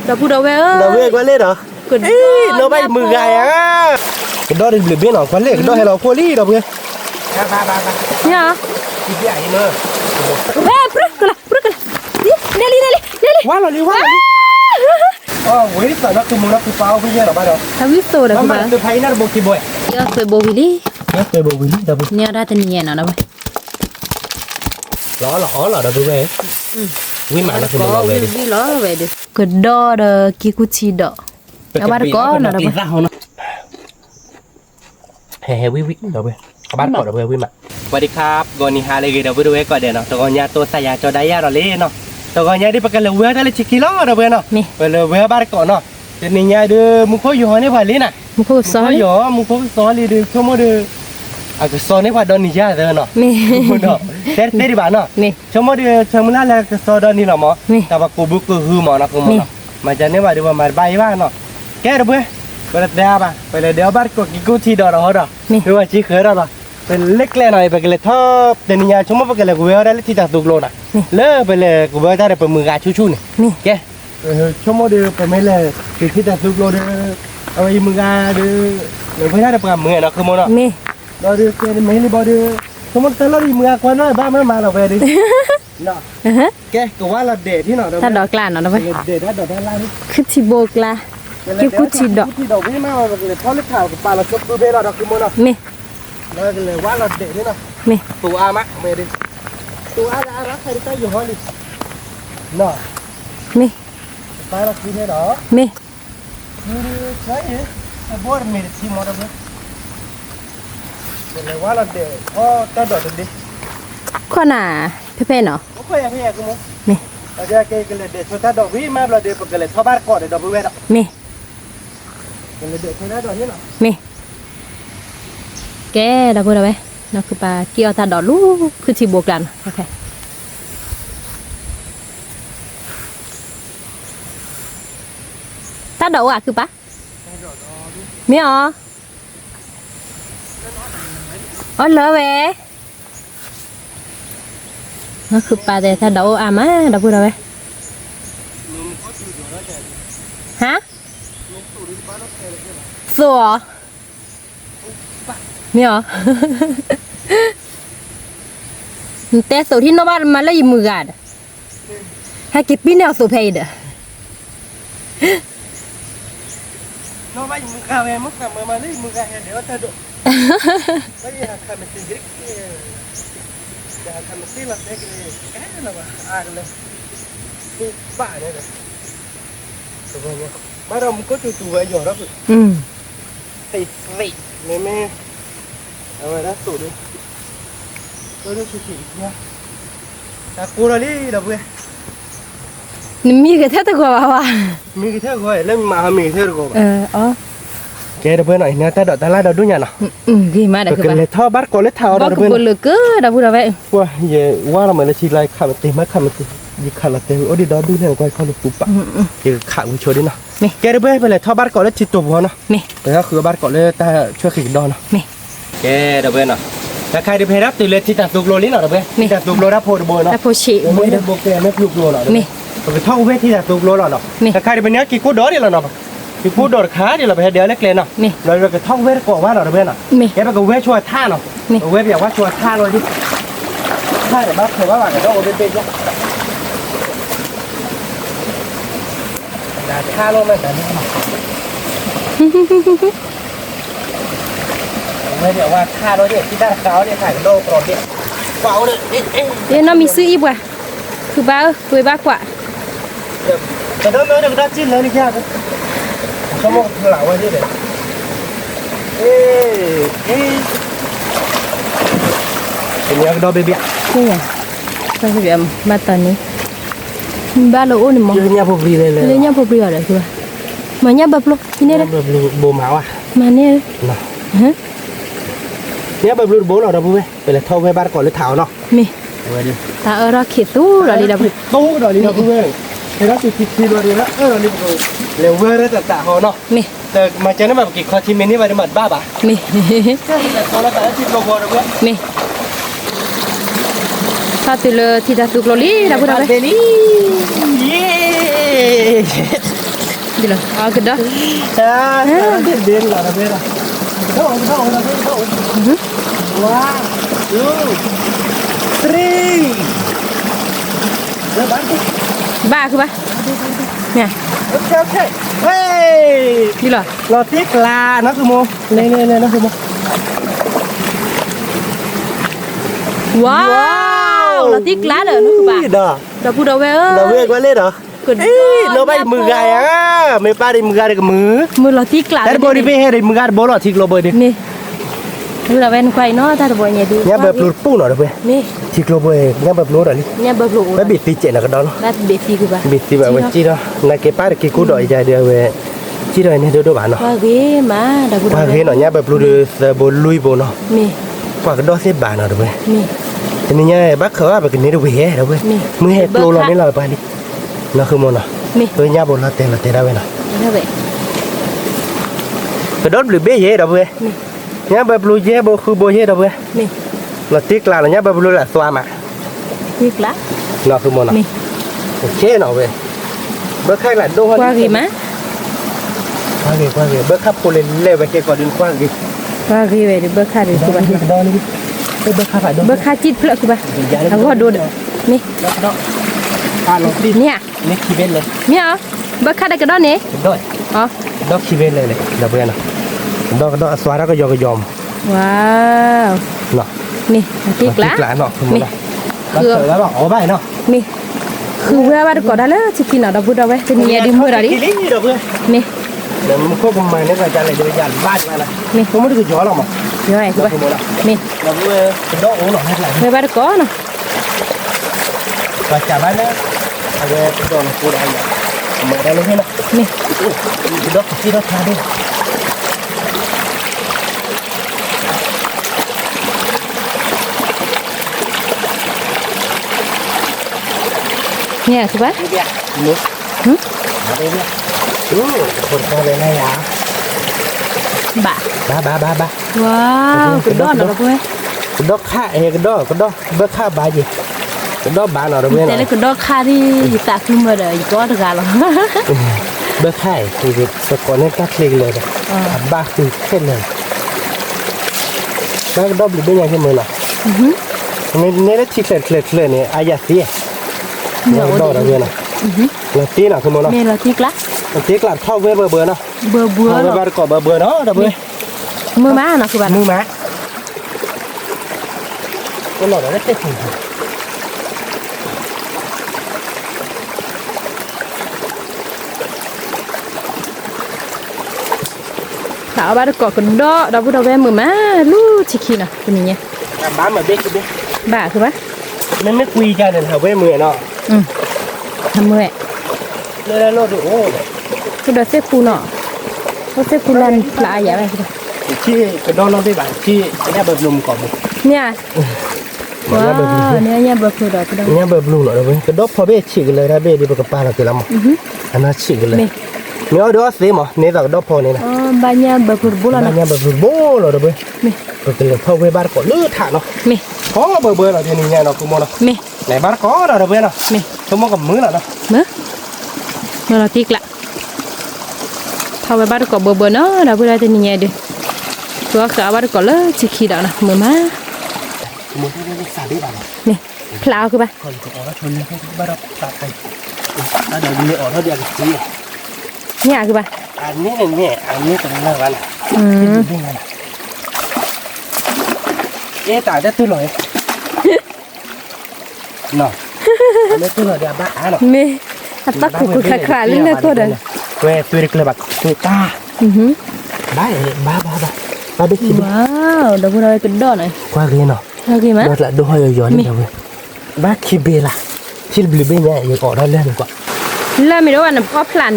ဒီပုၢ်ဒီဝဲၢ်ဧၢ, ဒီဝဲၢ်ကွၢ်လဲၣ်ဒီး, ကဒီးနီၢ်ဘၣ်ယမုၢ်ဂၤယါ, ကဒီးတဘျုးဘ့ၣ်နီၤ, ကွၢ်လဲၣ် ကဒီးဟဲလီၤအခိၣ်လံ ဒီပုၢ်ဝဲၢ်, မ့ၢ်ဧါ, ဝဲ ပြုၢ်ကလၤ ပြုၢ်ကလၤ, န့ၣ်လံ န့ၣ်လံ န့ၣ်လံ, ဝါလီၤလံ ဝါလီၤလံ, ဝဲဒ်သိးနီၢ်ကမူနီၢ်ကပၤအိၣ်ဖဲယဲၢ်လီၤဘၣ်ဒီး, တၢ်ဝံသိးဒီး မ့ၢ်တဖးအံၤန့ၣ်တဘိခံဘိ, ယသွဲဘိဝံၤလံ, ယသွဲဘိဝံၤလံ ဒီပုၢ်, န့ၢ်အီၤတၢ်တနံၤညါနီၤ ဒီပုၢ်ဝဲၢ် လီၤလီၤအီလီၤ ဒီပုၢ်ဝဲၢ်, ဝံမးလီၤ ကမူလီၤဝဲဒၣ်, ကဒီးဒီးက့ၤကူၣ်ထံဒီး, အဘၣ်တကိးနီၤ ဒီပုၢ်ဝဲၢ်, ဟဲဟဲဝံဝံ ဒီပုၢ်ဝဲၢ်, အဘၣ်တကိး ဒီပုၢ်ဝဲၢ် ဝံမး, ဝံၤဒံခါ ဂီၤနံၤဟါလၢအဂ့ၤ ဒီပုၢ်ဝဲၢ်ကိးဂၤဒဲးနီၤ, တဂီၤညါတိစၢ်ယၤကၠီဒၣ်ယၤဒီးလံနီၤ, တဂီၤညါဒ်ပကလဲၤဝဲတၢ်လၢဆံခံလီၤ ဒီပုၢ်ဝဲၢ်နီၤ, ပလဲၤဝဲဘၣ်တကိးနီၤ, တနံၤညါဒုး မူခိၣ်ယီၤန့ၢ်ပှၤလံနၤ, မူခိၣ်ယီၤ မူခိၣ်ကစီလံဒီး ဆိကမိၣ်ဒီး အကစီန့ၢ်ပှၤဒီနံၤယၤသၢနီၤ, တဲတသ့ဒံးဘၣ်နီၤ, ဆိကမိၣ်ဒီး ဆၢမုၢ်လၢ်လၢကစီဒီနံၤလီၤမး, တၢ်ပှၤကိးဘုကိးဟုမးနီၤ ကမူနီၤ, မၤစၢၤန့ၢ်ဘၣ်ဒီး ပှၤမၤတဘၣ်အံၤဘၣ်နီၤ, ကဲ ဒီပုၢ်ဝဲၢ်, ပတတဲအါဘၣ် ပလဲၤဒဲးအီၣ်ဘၣ်တကိးက့ၤကူၣ်ထံဒီးဒီးဟီဒီး, မ့ၢ်ဝဲက့ၤဃၢၤဒီးလီၤ, ပလဲၤကျဲနီၤ ပကလဲၤထီၣ် တနံၤညါ ဆိကမိၣ် ပကလဲၤကဝဲၤအီၣ်တၢ်လၢထံတၢ်သူကျိနၤ, လၢပလဲၤကဝဲၤတၢ်ဒီးပမုၢ်ဂၤဆူၣ်ဆူၣ်န့ၣ်, ကဲ ဆိကမိၣ်ဒီး ပမ့ၢ်လဲၤက့ၤထံတၢ်သူကျိဒီး အဝဲယမုၢ်ဂၤဒီး လဲၤဝဲဒၣ်ဒီးပှၤမုၢ်နီၤ ကမူနီၤ, မ့ၢ်, ဒီးဒုးကဲမ့ၢ်လံဘီဒီး ဆိကမိၣ်တၢ်လီၢ်ယမုၢ်ဂၤကွၢ်နီၤ ဘၣ်မ့ၢ်မၤလီၤဝဲဒီး ကဲ ကဝါလီၤဒဲးထံနီၤ တၢ်ဒိးကျါနီၤ ဒဲးဒၣ်ဒိးတၢ်လၢ်, ခုၣ်ထံဘိကျါ, က့ၤကူၣ်ထံဒီး, ကလဲၤထီၣ်လၢထးကပၤလီၤဆိးဖဲလီၤဒီး ကမူနီၤ, မ့ၢ်, လၢကလဲၤဝါလီၤဒဲးထံနီၤ, မ့ၢ်, သိးအါမးဝဲဒီး, သိးအါလၢအါရၣ်ခဲဒၣ်တၢ်ယိၤဟီလံ, နီၤ, မ့ၢ်, ကပၤလီၤခံထဲဒီး, မ့ၢ် မ့ၢ်ဒုး ဆၢအံၤ အဘိတမ့ၢ်တထံမီၤဒီး ကလဲၤဝါလီၤဒဲး အီၣ်တၢ်ဒိးတဒ့, ခီနၤ, ဖဲဖဲနီၤ, မ့ၢ်, ကလဲၤဒဲးဆိတၢ်ဒိးဝံၤမးဘျီဒီး ပကလဲၤထီၣ်ဘၣ်တကိးဒီး ဒီပုၢ်ဝဲၢ်ဒီး, မ့ၢ်, ကလဲၤဒဲးဆိတၢ်ဒိးန့ၣ်နီၤ, မ့ၢ်, ကဲ ဒီပုၢ်ဝဲၢ်, နီၢ်ခုၣ်ပၤက့ၤအီၣ်တၢ်ဒိးလၢ ခုၣ်ထံဘိကျါနီၤ, တၢ်ဒိးအိၣ်အခုၣ်ပၤ, မ့ၢ်အီၤ, အီၣ်လၢဝဲ, နီၢ်ခုၣ်ပၤတဲတၢ်ဒိးအိၣ်အါမး ဒီပုၢ်ဝဲၢ်, ဟါ, သိးအီၤ, မ့ၢ်အီၤ, နတဲသိးထံနီၣ်ဘၣ်မးလၢယမုၢ်ဂၤဒီး, ဟဲက့ၤပံန့ၢ်အီၤသိးဖဲအံၤဒီး နီၢ်ဘၣ်ယမုၢ်ဂၤဝဲ မ့ၢ်ဃးမၤမၤလၢယမုၢ်ဂၤ ဟဲဒဲးအီၣ်တၢ်ဒိး, ဘၣ်ယဟးခးမ့ၢ်သ့က့ၤ, ယဟးခးမ့ၢ်သ့လီၤတဲက့ၤ, ကဲလီၤဘၣ် အါကလဲာ်, သ့ဘၣ်န့ၣ်ဒီး, တဝဲန့ၣ်, ဘၣ်ဒီးမူခိၣ်စူၤစူၤဝဲယီၤဒီး, သ့သ့, မ့မ့ၢ်, အဝဲဒၣ်သိးဒီး တၢ်ကိၢ်ထီၣ်လံ ဒီပုၢ်ဝဲၢ်, နမံကထဲတဂီၤဘၣ်ဝဲ, မံကထဲတဂီၤ လၢမံမၤဟီမံကထဲတဂီၤဘၣ်, ကဲ ဒီပုၢ်ဝဲၢ်နီၤ အံၤန့ၣ်တၢ်ဒိးတၢ်လၢ်ဒီဒူၣ်ညါနီၤ, ပကလဲၤထီၣ်ဘၣ်တကိးလၢထးအီၤဒီး ဒီပုၢ်ဝဲၢ်, ဘီကဘိလၢကၢ ဒီပုၢ်ဝဲၢ်, ယဝါလီၤမးလၢဆံလါ ခးမ့ၢ်တ့ၢ်မး ခးမ့ၢ်တ့ၢ်, ယခးလီၤတဲာ် အိၣ်ဒံးဒီဒူၣ်န့ၣ် ကွၢ်ခီလၢပူၤပာ်, ယကခးဝံၤဆိဒ်နီၤ, ကဲ ဒီပုၢ်ဝဲၢ် ပလဲၤထီၣ်ဘၣ်တကိးလၢထံတိာ်ပူၤနီၤ, ပဟဲဃုဘၣ်တကိးလၢတၢ်ဆှၢဃံးကဒီနီၤ ကဲ ဒီပုၢ်ဝဲၢ်နီၤ, တၢ်ခါဒုး ပဟဲဒၣ်တုၤလၢထံတၢ်သူကျိလံနီၤ ဒီပုၢ်ဝဲၢ်, ထံတၢ်သူကျိတၢ်ဖိတဘိနီၤ, တၢ်ဖိဆံးဘိဒီး ပကထီၣ်ကဝဲထံတၢ်သူကျိလီၤနီၤ, တၢ်ခါဒုး ပန့ၢ်က့ၤကိၢ်ဒီးဒံးလီၤနီၤ, တၢ်ခါဒုး ပဟဲဒၣ်လၢကျဲနီၤ, ဒီးပကထီၣ်ကဝဲတကိးဘၣ်နီၤ ဒီပုၢ်ဝဲၢ်နီၤ, ကဲ ပကဝဲဆိအထါနီၤ, ပဝဲပယၤဝါဆိအထါလီၤဒ် ထါဒီးဘၣ်ဖျိးဘၣ်ဘၣ်ဒီး အိၣ်ဘ့ၣ်ဘ့ၣ်ယါ ဒၣ်ထါလီၤမး တၢ်န့ၣ် ဝဲဒၣ်ဝါထါလီၤဒ် ထံတၢ်တကးအီၤဒ် ထါကဒီကရီဒ် ကွၢ်အိၣ်လၢ နီၢ်မံၤစုအံၤပှၤ ခုၣ်ပၤဧၢ ကွံာ်ဘၣ်ကွၢ် ကဒီမ့ၢ်ကဒီစံၣ်လၢနကါ ကမီၤဖျါဝဲဒ်လဲၣ် အ့ အ့ ကညီကဒီဘ့ၣ်ဘ့ၣ် ဘၣ်တၢ်န့ၣ် ဘၣ်လၢအိၣ်န့ၣ်မး လၢညၣ်ဖိပြံလဲၣ်လဲၣ် လၢညၣ်ဖိပြံအီၤဒီး မၤညၣ်ဘၣ်ဖျိ ဟံးန့ၢ်ဒီး ဘိမးဝဲ မၤန့ၢ် ညၣ်ဘၣ်ဖျိတဘိလီၤ ဒီပုၢ်ဝဲၢ် ပလဲၤထီၣ်ဝဲဘၣ်တကိးလၢထးအီၤနီၤ မ့ၢ် တၢ်အၢထီၣ်ခံးသူဒီးလံဒီး သူဒီးလံဒီပုၢ်ဝဲၢ် ဟဲထီၣ်သူခံခံဒီးလံ အၢထီၣ်လံ ပကလဲၤဝဲရၢတၢ်တၢ်ဟီနီၤ မ့ၢ် တမၤကဲန့ၣ်ဘၣ် ပက့ၤခီထံမ့ၢ်န့ၢ်ဘၣ်ဒီးမၤတဘၣ်ဘၣ် မ့ၢ် တၢ်လီၤတၢ်လၢထံကျိဘီဒီပုၢ်ဝဲၢ် မ့ၢ် ထီၣ်တုၤလၢထံတၢ်သူကျိလံ ဒီပုၢ်ဝဲၢ် ယ့ ယ့ ယ့ ဒ်လီၤ, အကဒီး, ဘၣ်ခုဘၣ်, ဒ်လီၤ, လီၤတံၢ်ကျါနီၤ ဃုမိၢ်, ဝါ, လီၤတံၢ်ကျါလၢနဘၣ်, ဒီပုၢ်ဒီဝဲၢ်ဧၢ, ဒီပုၢ်ဝဲၢ်ကွၢ်လၢဒီး, နီၢ်ဘၣ်ယမုၢ်ဂၤယါ, မ့ၢ်ပၢ်ဒီးမုၢ်ဂၤဒီးကမုာ်, မုၢ်လီၤတံၢ်ကျါ, တၢ်တဘိဒ်ပဟဲဒီးမုၢ်ဂၤတဘိလီၤ ထံကျိဘၢဒီး, မ့ၢ်, ဝဲဒၣ်ဝဲနကွၢ်အံၤနီၤ တၢ်တဘိညါဒ်, ညၣ်ဘၢပျိတပူၤနီၤဒီပုၢ်ဝဲၢ်, ထံကျိဘၢ, ညၣ်ဘၢပျိဒီးလံ, ဝဲဘ့ၣ်သံကဲးနီၤကဒီးလီၤ, ဘ့ၣ်သံဘၣ်ဝဲကံဒီး, နာ်က့ၤပၢ်တက့ၤကိးဒီးယၤဒီးဝဲ, ကံဒီးန့ၣ်ဒိၣ်ဒိၣ်ဘၣ်နီၤ, ပှၤဂ့ၤနီၤ ညၣ်ဘၢပျိဒီးသၢဘိလွံၢ်ဘိနီၤ, ပှၤကဒီးသ့ဘၣ်နီၤဒီပုၢ်ဝဲၢ်, တနံၤညါဘၣ်ခၢၣ်ဘၣ်ပကန့ၢ်တဝံၤဟဲဒီပုၢ်ဝဲၢ်, မုၢ်ဟဲကျိလီၤန့ၣ်လီၤပှၤလံ, နီၤဃုမိၢ်နီၤ, ပညၣ်ဘိလီၤတဲာ်လီၤတဲာ်ဒၣ်ဝဲနီၤ, ကဒီးဘျုးဘ့ၣ်ယဲဒီပုၢ်ဝဲၢ်, ညၣ်ဘၢပျိယဲဘိဃုဘိယဲဒီပုၢ်ဝဲၢ်, လီၤတံၢ်ကျါလီၤ ညၣ်ဘၢပျိလၢအသွါမး, နီၤဃုမိၢ်နီၤ, နီၤဝဲ, ဘၢခါကျါဒိၣ်ဟီ, ကွၢ်ဂ့ၤမး, ကွၢ်ဂ့ၤကွၢ်ဂ့ၤ ဘၢခါဖိလဲၤလဲၤဝဲကဲကီးဒ်နကွၢ်ဂ့ၤ, ကွၢ်ဂ့ၤဝဲဒီးဘၢခါဒီး, ဘၢခါစံၣ်တဖျၢၣ်ခုဘၣ်, အဂီၢ်ဒိၣ်ဒီး, မ့ၢ်, မ့ၢ်ဧါ, ဘၢခါဒီးကဒီးန့ၣ်, ကဒီးခံဘ့ၣ်လဲၣ်လဲၣ် ဒီပုၢ်ဝဲၢ်နီၤ, ကဒီးကဒီးအသွါတၢ်ကယီကယီမး, ဝါ, န့ၣ်, တံၢ်ကျါ, မ့ၢ်, ဃုဝဲဘၣ်တကိးတၢ်လၢထံခံနီၤ ဒီပုၢ်ဒီဝဲၢ် တနံၤညါဒ်မုာ်ဒီးလံ, မ့ၢ်, မ့ၢ်, မ့ၢ်, မ့ၢ်, ဝဲဘၣ်တကိးနီၤ, မ့ၢ်, န့ၣ်ခုဘၣ်, ဘၣ်, ဘၣ်, ဘၣ်, ဘၣ်, ဝါ, ကဒီးနီၤဒီပုၢ်ဝဲၢ်, ကဒီးခါ, ကဒီး, ကဒီးဘၢခါဘၣ်ယဲ, ကဒီးဘၣ်နီၤဒီပုၢ်ဝဲၢ်, တဲလၢကဒီးခါဒ်ယသးခုမၢဒီး ယကီတဂၤလီၤ, ဘၢခါအံၤ ပကိးန့ၢ်တၢ်ချ့ကလၢာ်ဒီး, အဘၣ်ဃုခဲလၢာ်, ဘၣ်ကဒီးဘျုးဘ့ၣ်ညါခဲမုၢ်နီၤ, နဲလၢထံချၢတချၢတချၢန့ၣ် အယၢ်သံ, ဒီးဒီပုၢ်ဝဲၢ်နီၤ, လီၤတံၢ်နီၤ ခဲမုၢ်နီၤ, လီၤတံၢ်ကျါ, လီၤတံၢ်ကျါထီၣ်ဝဲဘၢဘၢနီၤ, ဘၢဘၢ, ထီၣ်ဝဲဘၣ်တကိးဘၢဘၢနီၤ ဒီပုၢ်ဝဲၢ်, မုၢ်မးနီၤခုဘၣ်, မုၢ်မး ကလီၤဒီးတၢ်တဲပူၤ, ဖျါအီၣ်ဘၣ်တကိးကဒီး ဒီပုၢ်ဒီဝဲၢ်မုာ်မး, လူထံခံနီၤ တနံၤညါ, ဘၣ်မုာ်ဘ့ၣ်, ဘၣ်ခုဘၣ်, မ့မ့ၢ်ကွံကန့ၣ် ဟးဝဲမုာ်နီၤ, ဟးမုာ်, အိၣ်ဒီးသ့ၣ်ပူနီၤ, အိၣ်သ့ၣ်ပူလၢဖျါအါယၤဘၣ်, ကဒီးနီၣ်ဘ့ၣ်ဘၣ်, မ့ၢ်ဧါ, ဝါ, ညၣ်ဘၢပျိဒီးကဒီး, ညၣ်ဘၢပျိနီၤ ဒီပုၢ်ဝဲၢ် ကဒီးဖီဘ့ၣ်ဆံးကလၢာ် တၢ်ဘ့ၣ်ဒ်ပကပာ်လီၤက့ၤလီၤမး, အနီၢ်ဆံးကလၢာ်, မ့ၢ်အီၣ်ဒီးအီၣ်သ့မး န့ၢ်သးကဒီးဖီန့ၣ်လီၤ, ဘၣ်ညၣ်ဘၢပျိတဘိလီၤ, ဘၣ်ညၣ်ဘၢပျိတဘိလီၤ ဒီပုၢ်ဝဲၢ်, ပကလဲၤထီၣ်ဝဲဘၣ်တကိးလၢထးနီၤ, ထီၣ်ဘၢဘၢလီၤ တနံၤညါနီၤ ဖိမီၤနီၤ, လဲၤဘၣ်တကိးဒီး ဒီပုၢ်ဝဲၢ်နီၤ, ဆိကမိၣ်ကမုာ်လီၤနီၤ, မုာ်, မုာ်လီၤတံၢ်ကျါ, ထီၣ်ဝဲဘၣ်တကိးဘၢဘၢနီၤ ဒီပုၢ်ဝဲၢ် တနံၤညါဒုး, ကီကးအီၣ်ဘၣ်တကိးလၢထံခံဒီးနီၤ မုာ်မး, န့ၣ်, ဖျါအီၣ်ခုဘၣ်, န့ၣ်အီၣ်ခုဘၣ်, မ့ၢ်, အသီၣ်ခုၣ်ခုၣ်ခရၣ်ခရၣ်လၢလၢခိၣ်ဒီး, ဝဲသွ့တကျၢၤဘၣ်, သွ့တၢ်, ဘၣ်, ဘၣ်, ဘၣ်, ဘၣ်ဘ့ၣ်ခံဘ့ၣ်, ဒီပုၢ်ဝဲၢ်ကဒီးနီၤ, ကွၢ်ဂ့ၤနီၤ, ဒီးကျးဒိၣ်ဟီၣ်ယီၤယီၤန့ၣ် ဒီပုၢ်ဝဲၢ်, ဘၣ်ခံဘ့ၣ်လၢ်, ထံတဘျုးဘ့ၣ်ညါ ယကအီၣ်ထီၣ်လၢန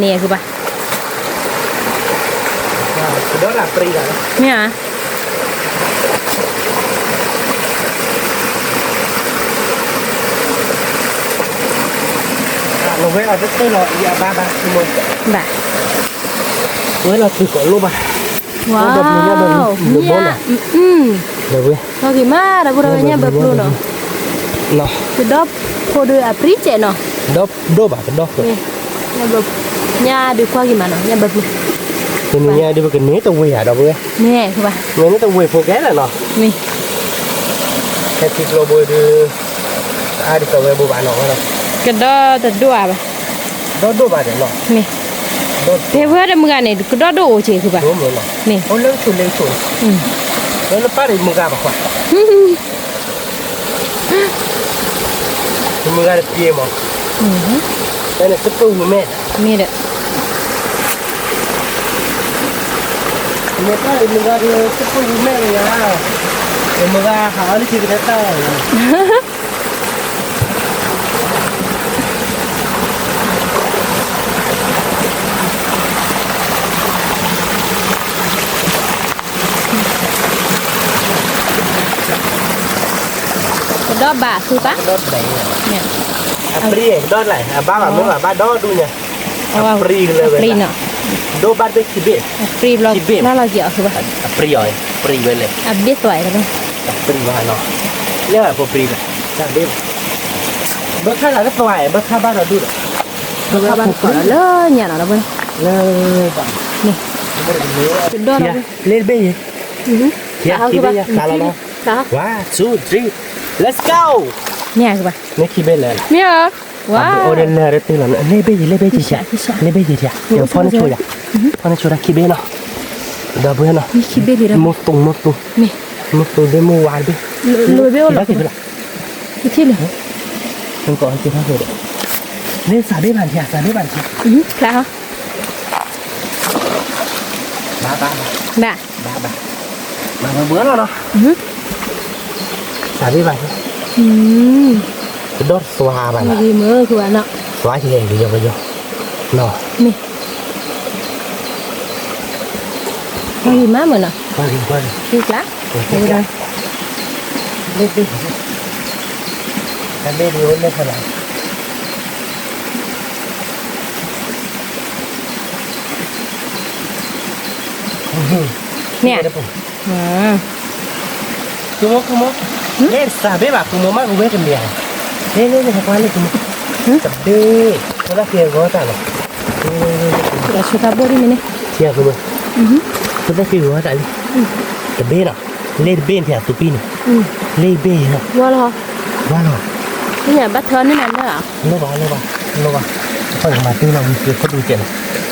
ကွၢ်, လၢမ့ၢ်ဒီးဘၣ်နအီၣ်ဖျါန့ၣ် ခုဘၣ် မ့ၢ်ဧါ, ဘၣ်, ဝဲလီၤသုးကိးလိၣ်ဘၣ်, ဝါ, ဒီပုၢ်ဝဲၢ်, ကီက့ၤမး ဒီပုၢ်ဝဲၢ် ညၣ်ဘၢပျိနီၤ, ကဒီးဖိဒီးအပြံကဲးနီၤ, ဒီးဒိၣ်ဘၣ်ကဒီး, ညၣ်ဘၢပျိ ညါဒုးကွၢ်က့ၤမးနီၤ, ညါဘၣ်ပူၤ, တနံၤညါဒုးပကန့ၢ်တဝ့ၢ်ဧါ ဒီပုၢ်ဝဲၢ်, န့ၢ်တဝ့ၢ်ဖိကဲလၢာ်နီၤ, မ့ၢ်, ဟဲထံကျိဘိဒုး, အါဒ်သိးဝဲဘိဘၣ်နီၤဝဲနီၤ, ကဒီတဒိၣ်ဧါဘၣ်, ဒီဒိၣ်ဘၣ်ဒီးနီၤ, မ့ၢ်, တဲဝဲတမုၢ်ဂၤန့ၣ် ကဒီဒိၣ်အိၣ်က့ၤဃုဘၣ်, လၢကဆိးလ့ကဆိး, လၢလၢပၢ်န့ၣ်မုၢ်ဂၤဘၣ်ခွါ မုၢ်ဂၤတပျ့ၤမး, တပူၤမ့ၢ်, မ့ၢ်ဒီး, မ့ၢ်တၢ်လၢမုၢ်ဂၤဒီးတပူၤမ့ၢ်လၢယၤ, မုၢ်ဂၤဟးအီၤလၢခံကတၢၢ်တၢ်လီၤ, ကဒီဘၣ်သုပၢ်, အပြံကဒီလဲၣ် အဘၣ်ဘၣ်မ့ၢ်ဘၣ်ဘၣ်ဒီဒူၣ်ညါ, အပြံလၢဝဲ, ဒိၣ်ဘၣ်တဘ့ၣ်ခံဘ့ၣ်, ခံဘ့ၣ်, အပြံအီၤ, ပြံဝဲလဲၣ်, အဘ့ၣ်သွဲၣ်, အပြံဘၣ်နီၤ, လၢဖိပြံဘၣ်, တၢ်ဘ့ၣ်ဘၣ်, ဘၢခါလၢသွဲၣ် ဘၢခါဘၣ်ဒီဒူၣ်ဒီး, ဘၢခါဘၣ်ဒီဒူၣ်လၢညါနီၤ, လၢ, န့ၣ်, ကဒီလီၤ, လ့တဘ့ၣ်ယဲ, ခံဘ့ၣ်ယဲ, ဖျါလီၤနီၤ, one two three, let's go, န့ၣ်, မ့ၢ်ခံဘ့ၣ်လဲၣ်, အိၣ်ဒီးလၢတတုၤလီၤ, လ့ဘ့ၣ်ယဲ လ့ဘ့ၣ်ယဲ, လ့ဘ့ၣ်ယဲ, ဖီန့ၢ်ဆိယၤ, ဖီန့ၢ်ဆိတၢ်ခံဘ့ၣ်နီၤ, ဒီပုၢ်ဝဲၢ်နီၤ, မိၢ်သူ, မိၢ်သူ, မိၢ်သူဘ့ၣ်မိၢ်ဝါတဘ့ၣ်, လ့ဘ့ၣ်အိၣ်လီၤ, ထံၣ်လၢ, လ့စးဘ့ၣ်ဘၣ်န့ၣ်, စးဘ့ၣ်ဘၣ်န့ၣ်, ဘၣ်, ဘၣ်, ဘၣ်, ဘၣ်, စးဘ့ၣ်ဘၣ်န့ၣ်, ကဒီသွါဘၣ်န့ၣ်, သွါယဲ ကယီကယီ, မ့ၢ်, ကွၢ်ဂ့ၤမးမ့ၢ်နီၤ, ကွၢ်ဂ့ၤ, ကွၢ်ဂ့ၤ, လ့ဘ့ၣ်, လ့ဘ့ၣ်ဒ်အိၣ်လၢဖီလာ်, န့ၣ်, ဃုမိၢ်, ဃုမိၢ်, လ့စးဘ့ၣ်ဘၣ် ဃုမိၢ်မး ကဝဲကမ့ၢ်ဧါ, လ့လ့လ့ ဟဲကွၢ်လ့ ဃုမိၢ်, တဘ့ၣ်, ဖိသၣ်ဃ့အဂီၢ်တၢ်လီၤ, ဆိတၢ်ဘိၣ်ဒ်န့ၣ်န့ၣ်, ဃုမိၢ်, ဖိသၣ်ဃ့အဂီၢ်တၢ်လံ, တဘ့ၣ်နီၤ, လ့တဘ့ၣ်န့ၣ် အသူပံၢ်န့ၣ်, လ့ဘ့ၣ်, ဝါလီၤ, ဝါလီၤ, ဘၣ်ထၢန့ၢ်နၤလၢ, လီၤဘၣ်, လီၤဘၣ်, လီၤဘၣ်, အဃိန့ၣ်မၤတ့ၢ်လီၤဝံၤ သုးခိၣ်ဒူကဲးလီၤ,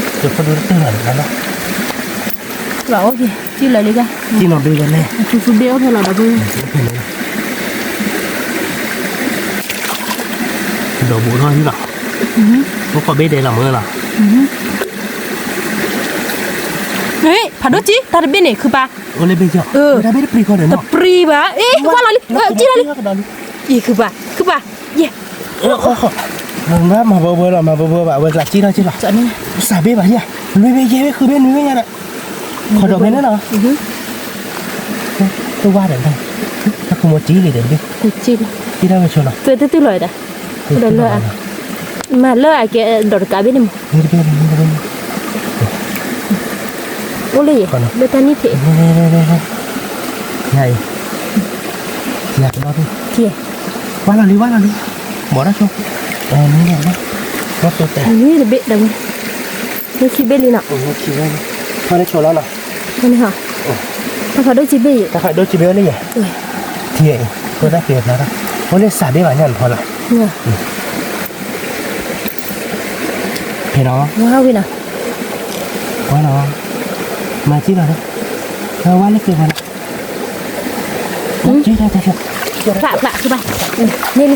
သုးခိၣ်ဒူတတုၤလီၤန့ၣ်လီၤ ဘၣ်အိၣ်က့ၤ စံၣ်လီၤလံဂၤ, စံၣ်နီၤဘ့ၣ်ဝဲလဲၣ်, သူသူဘ့ၣ်အိၣ်ဖဲလီၤဒီးဘ့ၣ်, ဒီးဘူးထီၣ်ဟံၣ်လီၤ, အိၣ်ခိးဘ့ၣ်ဒဲးလီၤမ့ၢ်လီၤ, ဖးဒိၣ်ကံ တၢ်တဘ့ၣ်န့ၣ် ခုပၢ်, အိၣ်လၢဘ့ၣ်ကီ, တၢ်ဘ့ၣ်တပြံဃီဒီးနီၤ, တပြံဘၣ်, အ့ ဝါလီၤလံ, စံၣ်လီၤလံ, အံၤ ခုပၢ်, ခုပၢ်, ယဲ မၤဘၢဘၢလီၤ မၤဘၢဘၢဘၣ် အဝဲကျးစံၣ်ထီၣ်စံၣ်လီၤ, စးဘ့ၣ်ဘၣ်ယဲ, နွံဘ့ၣ်ယဲဘ့ၣ်ဃုဘ့ၣ်နွံဘ့ၣ်ညါဒီး, ခီဒီးဖဲန့ၣ်လီၤ, တဝါဒီး, တၢ်ခိၣ်မီၤစံၣ်လံဒီးတဘ့ၣ်, စံၣ်ထီၣ်ဝဲဆိလီၤ, သုတတုၤလီၤဒီး, ဒီးလၢ, မၤလၢအကဲဒီးတကးဘ့ၣ်န့ၣ်မး, အိၣ်လၢယဲ, လၢတၢ်နံၣ်ထံး, ယၤအံၤ, ယၤကဒီ, ဝါလီၤလံ ဝါလီၤလံ, ဘီၣ်တၢ်ဆိ, မ့ၢ်, မ့ၢ်တဘ့ၣ်ဒီး, မ့ၢ်ခံဘ့ၣ်လံနီၤ, ဖီန့ၢ်ဆိလီၤနီၤ, တၢ်ဖးဒိၣ်စံးဘ့ၣ်, တၢ်ဖးဒိၣ်စံးဘ့ၣ်အိၣ်လၢယဲ, ထံအံၤ, ဖိသၣ်ဃ့အဖျါထီၣ်, အိၣ်လၢစးဘ့ၣ်ဘၣ်ညါနဖီလာ်, ဖဲနီၤ, ဝါဝံၤနီၤ, ဝါနီၤ, မၤစံၣ်လီၤ, ဝါလၢက့ၤဝါနီၤ ဖျါဖျါဖျါ, န့ၣ်န့ၣ်,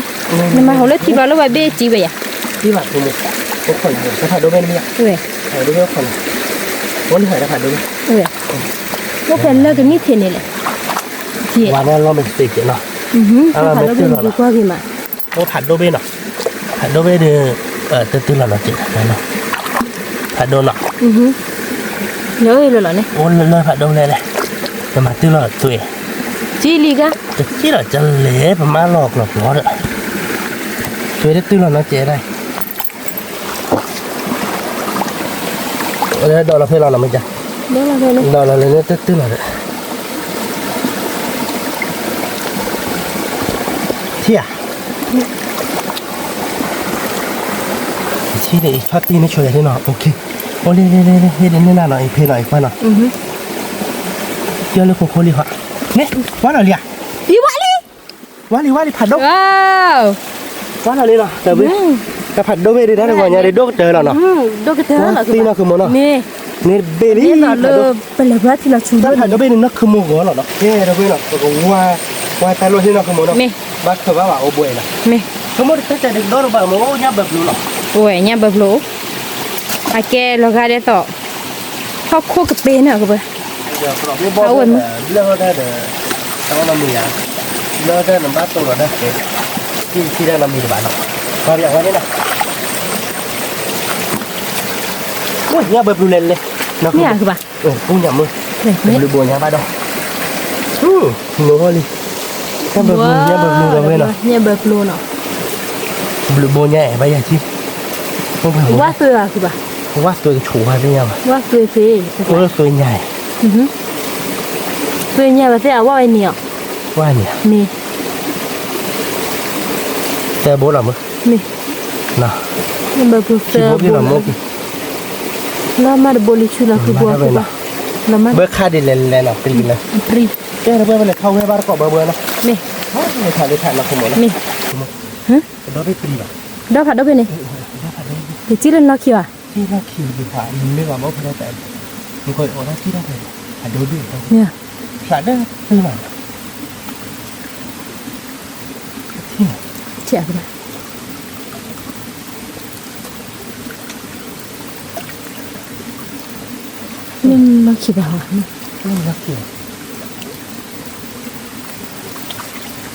နမၤဟိးလၢထံဘျီလၢဝဲဘ့ၣ်စံးဝဲယၤ, တၢ်ဖးဒိၣ်ဘ့ၣ်န့ၣ်မ့ၢ်, တၢ်ဖးဒိၣ်ဘ့ၣ်, အိၣ်လၢတၢ်ဖးဒိၣ်ဘ့ၣ်, အိၣ်ဖဲလၢကနံၣ်ထံးန့ၣ်လဲၣ်, ဝါလီၤမ့ၢ်စ့ၢ်ကီးနီၤ, တၢ်ဖးဒိၣ်ဘ့ၣ်န့ၣ် ကွၢ်က့ၤမး အိၣ်ဖးဒိၣ်ဘ့ၣ်နီၤ, ဖးဒိၣ်ဘ့ၣ်ဒီး, တတုၤလီၤနီၤကဲး, ဖးဒိၣ်နီၤ, အိၣ်လၢဖးဒိၣ်လဲၣ်လဲၣ်, ပမၤတုၤလီၤသွဲၣ်, စံၣ်လံဂၤ, တစံၣ်လီၤကလဲၣ် ပမၤလီၤကျီၤကျီၤဒီး, သွဲၣ်တတုၤလီၤနီၤကဲးဒၣ် ဒီးလီၤဖဲလီၤနီၤမ့ၢ်က, ဒီးလီၤလၢတတုၤလီၤဒီး, ထံၣ်ဧါ, ထံၣ် ဟ့ၣ်ဒီးအံၤဆီၣ်တံၢ်န့ၣ်ဆိယၤသ့ၣ်နီၤ, အိၣ်လ့လ့လ့လ့ ဟ့ၣ်ဒ်န့ၣ်နၤနီၤ, အံၤဖဲနီၤ အံၤကွၢ်နီၤ, ကၢလၢခိခိလံဟီ, န့ၣ် ဝါလီၤလံဧါ, ဝါလီၤ, ဝါလံ ဝါလံ ဖးဒိၣ်, ဝါလီၤလံနီၤ, တၢ်ဖးဒိၣ်ဘ့ၣ်ဒုး တၢ်တဂီၤညါဒုး ဒိၣ်ကတၢၢ်လီၤနီၤ, သ့ၣ်နီၤ ဃုာ်မိၢ်နီၤ, န့ၣ်ဘ့ၣ်လံဖးဒိၣ်, တၢ်ဖးဒိၣ်ဘ့ၣ်န့ၣ်နီၤ ဃုာ်မိၢ်ဂီၤလီၤနီၤ, ကဲတဝဲနီၤ ပကဝါ ဝါတၢ်လီၢ်သ့ၣ်နီၤ ဃုာ်မိၢ်နီၤ, ဘၣ်ခၢၣ်ဘၣ်ဘၣ်အိၣ်ဘှဲးနီၤ, ဃုာ်မိၢ်တတဲတဲဒီးကဒီးတဘၣ်မိၢ် ညၣ်ဘၢပျိလီၤ, ဝဲ ညၣ်ဘၢပျိ, အကဲလီၤဂာ်ဒ်သိး ဟီၣ်ခိၣ်ကပ့ၤန့ၣ် ကဘၢ အဝဲမ့ၢ် ဘျၢၣ်တၢ်ဒီး တၢ်နီတမံၤဧါ, ဘျၢၣ်တၢ်နဘၣ်တိၢ်လီၤတၢ်ကဲ, ထံထံတၢ်နီတမံၤတဘၣ်နီၤ, ပှၤပျးဝဲန့ၣ်နီၤ, ညၣ်ဘၢပျိလဲၤလဲၤ, မ့ၢ်ဧါကဘၣ်, ပူညၣ်မ့ၢ်, ဘျုးဘိညါဘၣ်ဒီး, နိဟီလံ, ညၣ်ဘၢပျိ, ညၣ်ဘၢပျိဒီးဝဲနီၤ, ညၣ်ဘၢပျိနီၤ, ဘျုးဘိညါအဲၣ်ဘၣ်ယၤခံ, ဝါသွဲဧါကဘၣ်, ဝါသွဲကဆိးဝါသ့ၣ်ညါဘၣ်, ဝါသွဲသ့ၣ်, အိၣ်လၢသွဲညါ, သွဲညါဘၣ်သ့ၣ်အဝါဝဲန့ၣ်အီၤ, ဝါန့ၣ်, မ့ၢ်, တဲဘိလီၤမ့ၢ်, မ့ၢ်, ဘၢပူသၢဘိလီၤမ့ၢ်, လီၤမၢ်တဘိလံဆူလီၤဃုာ်ဘိ, လီၤမၢ်, ဘၢခါဒ်လဲၣ်လဲၣ်နီၤ ပြံလၢ, ပြံ, တဲတဘၢဝဲလဲၤထီၣ်ဝဲဘၣ်တကိးဘၢဘၢနီၤ, မ့ၢ်, လဲၤထီၣ်လဲၤထီၣ်နီၤ ဃုာ်မိၢ်နီၤ, မ့ၢ်, ကဒီဘ့ၣ်ပြံလီၤ, ကဒီဖးဒိၣ်ဖဲန့ၣ်, ကစံၣ်လၢလီၢ်ခံဘၣ်, ကစံၣ်လီၢ်ခံဘၣ်, မ့ၢ်ဘၣ်မ့ၢ်ဖဲလဲၣ်, နကအိးထီၣ်စံၣ်ထီၣ်ဖဲ, ဖးဒိၣ်ဒုး, ဖျးဒၢဖဲလီၤ, ထံၣ်, ထံၣ်, လီၢ်ခံဘၣ်, လီၢ်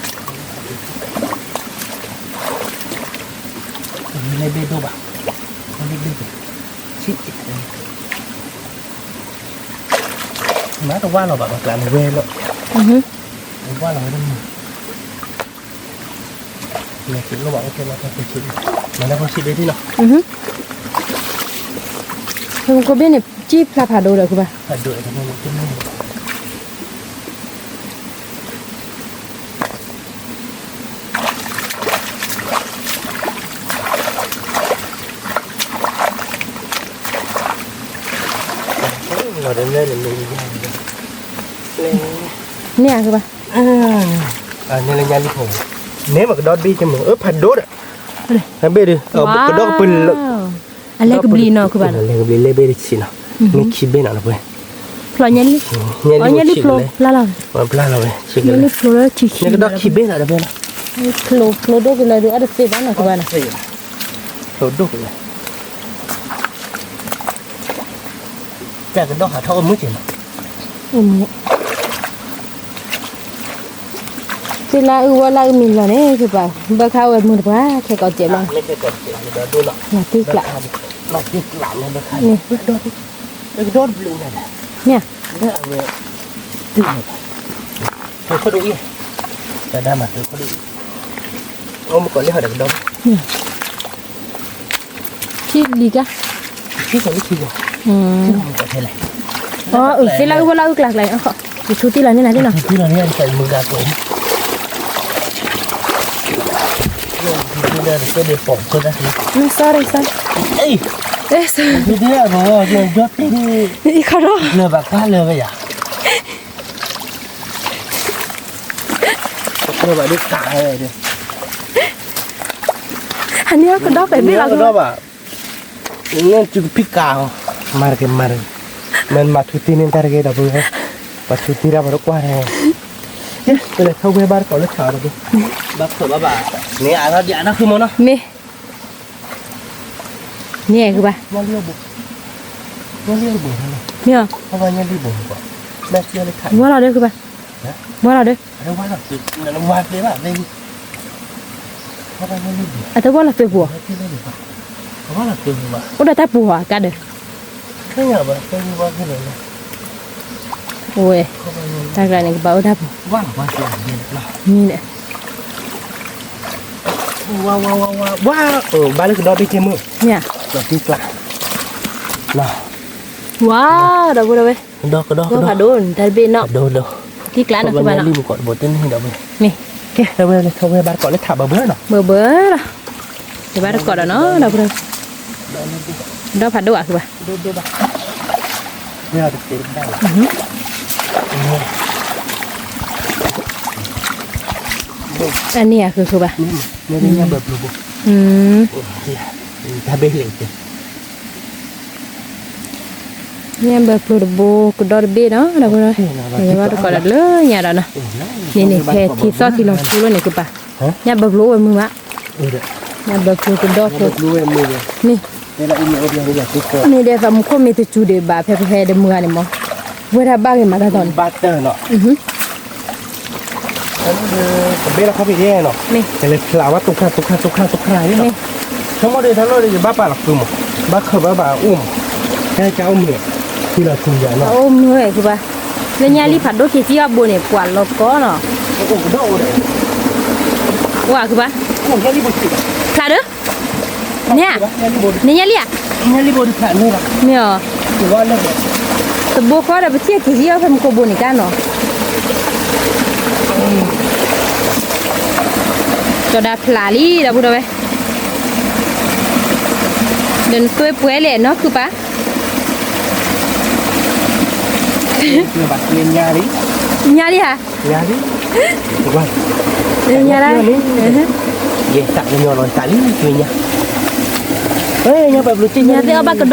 ခံဘၣ်, လဲၤဘ့ၣ်ဒိၣ်ဘၣ်, လဲၤဘ့ၣ်ဒိၣ်, ဆံး, မၤတဝါလီၤဘၣ် ဘၣ်ကျးနဝဲလီၤ, တဝါလီၤဝဲတမုာ် လဲၤက့ၤလိၣ်ဘၣ်အိၣ်ဖဲလီၤဖဲဆံး, မၤလၢဖဲဆံးဘ့ၣ်ထံၣ်နီၤ, ကဘ့ၣ်န့ၣ် ကံၣ်ဖျါဖးဒိၣ်ဒီးကဘၣ်, ဖးဒိၣ်, န့ၣ်ဧါကဘၣ်, န့ၣ်လၢညါလံဖိ, န့ၣ်မ့ၢ်ကဒီဘ့ၣ်ကမုာ် အၢ ဖးဒိၣ်ဒီး, ဘ့ၣ်ဒုး, ကဒီကပၤလၢ, အလဲကဘျံးနီၤကဘၣ်နီၤ, လဲကဘျံးလဲဘ့ၣ်တဆံးနီၤ, မ့ၢ်ခံဘ့ၣ်နီၤတပှဲၤ, ဖျိညါလံ, ညါလံဖျိ, ဖျါလီၤ, ဖျါလီၤဝဲ, ညါလံဖျိလၢဆံးဆံး, နကဒီခံဘ့ၣ်နီၤတပှဲၤနီၤ, ဖျိဖျိဒိၣ်ကလဲၤဒုး အတသ့ဘၣ်နီၤကဘၣ်နီၤ, ဖျိဒိၣ်ကလဲၤ တၢ်ကဒီဟးထီၣ်အိၣ်မူက့ၤနီၤ, သ့လၢအုၣ်ဝီလၢအုၣ်မံၤလီၤန့ၣ် ကဘၣ်, ဘၣ်ခါဝဲမုာ်တပှၤ ခဲကိးစဲးဘၣ်, နသံကျး, နသံကျး, မ့ၢ်, လၢအဝဲ, သုးခိၣ်ဒိၣ်အံၤ, တၢ်ဒၣ်မၤသုးခိၣ်ဒိၣ်အံၤ, အိၣ်မူကီးလၢဟီၣ်ဒီးကဒီ, ထံလံၤကါ, ထံလံၤကါ, အၢ သ့လၢအုၣ်ဝဲလၢအုၣ်ကျါကျါ, ယထူတံၢ်လီၤန့ၢ်နၤလံနီၤ, ထူတံၢ်လီၤန့ၢ်နၤလံ, sorry sorry, ဟန့ၣ်ကဒီပဲာ်ဘ့ၣ်လီၤကဒီဘၣ်, န့ၣ်စုကဖံးကးအီၤ, မၤတက့ၢ်မၤတက့ၢ်, မ့ၢ်မၤထူတံၢ်န့ၣ်တၢ်တဂ့ၤဒီပုၢ်ဝဲၢ်, ပှၤထူတံၢ်တၢ်ပှၤတကွၢ်တဂ့ၤ, ပလဲၤထီၣ်ဝဲဘၣ်တကိးလၢထးတဂ့ၤ, ဘၣ်ခၢၣ်ဘၣ်ဘၣ်, န့ၣ်အါထီၣ်ဒံးအါထီၣ်ဃုမီၤနီၤ, မ့ၢ်, န့ၣ်ကဘၣ်, မ့ၢ်, ဝါလီၤဒီးဃုဘၣ်, ဝါလီၤဒီး အတဝါလီၤသွဲပူၤ, အိၣ်ဒီးတၢ်ပူၤဟီၤကါဒီး, ဝဲ, တၢ်ကျါန့ၣ် ကဘၣ်အိၣ်တၢ်ပူၤ, မ့ၢ်န့ၣ်, ဝါ, ဘၣ်လၢကဒီဘ့ၣ်က့မုၢ်, မ့ၢ်ဧါ, ဝါ, ဒီပုၢ်ဒီဝဲၢ်, ကဒီကဒီကဒီ, ဖးဒိၣ်န့ၣ် တၢ်တဘ့ၣ်နီၤ, သံကျါနီၤကဘၣ်နီၤ, မ့ၢ်, ကဲ, ဝဲလဲၤထီၣ်ဝဲဘၣ်တကိးလၢထးဘၣ်ဘၣ်နီၤ, ဘၣ်ဘၣ်လီၤ, ယဘၣ်တကိးဒီးနီၤ ဒီပုၢ်ဒီဝဲၢ် ဒီဖးဒိၣ်အဃုဘၣ်, အန့ၢ်အဃုဃုဘၣ်, ညၣ်ဘၢဖျိတဘိ ကဒီတဘ့ၣ်နီၤ, ဒီပုၢ်ဒီဝဲၢ်, တကိးဒီးလၢညါဒီးနီၤ, န့ၣ်န့ၣ် ဖဲထံသီၣ်ထံလီၤထူလီၤန့ၣ်ကပၤ, ညၣ်ဘၢဖျိအိၣ်ဝဲမုာ်ဘၣ်, ညၣ်ဘၢဖျိကဒီဖိ, န့ၣ်, မ့ၢ်ဒဲးသိးမူခိၣ်မ့ၢ်တစူၤဒံးဘၣ် ဖဲပဟဲဒီးမုၢ်ဂၤန့ၣ်မး, ဝဲဒၣ်ဘၣ်ဂ့ၤမးတၢ်တီန့ၣ် ကဘ့ၣ်လီၤခီၣ်ဖံးဒဲးနီၤ, မ့ၢ်, ကလဲၤဖျးဝဲတိၢ်ခါတိၢ်ခါတိၢ်ခါတိၢ်ခါန့ၣ်နီၤ, ဆိကမိၣ်ဒ်သိးလီၤဒီး ယဘၣ်ပာ်လီၤဃုမး, ဘၣ်ခၢၣ်ဘၣ်ဘၣ်အိၣ်မး, ဟဲကအိၣ်မုာ်, ထံလီၤထူယၤနီၤ, အိၣ်မုာ်ဝဲဃုဘၣ်, လၢညါလံဖးဒိၣ်က့ၤကံအီၣ်ဘိန့ၣ် ပှၤလီၤကီနီၤ, အိၣ်ဃုဘၣ်, ဖျးဒီး န့ၣ်ဧါ, နညါလံဧါ, မ့ၢ်အီၤ, တဘိဃီဒီးပထံၣ်က့ၤဟံၣ်အီၣ်ဖဲမူခိၣ်ဘိန့ၣ်ကါနီၤ, ကၠီၤဒၣ်ဖျးလံ ဒီပုၢ်ဒီဝဲၢ်, ဒီးနသွဲပှဲၤလဲၣ်နီၤ ခုပၢ်, ညါလံဧါ, ညါလံ, ညါလံ, ညါသ့ၣ်အီၣ်ဘၣ်ကဒီး,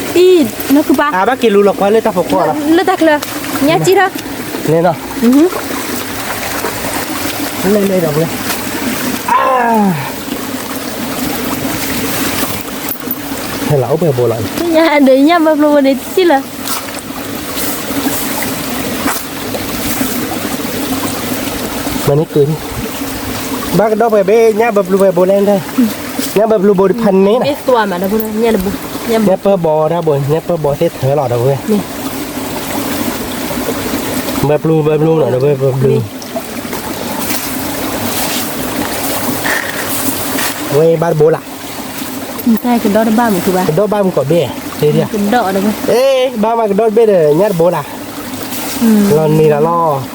အံၤ, နီၢ်ခုပၢ်, ဘၣ်က့ၤလူၤလီၤကွၢ်လၢတၢ်ဖီခိၣ်လီၤ, လၢတၢ်ချၢ, ညါကံထီၣ်, ဟဲလီၤအိၣ်ပှဲၤဘိလီၤ, ဒီးညၣ်ဘၢဖျိဘိန့ၣ်တစံၣ်လၢ မ့ၢ်န့ၣ်က့ၤ, ဘၣ်ကဒီးပှဲၤဘ့ၣ် ညၣ်ဘၢဖျိပှဲၤဘိလဲၣ်, ညၣ်ဘၢဖျိဘိတဖၣ်န့ၣ်, ညၣ်ပၢဘီတၢ်ဘိ, ညၣ်ပၢဘီသ့ၣ်ထၢလီၤဒီးဝဲ, ဘၢဖျိဘၢဖျိနီၤဒီးဝဲဘၢဖျိ, ဝဲဘၣ်တဘိလၢ် ကဒီးတဘၣ်မုာ်ဘၣ်, ကဒီးဘၣ်မုာ်ကီးဘ့ၣ်, ဘၣ်မးကဒီးတဘ့ၣ်ဒီး ညၣ်တဘိလၢ်, လီၤနံၤလီၤလီၤ,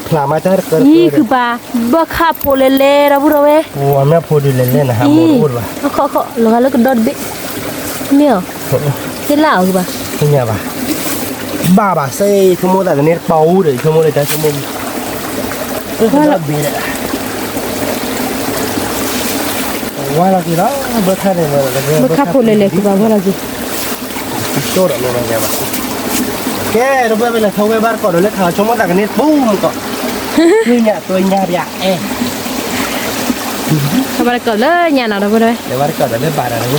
ဖျးမးတၢ်တကၢ, အံၤခုပၢ်, ဘၢခၣ်ဖိလဲၤလဲၤဒီပုၢ်ဒီဝဲၢ်, မ့ၢ်ဖိဒုးလဲၤလဲၤနဟးမ့ၢ်အိၣ်တဘၣ်, ခီခီ လီၤဂာ်လၢကဒီးတဘ့ၣ်, မ့ၢ်အီၤ, သ့ၣ်လၢအီၤခုပၢ်, သ့ၣ်ညါဘၣ်, ဘၣ်ဘၣ်စ့ ဆိကမိၣ်သးကန့ၢ်တပီအူဒီး ဆိကမိၣ်လၢတၢ်ဆိကမိၣ်, ဝါလီၤက့ၤလီၤ, ဘၢခၣ်န့ၣ်, ဘၢခၣ်ဖိလဲၤလဲၤခုပၢ်ဝါလီၤက့ၤ ကဲ, ဒီပုၢ်ဝဲၢ်လၢထီဝဲဘၣ်တကိးဒီးလၢခးဆိကမိၣ်သးကန့ၢ်တပူမကီး, သွံၣ်ညၣ်သွံၣ်ညၣ်ပျဲ, ဘၣ်တကိးလၢညါနီၤဒီပုၢ်ဝဲၢ်, ဘၣ်တကိးဒီးလၢဘၣ်ဒီး,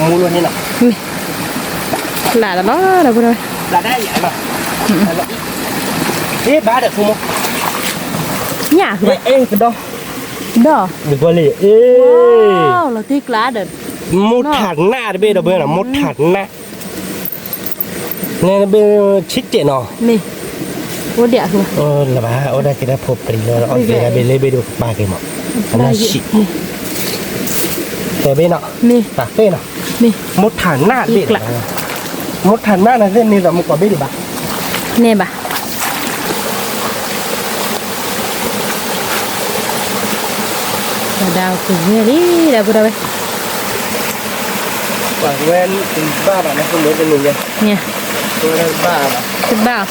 မူလီၤန့ၣ်နီၤ, ဖျးတလီၤဒီပုၢ်ဝဲၢ်, ဖျးတၢ်ယၤနီၤ, ဘၣ်ဒီးဆိကမိၣ်, ညၣ်, ကဒီး ဒီး, လီၤတံၢ်ကျါဒီး, မူထးနးတဘ့ၣ်ဒီပုၢ်ဝဲၢ်နီၤ, မူထးနး, န့ၣ်ဘ့ၣ်ဆံးကဲးနီၤ, အိၣ်ဒံး, လၢဘၣ်အိၣ်ဒၣ်က့ၤတၢ်ဖိပြံလီၤ, အီၣ်က့ၤတၢ်ဘ့ၣ်လၢဘ့ၣ်ဒိၣ်ကပၤက့ၤမး, အနၢ်ဆံး, တဲဘ့ၣ်နီၤ, တၢ်ဃ့ၢ်နီၤ, မူထးနးတဘ့ၣ်, မူထးနးန့ၣ်သ့ၣ်န့ၣ်ဒီးမူကိးဘ့ၣ်ဒံးဘၣ်, န့ၣ်ဘၣ် ဒၣ်ကဝဲလံ ဒီပုၢ်ဒီဝဲၢ်, ဝဲဘၣ်ဘၣ်, တဘၣ်,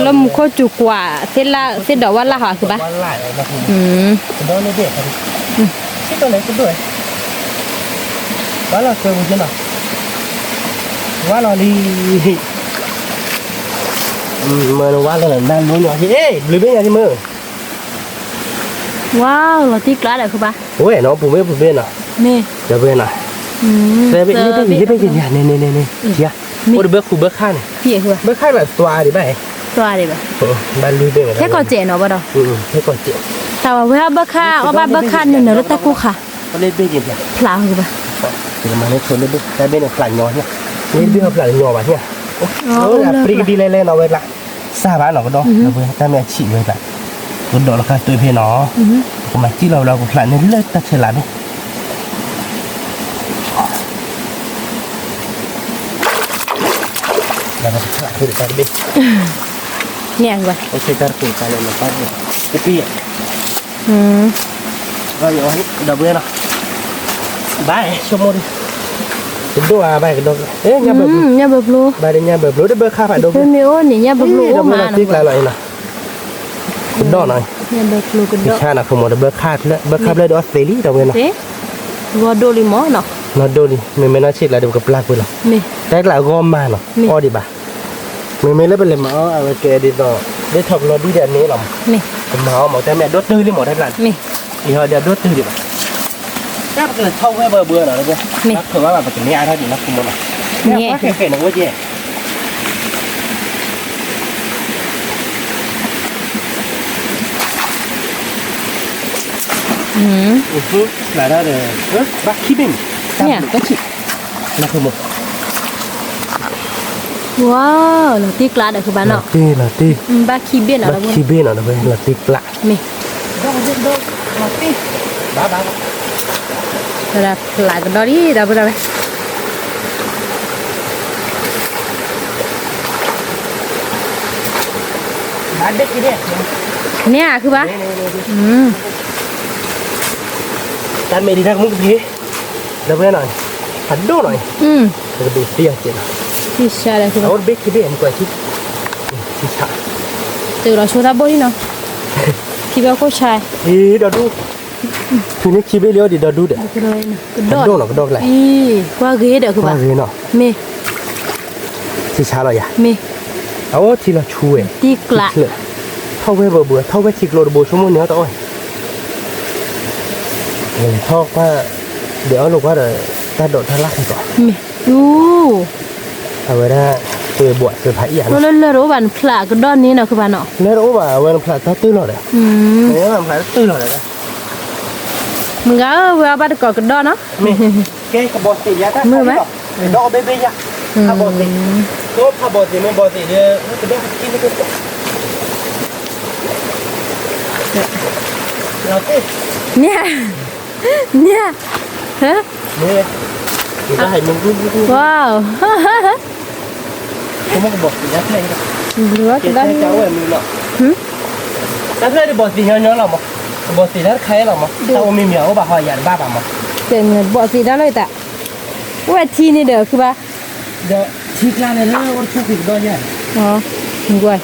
လၢမူခိၣ်စူၤကွၢ်, သ့ၣ်ဒီးဝါလၢ်ဟီခုဘၣ်, ဝါလီၤလံ, မ့ၢ်ဝါလီၤလၢနလိၤညီ, ဘျုးဘ့ၣ်ညါမ့ၢ် ဝါလီၤတံၢ်ကျါဒီးခုဘၣ်, ဝဲနီၤ ပူၤဘ့ၣ်ပူၤဘ့ၣ်နီၤ, မ့ၢ်, ဒီပုၢ်ဝဲၢ်နီၤ, လ့ဘ့ၣ်က့ၤညါန့ၣ်န့ၣ်န့ၣ်, အိၣ်တဘၢခူဘၢခါန့ၣ်, ဘၢခါလၢသွါဒံးဘၣ်, သွါဒံးဘၣ်, ဘၣ်လုၢ်ဘ့ၣ်ဝဲ, ဟဲကီၢ်စဲးနီၤဘၣ်ဒီး, ဟဲကီၢ်စဲး, တၢ်ဝဲအဘၢခါ အီၣ်ဘၣ်ဘၢခါန့ၣ်နၢၤလၢတၢ်ကိၢ်ခါ, ဖျးဝဲဘၣ်, တၢ်ဘ့ၣ်န့ၣ်ဖျးညီ, လ့ဘ့ၣ်ဖျးညီဘၣ်, ပြံကဒံလဲၤလဲၤနီၤဝဲကျါ စၢ်ဘၣ်နီၤကဒီး, တၢ်မ့ၢ်အဆံးဝဲကျါ, ကဒီးလီၤခါသွံၣ်ဖဲနီၤ, ကမၤစံၣ်လီၤဝဲလီၤ ကဖျးန့ၢ်လၢတၢ်ဆဲးလးဘ့ၣ်, တၢ်တဘ့ၣ်, န့ၣ်, တပံၤ, ဒီပုၢ်ဝဲၢ်နီၤ, ဒီပုၢ်ဝဲၢ်နီၤ, ဒီပုၢ်ဝဲၢ်နီၤ, ဒီပုၢ်ဝဲၢ်နီၤ, ဒီပုၢ်ဝဲၢ်နီၤ, ဘၣ်ဆိကမိၣ်ဒံး, တဒိၣ်ဧါ ဘၣ်ကဒီး, ညၣ်ဘၢၣ်ဖျိ, ဘၣ်ဒီးညၣ်ဘၢၣ်ဖျိ တဘၢခါဖးဒိၣ်ဖဲ, မ့ၢ်အိၣ်န့ၣ် ညၣ်ဘၢၣ်ဖျိအိၣ်မးနီၤ, တ့ကျါလီၤအံၤနီၤ, ကဒီးနီၤ, ညၣ်ဘၢၣ်ဖျိကဒီး, ဆါနီၤ ခမီၤ တဘၢခါဖျၢၣ် ဘၢခါဖျၢၣ်ဒီးအီၣ်သ့လံ ဒီပုၢ်ဝဲၢ်နီၤ, ဂီၢ်ဒိၣ်လံမးနီၤ, နီၢ်ဒိၣ်လံ မ့မ့ၢ်နီၢ်ဆံးကျါဒီး ပကပျၢ်ကွံာ်လီၤ, တၢ်ကျါအဂီၢ်မးနီၤ, အီၣ်ဒံးဘၣ် မ့မ့ၢ်လၢပလဲၤမၤအီၣ်အဝဲကဲဒ်သိး ဒ်ထီၣ်ကလီဒ်ဒီးအန့ၣ်လီၤမး, ကမၤအီၣ်မး တၢ်မ့ၢ်အဒိၣ်တုာ်လံမး တၢ်ကျါန့ၣ်, အံၤဟီဒီးအဒိၣ်တုာ်ဒံးဘၣ်, တၢ်ပကထီၣ်ဝဲဘၢဘၢနီၤ, ဘၣ်ဖျိဘၣ်ဘၣ် ပကန့ၢ်အါထီၣ်ဒံးနီၤ ခမီၤနီၤ, ဃဲဃဲန့ၣ်အိၣ်ကဲ ဘၣ်ခံဘ့ၣ်န့ၣ်, ဝါ, လီၤတံၢ်ကျါဒီး ဃုဘၣ်နီၤ, လီၤတံၢ် လီၤတံၢ်, ဘၣ်ခံဘ့ၣ်နီၤ, ဘၣ်ခံဘ့ၣ်နီၤ ဒီးလီၤတံၢ်ကျါ, မ့ၢ်, ဖျါကဒီးလံ ဒီပုၢ်ဝဲၢ် န့ၣ်ဧါ ဃုဘၣ်, တၢ်မ့ၢ်ဒံးတၢ်ကမူၣ်ကဖံး, ဒီပုၢ်ဝဲၢ်နီၤ, ဖးဒိၣ်နီၤ, ပကဒုးသံအီၤက့ၤနီၤ, အအိၣ်တဘ့ၣ်ခံဘ့ၣ် မကွၢ်ဆံ, တုၤလီၤဆိတၢ်ဘိၣ်လံနီၤ, ခံဘ့ၣ်ခိၣ်ဆါ, အံၤဒီးဒူၣ်, ဖံးန့ၢ်ခံဘ့ၣ်လံအီၤဒံးဒီးဒူၣ်ဒီး, ကဒိၣ်နီၤ ကဒိၣ်ကျါ, ကွၢ်ဂ့ၤဒီး ကွၢ်ဂ့ၤနီၤ, မ့ၢ် ထံဆါလီၤယၤ, မ့ၢ်, အအိၣ်ထံလီၤဆူဝဲ, တံၢ်ကျါ, ထီၣ်ဝဲဘၢဘၢ ထီၣ်ဝဲထံကျိတဘိဆိကမိၣ်န့ၣ်အီၤတအီၣ်, ထီၣ်ကွၢ်, ဒုးအီၣ်လိာ်ကွၢ်ဒီး, တၢ်ဒိးတၢ်လၢ်ခဲကီး, မ့ၢ်, အဝဲဒၣ်, သုးဘှီးသုးဖးအံၤဧါ, လၢလၢတအိၣ်ဘၣ်နဖျးကဒီးန့ၣ်နီၤ ခုဘၣ်နီၤ, လၢတအိၣ်ဘၣ် အဝဲနဖျးတၢ်တုၢ်လီၤဒီး, နဖျးတၢ်တုၢ်လီၤဒီး, မုၢ်ဂၤဧၢ ဝဲအဘၣ်တကိးကဒီးနီၤ, ကဲကဘီသ့ၣ်ယါတၢ်, ကဒီးအဘ့ၣ်ဘ့ၣ်ယါ, ဖးဘီသ့ၣ်, ကဖးဘီသ့ၣ်မ့ၢ်ဘီသ့ၣ်ဒီး, ကဒီးက့ၤလၢကဒီး, န့ၣ်, န့ၣ်, ဟၢ, န့ၣ်, ဝါ, ကဘီသ့ၣ်ညါဖျဲၣ်, တၢ်ဖျဲၣ်ဒ်ဘီသ့ၣ်ညီညီလီၤမး, ကဘီသ့ၣ်တၢ်တခါအံၤလီၤမး, တၢ်အိၣ်မ့ၢ်မ့ၢ်အအိၣ်ဘၣ်ဟီယၤတဘၣ်ဘၣ်မး, ဘီသ့ၣ်တၢ်လီၤအံၤတၢ်, အိၣ်ဝဲထံန့ၣ်ဒီး ခုဘၣ်, ဒီးထံကျါန့ၣ်လၢအိၣ်တဆူၣ်က့ၤကဒီးယါ, ကွၢ်,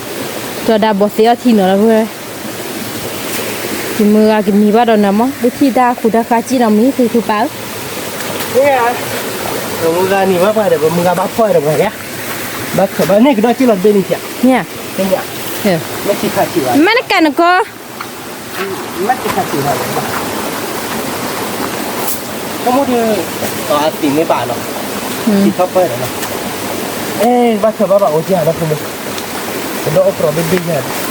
ကၠီၤဒၣ်ဘီသ့ၣ်အီၣ်ထံနီၤလီၤဝဲ ယမုၢ်ဂၤကနံၤဘၣ်ဒီးနၤမး လၢခံတၢ်ခူတၢ်ဃါကံၣ်နီၤမံၤ သုသုပာ်ဧၢ, မုၢ်ဂၤနံၤဘၣ်ပှၤဒီး ပမုၢ်ဂၤဘၣ်ဖှီၣ်ဒီးပှၤယါ, ဘၣ်ခၢၣ်ဘၣ်န့ၣ်ကဒီးက့ၤလီၤတဘ့ၣ်န့ၣ်ဖျါ, မ့ၢ်တကးနကီ ဆိကမိၣ်ဒီး, အသံၣ်မ့ၢ်ဘၣ်နီၤ, သံၣ်ထီၣ်ပၢၢ်ဒီးနီၤ, အဲ ဘၣ်ခၢၣ်ဘၣ်ဘၣ်အိၣ်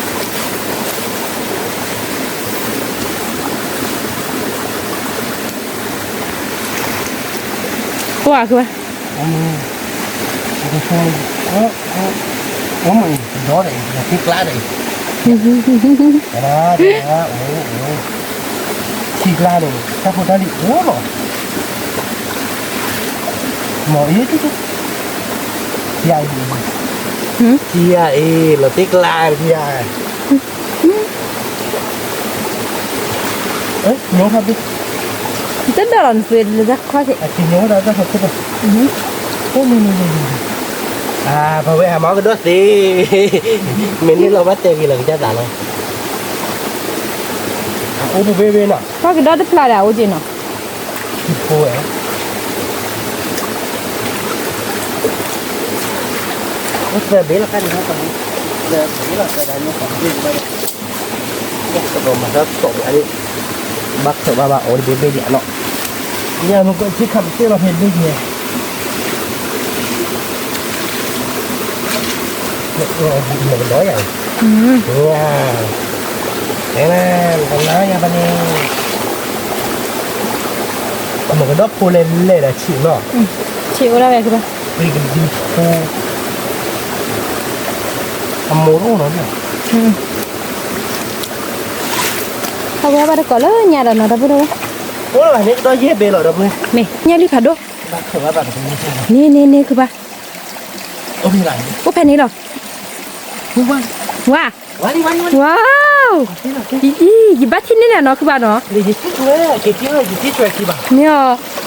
ကဲနီၤဖိမုၣ်, ကဒီးအိၣ်ကြီဘ့ၣ်ဘ့ၣ်ယါ, ကွၢ်ဃုဘၣ်, အိၣ်မ့ၢ်ကဒီးဒီး လီၤတံၢ်ကျါဒီး, တဂၤတဂၤအိၣ်, ထံကျါန့ၣ် တၢ်ဖိတၢ်လံၤအိၣ်လီၤ, မ့ၢ်အံၤ, ထံယါအံၤ, ထံယါအံၤ လီၤတံၢ်ကျါထံယါ ညိထီၣ်ဘ့ၣ်, တဒၣ်လီၤနသွံၣ်လၢတၢ်ခီၣ်က့ၤ, အက့ၤညိဝဲဒၣ်တၢ်ခီၣ်ခိၣ်ဘၣ်, အိၣ်မ့ၢ်မ့ၢ်မ့ၢ်မ့ၢ်, အပဝဲအမၤကဒီးသ့, မ့ၢ်န့ၣ်လီၤဘၣ်တဲဂ့ၤလီၤကစၢ်သးလီၤ, အိၣ်ပူၤဘ့ၣ်ဘ့ၣ်နီၤ, ပှၤကဒီးတဖျါဒီးအိၣ်က့ၤနီၤ, ထံဖိဝဲ အိၣ်သၢဘ့ၣ်လီၤခါန့ၣ်, သၢဘ့ၣ်လီၤသၢဘ့ၣ်န့ၣ်, ကဒီးမၤတၢ်စီၣ်ဘၣ်န့ၣ်, ဘၣ်ခၢၣ်ဘၣ်ဘၣ်အိၣ်တဘ့ၣ်ဘ့ၣ်ဒံးနီၤ, ညါမ့ၢ်ကီၢ်ထံခါပသ့ၣ်လီၤဖဲဘ့ၣ်က့ၤ မ့ၢ်ကဒီးယၤ, မ့ၢ်ကဒီးယၤဘၣ်န့ၣ်, မ့ၢ်ကဒီးဖိလဲၣ်လဲၣ်ဒီးဆံးနီၤ, ဆံးအိၣ်ဒၣ်ဝဲကဘၣ်, ပကဒုဖိ, အမိၢ်တအိၣ်နီၤ, အဝဲဘၣ်တကိးလၢညါဒီးနီၤ ဒီပုၢ်ဒီဝဲၢ်, အိၣ်လၢန့ၣ်ကဒီးယဲၢ်ဘ့ၣ်လီၤ ဒီပုၢ်, မ့ၢ်ညါလံဖးဒိၣ်, န့ၣ်န့ၣ်န့ၣ်ကဘၣ်, အိၣ်ဖဲန့ၣ်လီၤ, ဝါ, ဝါ, ယဘၣ်ထံၣ်န့ၢ်န့ၣ်နီၤ ခုဘၣ်နီၤ, မ့ၢ်အီၤ,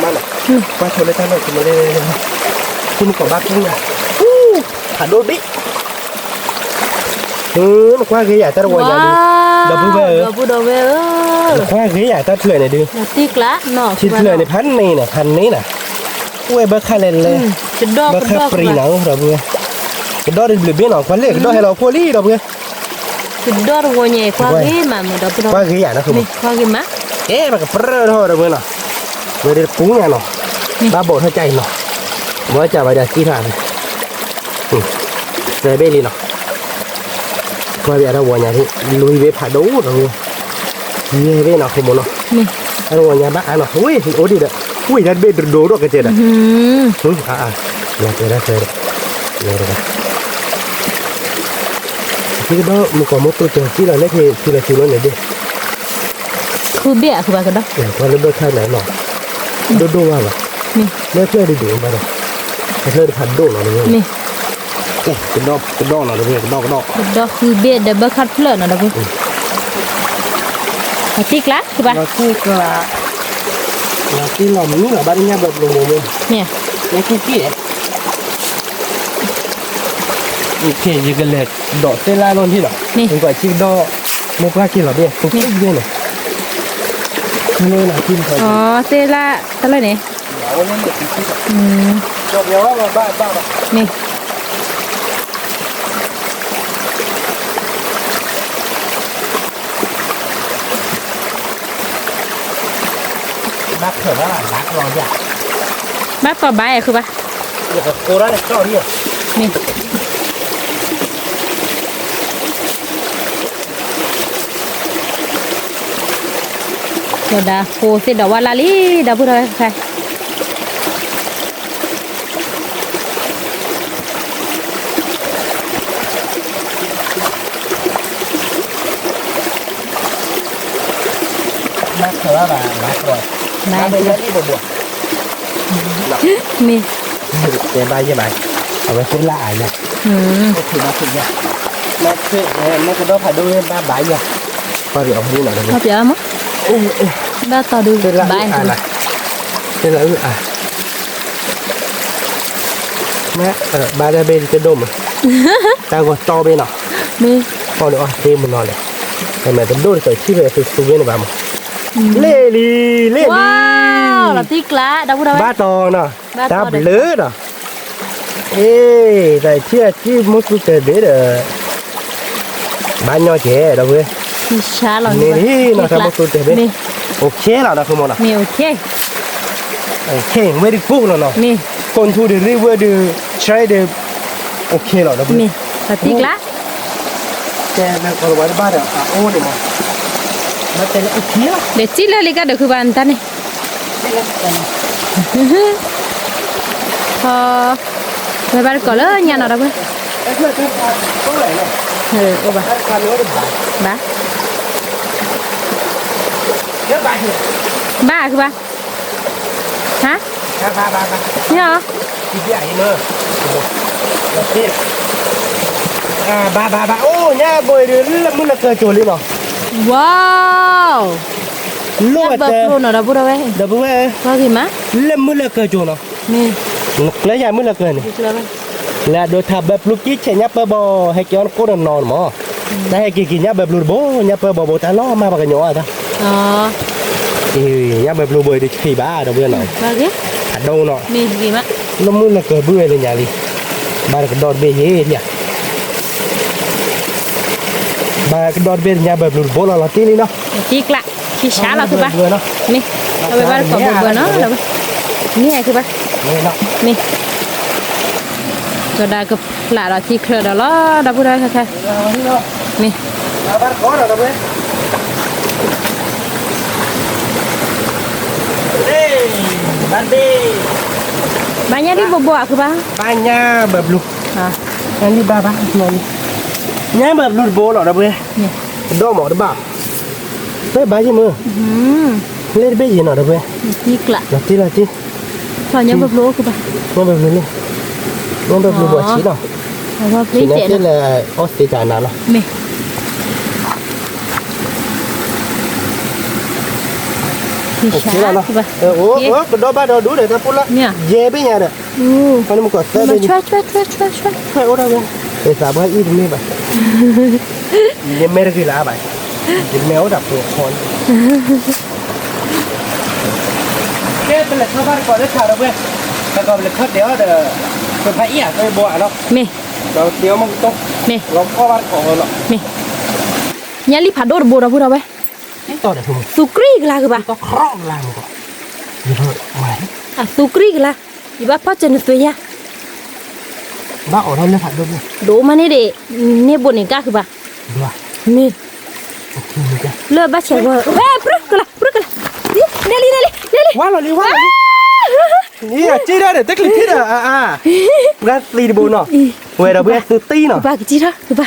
ကွၢ်ဆိလၢတၢ်လီၢ်ဆိမလဲ, ဃုမုၢ်ကီၢ်ဘါပူၤညါ, ဖးဒိၣ်ဘ့ၣ်, နကွၢ်ဂ့ၤယၤတၢ်တဝီညါဒုး, ဒီပုၢ်ဝဲၢ်ဧၢ, နကွၢ်ဂ့ၤယၤတၢ်တဖျၢၣ်န့ၣ်ဒုး, ထံတဖျၢၣ်န့ၣ် ဖးန့ၢ်နၤ ဖးန့ၢ်နၤ, အိၣ်ဝဲဘၢခါလဲၣ်လဲၣ်, ဘၢခါပြံၤနၤဧၢ ဒီပုၢ်ဝဲၢ်, ကဒီးတဘျုးဘ့ၣ်နီၤ ကွၢ်လၢကဒီးဟဲလီၤအခိၣ်လံ ဒီပုၢ်ဝဲၢ်, ကဒီးတဝီညါ ကွၢ်ဂ့ၤမးမ့ၢ်ဒီပုၢ်ဝဲၢ်, ကွၢ်ဂ့ၤယၤနီၤ, ကွၢ်ဂ့ၤမး, အဲ ပကပြၢထီၣ်ဒီပုၢ်ဝဲၢ်နီၤ, ဝဲဒၣ်တပူၤညါနီၤ, ဘၣ်ဘီၣ်ထီၣ်ကၢ်အံၤနီၤ, ဘီၣ်ကၢ်ဘၣ်ဒီးကံၣ်ထီၣ်, သၢဘ့ၣ်လံနီၤ, ကွၢ်ဘ့ၣ်အတၢ်ဝီညါဒုး လွံၢ်ဘ့ၣ်ဖးဒိၣ်ဒီပုၢ်ဝဲၢ်, ယဲၢ်ဘ့ၣ်နီၤ ဃိမိၢ်နီၤ, အတၢ်ဝီညါဘၣ်အါနီၤ ဝံၤ အိၣ်ဒံးဒီး, ဝံၤတၢ်တဘ့ၣ်တဒိၣ်ဒီးကတဲဒီး, အါအါ, ယၤတဲဒၣ်ဆွဲဒီး, ယဲၢ်တဂၤ ထံကဒီးမုၢ်ကီၢ်မုၢ်သူကၢၤကံၣ်လီၤလၢထံလီၤထူလီၤန့ၣ်ဒ့ၣ်, ခုဘ့ၣ်အဃုဘၣ်ကဒီး, ကွၢ်လၢဘၢခါန့ၣ်နီၤ, ဒိၣ်ဒိၣ်ဘၣ်ဘၣ်, လၢဖျၢၣ်ဒုးဒိၣ်ဘၣ်ဒီး, ဖျၢၣ်တဖးဒိၣ်နီၤတဝဲ, ကဒီးကဒီးနီၤတဝဲ ကဒီးကဒီး, ကဒီးဃုဘ့ၣ်ဒီးဘၢခါတဖျၢၣ်နီၤဒီပုၢ်, အတံၢ်ကျါ ခုဘၣ်, တံၢ်ကျါ, တံၢ်လီၤမနုၤလီၤ ဘၣ်တညၣ်ဘၢဘျိမ့ၢ်, မ့ၢ်, လၢကံၣ်ကံၣ်, ယကလဲၤဒိးသ့ၣ်လၣ်လီၢ်ထံလီၤ, ကွၢ်ထံကဒီး, မိၢ်ပှၢ်က့ၤလီၤဘ့ၣ် ပက့ၤန့ၣ်, သ့ၣ်လၣ်, တၢ်လၢန့ၣ်, မ့ၢ် ဘၣ်ကီၢ်ဘၣ်အဲၣ်ဃုဘၣ်, မ့ၢ်, ကဒၣ်ဃိသ့ၣ်ဒီးဝါလၢ်လံ, ဒီပုၢ်ဒီဝဲၢ်ခဲ, ဘၣ်ဘၣ်ဘၣ်ဘၣ် မ့ၢ် တဲဘၣ်ယဲဘၣ် အဝဲသ့ၣ်လၢအယၤ မ့ၢ်ကဒီဖးဒိၣ်ဝဲဘၣ်ဘၣ်ယၤ ပၢ်ပျဲအီၤမ့ၢ် ဘၣ်တီဒုးဘၣ် သ့ၣ်လၢအအါ မ့ၢ် ဘၣ်တၢ်ဘ့ၣ်တဒိၣ်မး တၢ်ဂီၤတီဘ့ၣ်နီၤ မ့ၢ် အီၣ်ဒီးအီၣ်သ့မနီၤလဲၣ် တမ့ၢ်တဒိၣ်တကဲထံၣ်ဖဲသူသူဝဲန့ၣ်ဘၣ်မး လ့ၣ်လံ လ့ၣ်လံ လီၤတံၢ်ကျါ ဒီပုၢ်ဒီဝဲၢ် ဘၣ်တီနီၤ တၢ်ဘျုးဒီး အ့ တၢ်ထံၣ်အကံၢ်မုၢ်သူတဲာ်ဘ့ၣ်ဒီး ဘၣ်ညီကဲဒီပုၢ်ဝဲၢ် မ့ၢ်လံနီၤ တၢ်မုၢ်သူတဲာ်ဘ့ၣ် အိၣ်ခ့လီၤဒီပုၢ်မနီၤ မ့ၢ်အိၣ်ခ့ အိၣ်ခ့ very good လီၤနီၤ မ့ၢ် going to the river ဒီး try ဒီး အိၣ်ခ့လီၤဒီပုၢ်ဝဲၢ် မ့ၢ် တၢ်တံၢ်ကျါ တဲလၢကီၢ်လဝါတဘၣ်ဒီး အအိၣ်န့ၣ်မး ဘၣ်တဲလၢအိၣ်ခ့လီၤ ဒီးစံၣ်လၢလံကါဒီးခုဘၣ်နတၢ်န့ၣ် ဟီ ဝဲဘၣ်တကိးလၢညါနီၤဒီပုၢ် အိၣ်ဘၣ် ဘၣ် ဘၣ်ခုဘၣ် ဟါ မ့ၢ်ဟီ ဘၣ်ဘၣ်ဘၣ် အိၣ်ညါဘိဒုး လၢမုၢ်လၢကၢၤကၠိၤလံနီၤ ဝါ လိၣ်ဝဲတၢ် ဒီပုၢ်ဒီဝဲၢ် ဒီပုၢ်ဝဲၢ် လၢမုၢ်လၢကၢၤကၠိၤနီၤ မ့ၢ် နကျဲယၤမုၢ်လၢကၢၤန့ၣ် လၢအဒိးထါဘၢပျူၤကံဆဲးညါပၢဘီ ဟဲက့ၤအီၣ်နကိၣ်နီၤနီၤမး တၢ်ဟဲက့ၤက့ၤညါဘၢပျူၤတဘိ ညါပၢဘီဘိတၢ်လီၤမၢ်ပှၤကညီအတၢ် ညါဘၢပျူၤဘိဒုးဆံးဘၣ် ဒီပုၢ်ဝဲၢ်နီၤ အဒိနီၤ လၢမုၢ်လၢကၢၤဘုဝဲလၢညါလံ ဘၣ်တကဒီးတဘ့ၣ်ယဲၢ် ဘၣ်ကဒီးတဘ့ၣ်ညါဘၢပျူၤတဘိလီၤလီၤတံၢ်လံနီၤ တံၢ်ကျါ ခံဆါလီၤခုဘၣ် မ့ၢ် အဝဲဘၣ်တကိးဘိဘၢနီၤ မ့ၢ်ခုဘၣ် မ့ၢ် ကဒၣ်ကဖျးဒီးထံချၢဒီးလီၤ ဒီပုၢ်ဒီဝဲၢ်ခဲခဲ မ့ၢ် ဘၣ်ညါဒ်ဘိဘိအခုဘၣ် ဘၣ်ညါဘၢပျူၤ ဘၣ်ဘၣ် ညါဘၢပျူၤတဘိလီၤ ဒီပုၢ်ဝဲၢ် ဒီးမးတဘၣ် တဘၣ်ယဲၢ်မုၢ် လ့ၣ်တဘ့ၣ်ယဲၢ်နီၤ ဒီပုၢ်ဝဲၢ် လီၤတံၢ်လီၤတံၢ် ညါဘၢပျူၤလ့ၣ် ညါဘၢပျူၤဘိဆံးနီၤ ဆံးန့ၣ်သ့လၢ အီၣ်သ့တၢ်နၤလီၤ မ့ၢ် ကဒီးဘၣ်ဒီးဒူၣ်ဒီး တၢ်ပူၤလၢ ယဲၢ်ဘ့ၣ်ညါဒီး ဖဲအိၣ်ဒၣ်ဝဲ သးပှၢ်အံၣ်တမ့ၢ်ဘၣ် ယမဲာ်တဂ့ၤလၢၤဘၣ် ယမဲာ်အိၣ်တၢ်ပှဲၤခီန့ၣ် ကဲ ပလဲၤထီၣ်ဘၣ်တကိးလၢထးဒီပုၢ်ဝဲၢ် တကိးပလဲၤထီၣ်တဲအီၤဒီး ပဖးအံၣ်အသိးဘိအနီၤ မ့ၢ် ဒီးတဲအီၤမ့ၢ်ကတိၤ မ့ၢ် လီၤဖီၣ်ဘၣ်တကိးလီၤ မ့ၢ် ညါလံဖးဒိၣ်တဘိဒီပုၢ်ဒီဝဲၢ် သူကြံၢ်ကလါကဘၣ် အသူကြံၢ်ကလါ ယဘၣ်ဖီၣ်စၢၤနသွဲၣ်ယၤ ဘၣ်အိးထီၣ်လၢဖးဒိၣ် ဒိၣ်မးန့ၣ်ဒံး န့ၢ်ဘိန့ၣ်ကါကဘၣ် မ့ၢ် လၢဘၣ်ဆဲးဝဲ ပြၢကလါ ပြၢကလါ နဲလံ နဲလံ နဲလံ ဝါလီၤလံ ဝါလီၤလံ န့ၣ် က့ၤထီၣ်ဒီး တကျံၤထံၣ်ဒီး အါအါ ပှၤသံတဘိနီၤ ဝဲဒီးပှၤသူတံၢ်နီၤ ကဘၣ်ကစံၣ်ထီၣ် ကဘၣ်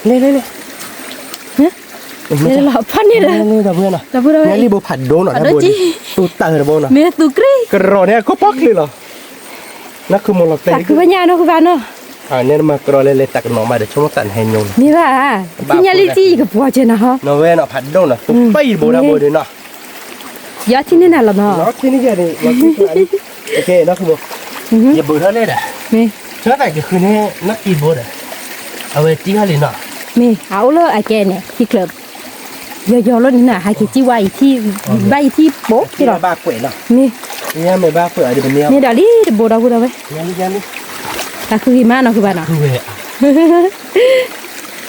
လဲၤလဲၤလဲၤ လီၤဖီၣ်န့ၣ်ဒီး ဒီပုၢ်ဒီဝဲၢ် ညါလံဘိဖးဒိၣ်နီၤ ဖးဒိၣ်ကံ သူတၢ်တဘိနီၤ မ့ၢ်သူကြံၢ် ကရီၤန့ၣ် အခိၣ်ပီၣ်ချ့လီၤ နီၢ်ခုမိၢ်လီၤတဲာ် သးခုဝဲညါနီၢ်ခုဘၣ်နီၤ န့ၣ်မၤကရီၤလဲၤလဲၤတၢ်ကနီၤမးဒီး ဆိကမိၣ်သးနဟဲညိလီၤ မ့ၢ်ဘၣ် ညါလံကံ ယကပှီၤကဲနီၤဟီ နီၤဝဲနီၤ ဖးဒိၣ်နီၤ သူပံၢ်တဘိနီၤ ဘိဒုးနီၤ ယီထံန့ၢ်နၤလီၤနီၤ လီၤထံန့ၢ်ယၤန့ၣ် လီၤထံန့ၢ်ယၤန့ၣ် ကဲနီၢ်ခုမိၢ် ယဘုးထီၣ်လဲၣ်ဒီး မ့ၢ် ဆၢသးယဃုန့ၢ်နီၢ်ကံဘိဒီး အဝဲတံၢ်ဟီၣ်လံနီၤ မ့ၢ် အအိၣ်လၢအကဲန့ၣ် ထံချၢ ယီၤယီၤလီၤန့ၣ်နီၤ ဟဲက့ၤစံၣ်ဝါအံၤထံ ဘၣ်အံၤထံဘိက့ၤလီၤ မ့ၢ် မ့ၢ်ဘၣ်ကွဲးလီၤ မ့ၢ်ဒီးလံတဘိ ဒီပုၢ်ဒီဝဲၢ် သးခုဂ့ၤမးနီၢ်ခုဘၣ်နီၤ အံၤ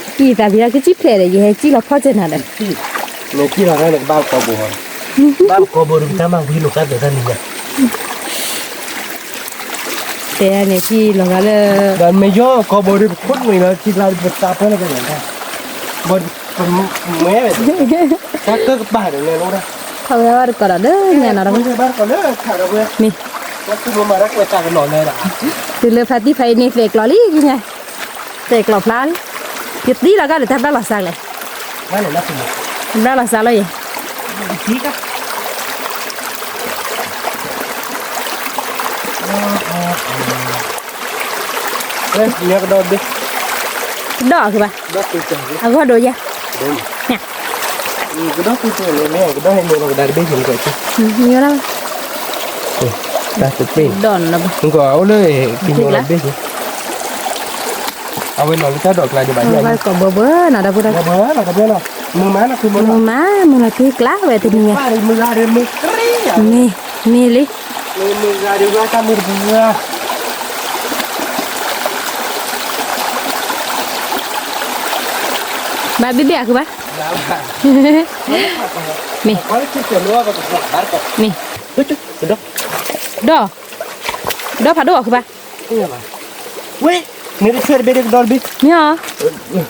သးဘံဒီးကစံၣ်ဖျဲးဒီး ယဟဲစံၣ်လီၤဖီၣ်စၢၤနၤဒီး မ့ၢ်စံၣ်လီၤဂာ်န့ၣ် ကဘၣ်ကီဘိ ဘၣ်ကီဘိဒီး ပတၢ်မၤဝံၤလိာ်ကါသဲးတၢ်န့ၣ်ညါ တဲန့ၣ်စံၣ်လီၤဂာ်လၢ ဒီးမ့ၢ်ယီၢ်ကီဘိဒီး ပခိၣ်နွံလီၤ ထံကျါပသးပၢလၢကလဲၤတၢ် ဘီ ပမဲဝဲ တၢ်ကၢၢ်ကပၤဒီးလဲၤလိၤဒၣ် ခီဝဲဘၣ်တကိးဒီးလၢညါနီၤ ဒီပုၢ် ဘၣ်တကိးလၢခးဒီပုၢ် မ့ၢ် လၢသူၣ်ဘိမၤတၢ်ကွဲးတၢ်ကနီၤလၢဒၣ် တုၤလၢဖါတံၢ်ဖါအံၤန့ၣ် သဲးကျိးလံညါ သဲးကျိးဖျါလံ ယသံလီၤဂာ်ဒီးတၢ်ဘျၣ်လီၤစၢ်လဲၣ် ဘျၣ်လီၤစၢ်လီၤယဲၢ် ထံကါ မ့ၢ်ကဒီဘ့ၣ် ကဒီခုဘၣ် အဂီၢ်ဒိၣ်ယဲ ကဒီခုတဲာ်န့ၣ် ကဒီဟဲန့ၣ်လီၤကဒါတဘ့ၣ်န့ၣ်ကီး တၢ်တပ့ၢ် ကီးအိၣ်လၢ ကညီလီၤတဘ့ၣ်န့ၣ် အဝဲလီၤလၢတၢ်ဒိးကျါဒံးဘၣ် ကီးဘၢဘၢနီၤ ဒီပုၢ်ဒီဝဲၢ် မုာ်မးနီၤ မုာ်မး မုာ်လီၤက့ၤကျါဝဲတနံၤညါ မ့ၢ် မ့ၢ်လံ ဘၣ်ဘ့ၣ်ဘ့ၣ်အဃုဘၣ် မ့ၢ် မ့ၢ် ဒီး ဒီးဖးဒိၣ်အဃုဘၣ် ဝဲ မ့ၢ်တဆွဲတဘ့ၣ်ဒီးကဒီတဘ့ၣ် မ့ၢ်အီၤ ဝါ ဆွဲတဘ့ၣ်ဒီးပမၤဘၣ်နီၤ မၤလၢကဒီဘ့ၣ်လီၤ ကဒီမိၢ်ဂီၤလီၤ ဒီးပဝဲက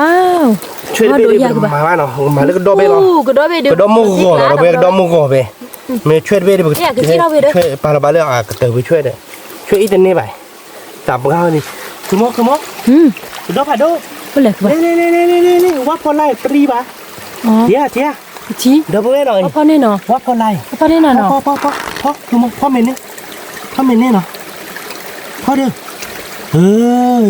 ဒီမိၢ်ဂီၤဖဲ မ့ၢ်ဆွဲတဘ့ၣ်ဒီး ပကဆွဲပာ်လီၤဘၣ်လၢအကတၢၢ်ပဆွဲဒီး ဆွဲအံၤတန့ၢ်ဘၣ် တၢ်ပှၤန့ၣ် ခမီ ခမီ ကဒီဖးဒိၣ် ဝါဖီလာ်ပြံဘၣ် ထံထံ ဒီပုၢ်ဝဲၢ်နီၤ ဖီန့ၣ်နီၤ ဖီဖီန့ၣ်နီၤ ဖီ ဖီမ့ၢ်န့ၣ် ဖီမ့ၢ်န့ၣ်နီၤ ဖီဒီး ဝါ ဒီပုၢ်ဒီဝဲၢ်ဖးဒိၣ်ကံၣ်နီၤအံၤ အတိၢ်တၢ် ကဘၣ်ကသ့ဧါ ဖီမ့ၢ်န့ၣ်ဘၣ်ဒီး နခိၣ်သၣ်ဃံညီ ဖးဒိၣ်ကံၣ် နီၢ်ခဘၣ်နီၤ ဖးဒိၣ်ကံၣ်ဒီ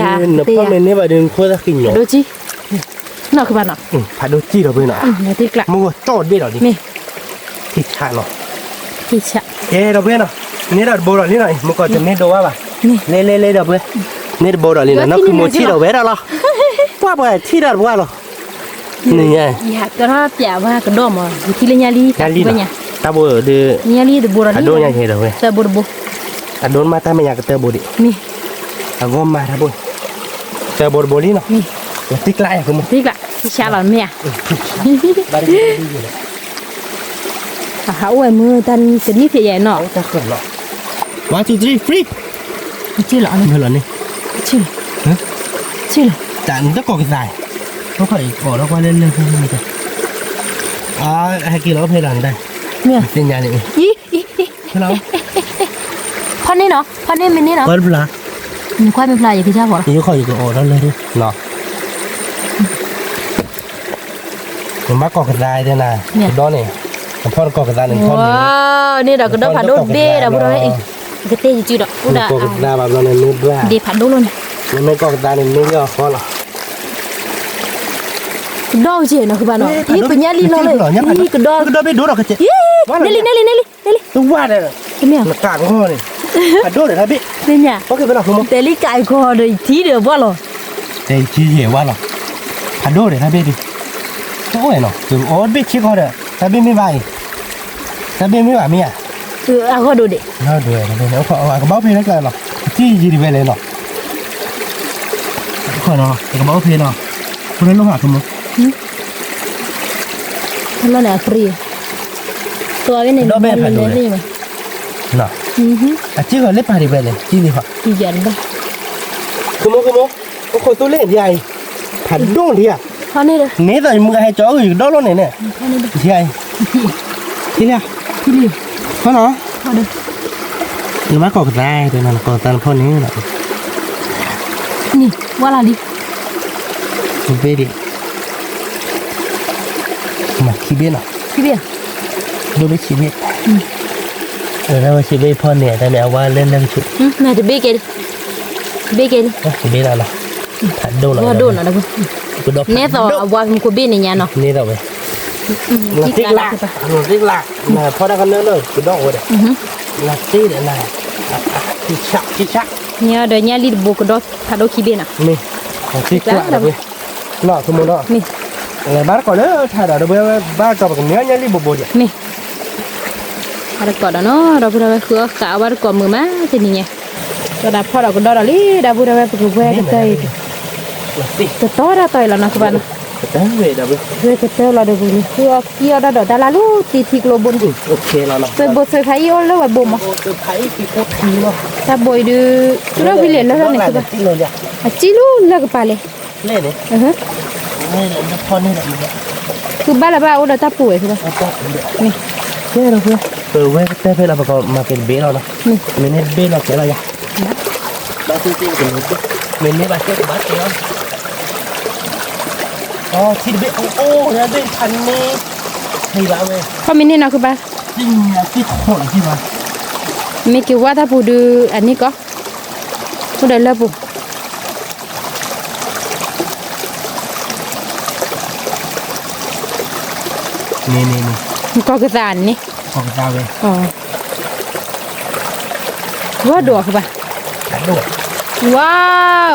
ပုၢ်ဝဲၢ်နီၤ မ့ၢ်ကီၢ်ကၠီၣ်ဒ့ၣ်ဒီးလံ မ့ၢ် ထံဆးနီၤ ထံဆး ကဲဒီပုၢ်ဝဲၢ်နီၤ န့ၢ်ဒီးတဘိဒီးလံနီၤ မ့ၢ်ကီၢ်တန့ၢ်ဒိဝဲဘၣ် လဲၤလဲၤလဲၤဒီပုၢ်ဝဲၢ် န့ၢ်တဘိဒီးလံနီၤ နီၢ်ခမီထံၣ်ဒီးဝဲဒၣ်လီၤ ပှၢ်ပှၢ်ထံၣ်ဒီးတပှၢ်လီၤ နညါ ယဟးကထီၣ်ပျးဝဲကဒီမး ယထံၣ်လၢညါလံ ညါလံနီၤ တၢ်ဘိဒီး ညါလံတဘိဒီးလံ အဒိညါကဲဒီပုၢ်ဝဲၢ် သၢဘိတဘိ အဒိမးတၢ်မဲာ်ညါကတၢၢ်ဘိဒံး မ့ၢ် အဂီၢ်မးတၢ်ဘိ သၢဘိတဘိလံနီၤ မ့ၢ် လီၤတံၢ်ကျါယၤကမူ တံၢ်ကျါ တံၢ်ဆါလီၤမ့ၢ်ဧါ အဟးအိၣ်ဝဲမုၢ်တၢ်တနံၣ်ဖျဲးယဲနီၤ One, two, three, free အစံၣ်လီၤ မ့ၢ်လီၤန့ၣ် အစံၣ်လီၤ စံၣ်လီၤ တၢ်နတကိးကသး ဘၣ်ခီအံၤကိးထီၣ်ကွၢ်လၢလၢဖဲဖဲမ့ၢ်တၢ် အ ဟဲက့ၤလီၤဖဲလီၤနတၢ် မ့ၢ် သ့ၣ်ညါန့ၣ် ဖီန့ၣ်နီၤ ဖီန့ၣ်မ့ၢ်န့ၣ်နီၤ ကွၢ်တဖျါ နကွၢ်မ့ၢ်ဖျါ ယကစၢ်ဖီၣ်လီၤ ယခီၣ်ယကအိးထီၣ်လၢနီၤ နဘၣ်ကိးကသးတဲနၤ ကဒီန့ၣ် နဖီၣ်တကိးကသးန့ၣ် နဖီၣ်န့ၣ် န့ၣ်ဒီးကဒီဖးဒိၣ်ဘ့ၣ်ဒီး ပုၢ်ဒီဝဲၢ်အံၤ ကသ့ၣ်ယစုဒီး အိၣ်ဒၣ်ကိးကသးဘၣ်ဘျီန့ၣ် မ့ၢ်ဘၣ် ဒ့ဖးဒိၣ်လီၤန့ၣ် နမ့ၢ်ကိးကသးန့ၣ် မ့ၢ်လၢအဃီလီၤ ကဒီက့နီၤ ကဘၣ်နီၤ အံၤပညါလံလီၤလၢ အံၤကဒီ ကဒီဘ့ၣ်ဒိၣ်ဒီးကစဲး နဲလံ နဲလံ နဲလံ နဲလံ တဝၢ်ဒီး တမ့ၢ် နကးကီန့ၣ် ဖးဒိၣ်ဒီးတၢ်ဘ့ၣ် မ့ၢ်ညါ တဲလံကးကီဒီးယထံဒီးဘၣ်လီၤ တဲယထံယဲၢ်ဝၢ်လီၤ ဖးဒိၣ်ဒီးတၢ်ဘ့ၣ်ဒံး တအိၣ်နီၤ အီၣ်ဘ့ၣ်ဆ့ကီဒီး တၢ်ဘ့ၣ်မ့ၢ်ဘၣ်အံၤ တၢ်ဘ့ၣ်မ့ၢ်ဘၣ်မ့ၢ်ဧါ အဂီၢ်ဒိၣ်ဒံး အကဘၣ်အိၣ်ဖဲလၢကျါလီၤ ထံယံၤတဝဲလဲၣ်နီၤ ကဘၣ်အိၣ်ဖဲနီၤ ဖိလၢလိၣ်ဟးကမူ လီၤန့ၣ်အပြံ တွာ်ဝဲန့ၣ် ဒီဘ့ၣ်ဖးဒိၣ်လဲၣ် အစ့ၢ်ကီးလၢပာ်ဒံးဝဲလဲၣ် စံၣ်လံဟီ ကမူကမူ အိၣ်ခိးသူလ့ၣ်ဒ်အံၤ ဖးဒိၣ်ဒံးဧါ န့ၣ်သိးယမုၢ်ဂၤဟဲကၠီအီၣ်ဂုာ်ယကဒီလိၣ်န့ၣ်န့ၣ် ဒ်အံၤ ထံလံ ထံလံ ဟီနီၤ နဘၣ်ကိးကသးတဲနၤ နကိးကသးနဖီၣ်န့ၣ်လီၤ န့ၣ် ဝါလီၤလံ ဘ့ၣ်ဒံး မၤခံဘ့ၣ်နီၤ ခံဘ့ၣ် ဒိၣ်ဘ့ၣ်ဆံးဘ့ၣ် အဝဲဆံးဘ့ၣ်ဖီၣ်န့ၣ် တၢ်န့ၣ် အဝဲလဲၤလဲၤကဆူး နတဘ့ၣ်ကဲဒံး တဘ့ၣ်ကဲဒံး တဘ့ၣ်လီၤနီၤ ဖးဒိၣ်လီၤနီၤ န့ၢ်သိးအဝဲမူခိၣ်ဘ့ၣ်န့ၣ်ညါနီၤ န့ၢ်သိးဝဲ နသ့ကျး နသ့ကျး နဖီၣ်တၢ်ကနၢလၢကဒီအိၣ်ဝဲဒီး နသ့ဒီးန ထံဆး ထံဆး န့ၣ်ဒီးညါလံတဘိကဒီဖးဒိၣ်ခံဘ့ၣ်နီၤ မ့ၢ် နသ့ကျးဒီးဝဲ နီၤ ခမူနီၤ မ့ၢ် ဘၣ်တကိးလၢထါဒီး ဒီးဝဲဘၣ်တကိးပကမ့ၢ်အီၣ်ညါလံဘိဘိဒံး မ့ၢ် ဘၣ်တကိးဒီးနီၤ ဒီပုၢ်ဒီဝဲၢ်ဃုအီၣ်ဃာ်အီၣ်ဘၣ်တကိးမုာ်မးတနံၤညါ ဒီးဒၣ်ဖီၣ်ဒီးကဒီဒီးလံ ဒီပုၢ်ဒီဝဲၢ် ပကဝဲကတၢၢ်အံၤ တတီတၢ်တီအံၤလီၤနီၤ ကဘၣ်နီၤ ဝဲကတၢၢ်လီၤဒီးပူၤန့ၣ် ဃုအီၣ်ကံၣ်အီၣ်တၢ်ဒီးတၢ်လၢလူၤတံၢ်ထံကျိဘိန့ၣ် ဝဲဘိသွဲဖးအံၤအိၣ်လၢဝဲဘိမး တၢ်ဘိအံၤဒုး သူဒီးဝံၤလဲၣ်လၢလီၤန့ၣ် ကဘၣ် အစံၣ်လူၤလၢကပၤလဲၣ် န့ၣ် ဃုဘၣ်လၢၤဘၣ်အိၣ်ဒီးတၢ်ပူၤဝဲ ဃုဘၣ် မ့ၢ် ကဲဒီး ပဝဲကတၢၢ်ဖဲလီၤ ပကမၤက့ၤတဘ့ၣ်လီၤနီၤ မ့ၢ်န့ၢ်တဘ့ၣ်လီၤကဲလီၤယၤ ဘၣ်သ့ၣ်သ့ၣ်ကမ့ၢ် မ့ၢ်န့ၢ်ဘၣ်ကဲကဘၣ်ကဲလီၤ ထံတဘ့ၣ်အိၣ်အိၣ် ထံတဘ့ၣ်ဖးန့ၢ် ထံဘၣ်ဝဲ ခီမ့ၢ်န့ၢ်နီၤခုဘၣ် သ့ၣ်ညါသ့ၣ်ခိၣ်လီၤထံဘၣ် မ့ၢ်က့ၤဝါတၢ်ပူၤဒုး အန့ၢ်ကီး အိၣ်ဒီးလၢပူၤ န့ၣ်န့ၣ်န့ၣ် ကီၢ်ကသးန့ၣ် ကီၢ်ကသးဝဲ ဂီၢ်ဒိၣ်အီၤဘၣ် ဝါ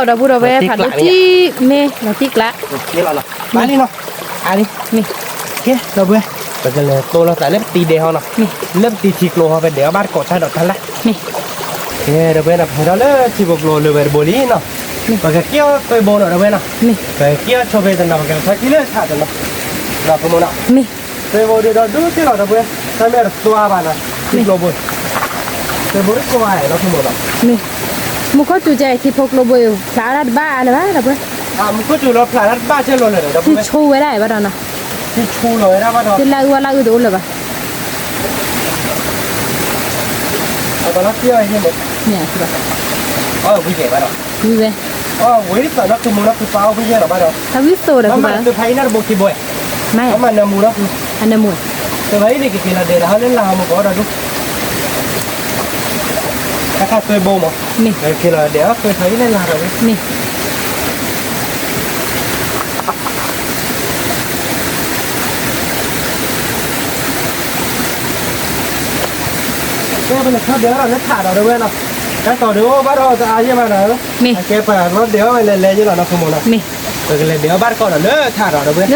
ဒီပုၢ်ဒီဝဲၢ်ဖးဒိၣ်ထံၣ် မ့ၢ်လီၤတံၢ်ကျါ ဘၣ်လံနီၤ အါလံ မ့ၢ် ကဲ ဒီပုၢ်ဝဲၢ် ပကလဲၤသိလီၤသးလၢပတံၤဒဲးဟီနီၤ မ့ၢ် လၢပတံၤထံကျိဟီ ပဒဲးအီၣ်ဘၣ်တကိးတၢ်ဒီးတၢ်လၢ် မ့ၢ် ကဲ ဒီပုၢ်ဝဲၢ်နီၤ ပဟဲထီၣ်လၢထံဖိကျိလၢဝဲတဘိလံနီၤ မ့ၢ် ပကက့ၤအီၣ်သွဲဘိနီၤ ဒီပုၢ်ဝဲၢ်နီၤ မ့ၢ် ပကက့ၤအီၣ်ဆိဖဲတနီၤ ပကထီၣ်ထံလၢထးတနီၤ ဒီပုၢ်ဝဲၢ်နီၤ မ့ၢ် သွဲဘိဒုးဒီဒူၣ်က့လီၤ ဒီပုၢ်ဝဲၢ် တၢ်မ့ၢ်တသွါဘၣ်နီၤ ထံကျိဘိ သွဲဘိတသွါနီၤ ဒီပုၢ်ဝဲၢ်နီၤ မ့ၢ် မူခိၣ်စူၤကဲ ထံဖိကျိဘိ ဖျးတၢ်တဘၣ်လၢၤဘၣ် ဒီပုၢ်ဝဲၢ် မူခိၣ်စူၤလီၤဖျးတၢ်တဘၣ်ကဲလီၤလၢၤဒီး ဒီပုၢ်ဝဲၢ် ထံဆိဝဲဒၣ်ဘၣ်ဒီးနီၤ ထံဆိလီၤဝဲဒၣ်ဘၣ်ဒီး ထံလၢအုၣ်ဝဲလၢအုၣ်တအိၣ်လၢၤဘၣ် အဘၣ်လီၤက့ၤအီၤယဲၢ်မး မ့ၢ် အီၣ်ဝံၤယဲၢ်ဘၣ်ဒီး ဝံၤဝဲ အီၣ်ဝံၤသးနီၢ်ကုမူနီၢ်ကုပၢ်အီၣ်ဝံၤယဲၢ်လီၤဘၣ်ဒီး အဝံၤသိးဒီး ဘၣ်မၤသုးဖးအံၤန့ၣ်တဘိခံဘိ မ့ၢ် ဘၣ်မၤနၢမူနီၢ်ကု အနၢမူ သုးဖးအံၤန့ၣ်ကက့ၤလီၤဒဲးဒီးဟီလၢလၢ်မူကီးဒီးဒူၣ် တၢ်ခါသွဲဘိမး မ့ၢ် ကက့ၤလီၤဒဲးအီၣ်သွဲဖးအံၤလၢလၢ်ဒီး မ့ၢ် ကဲ ပလဲၤထီၣ်ဒဲးအီၣ်ဒီးလၢထးဒီး ဒီပုၢ်ဝဲၢ်နီၤ တၢ်ကီၤဒုးအိၣ်ဘၣ်ဒီးတအါယဲၢ်ဘၣ်နီၤ မ့ၢ် အကဲပှၤလီၤဒဲးအီၣ်ဝဲလဲၤလဲၤယဲၢ်လီၤနီၢ်ကုမူနီၤ မ့ၢ် ပကလဲၤဒဲးအီၣ်ဘၣ်တကိး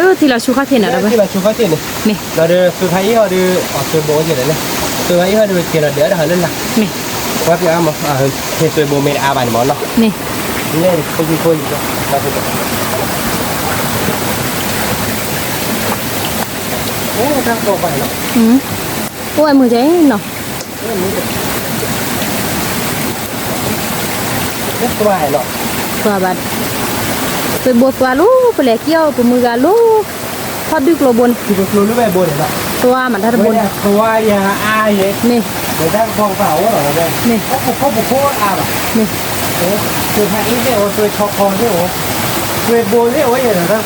ဒီးလၢထးဒီး ဒီပုၢ်ဝဲၢ် လၢထံလီၤဆူခီၣ်ထံးနီၤ ဒီပုၢ်ဝဲၢ် လၢထံလီၤဆူခီၣ်ထံးန့ၣ် မ့ၢ် ဒီးသုးဖးအံၤဟီဒီး အီၣ်သွဲဘိယဲၢ်လဲၣ် သုးဖးအံၤဟီဒီး က့ၤလီၤဒဲးအီၣ်ဒီးဟီလၢလၢ် မ့ၢ် ကွၢ်ပျးအါမး ဟ့ၣ်သွဲဘိမ့ၢ်တအါဘၣ်န့ၣ်မးနီၤ မ့ၢ် လဲၣ် ဖိခံဖိယံၤ အိၣ်တၢ်ကီၤပၤနီၤ အိၣ်ဝဲမုာ်ကဲနီၤ သွါ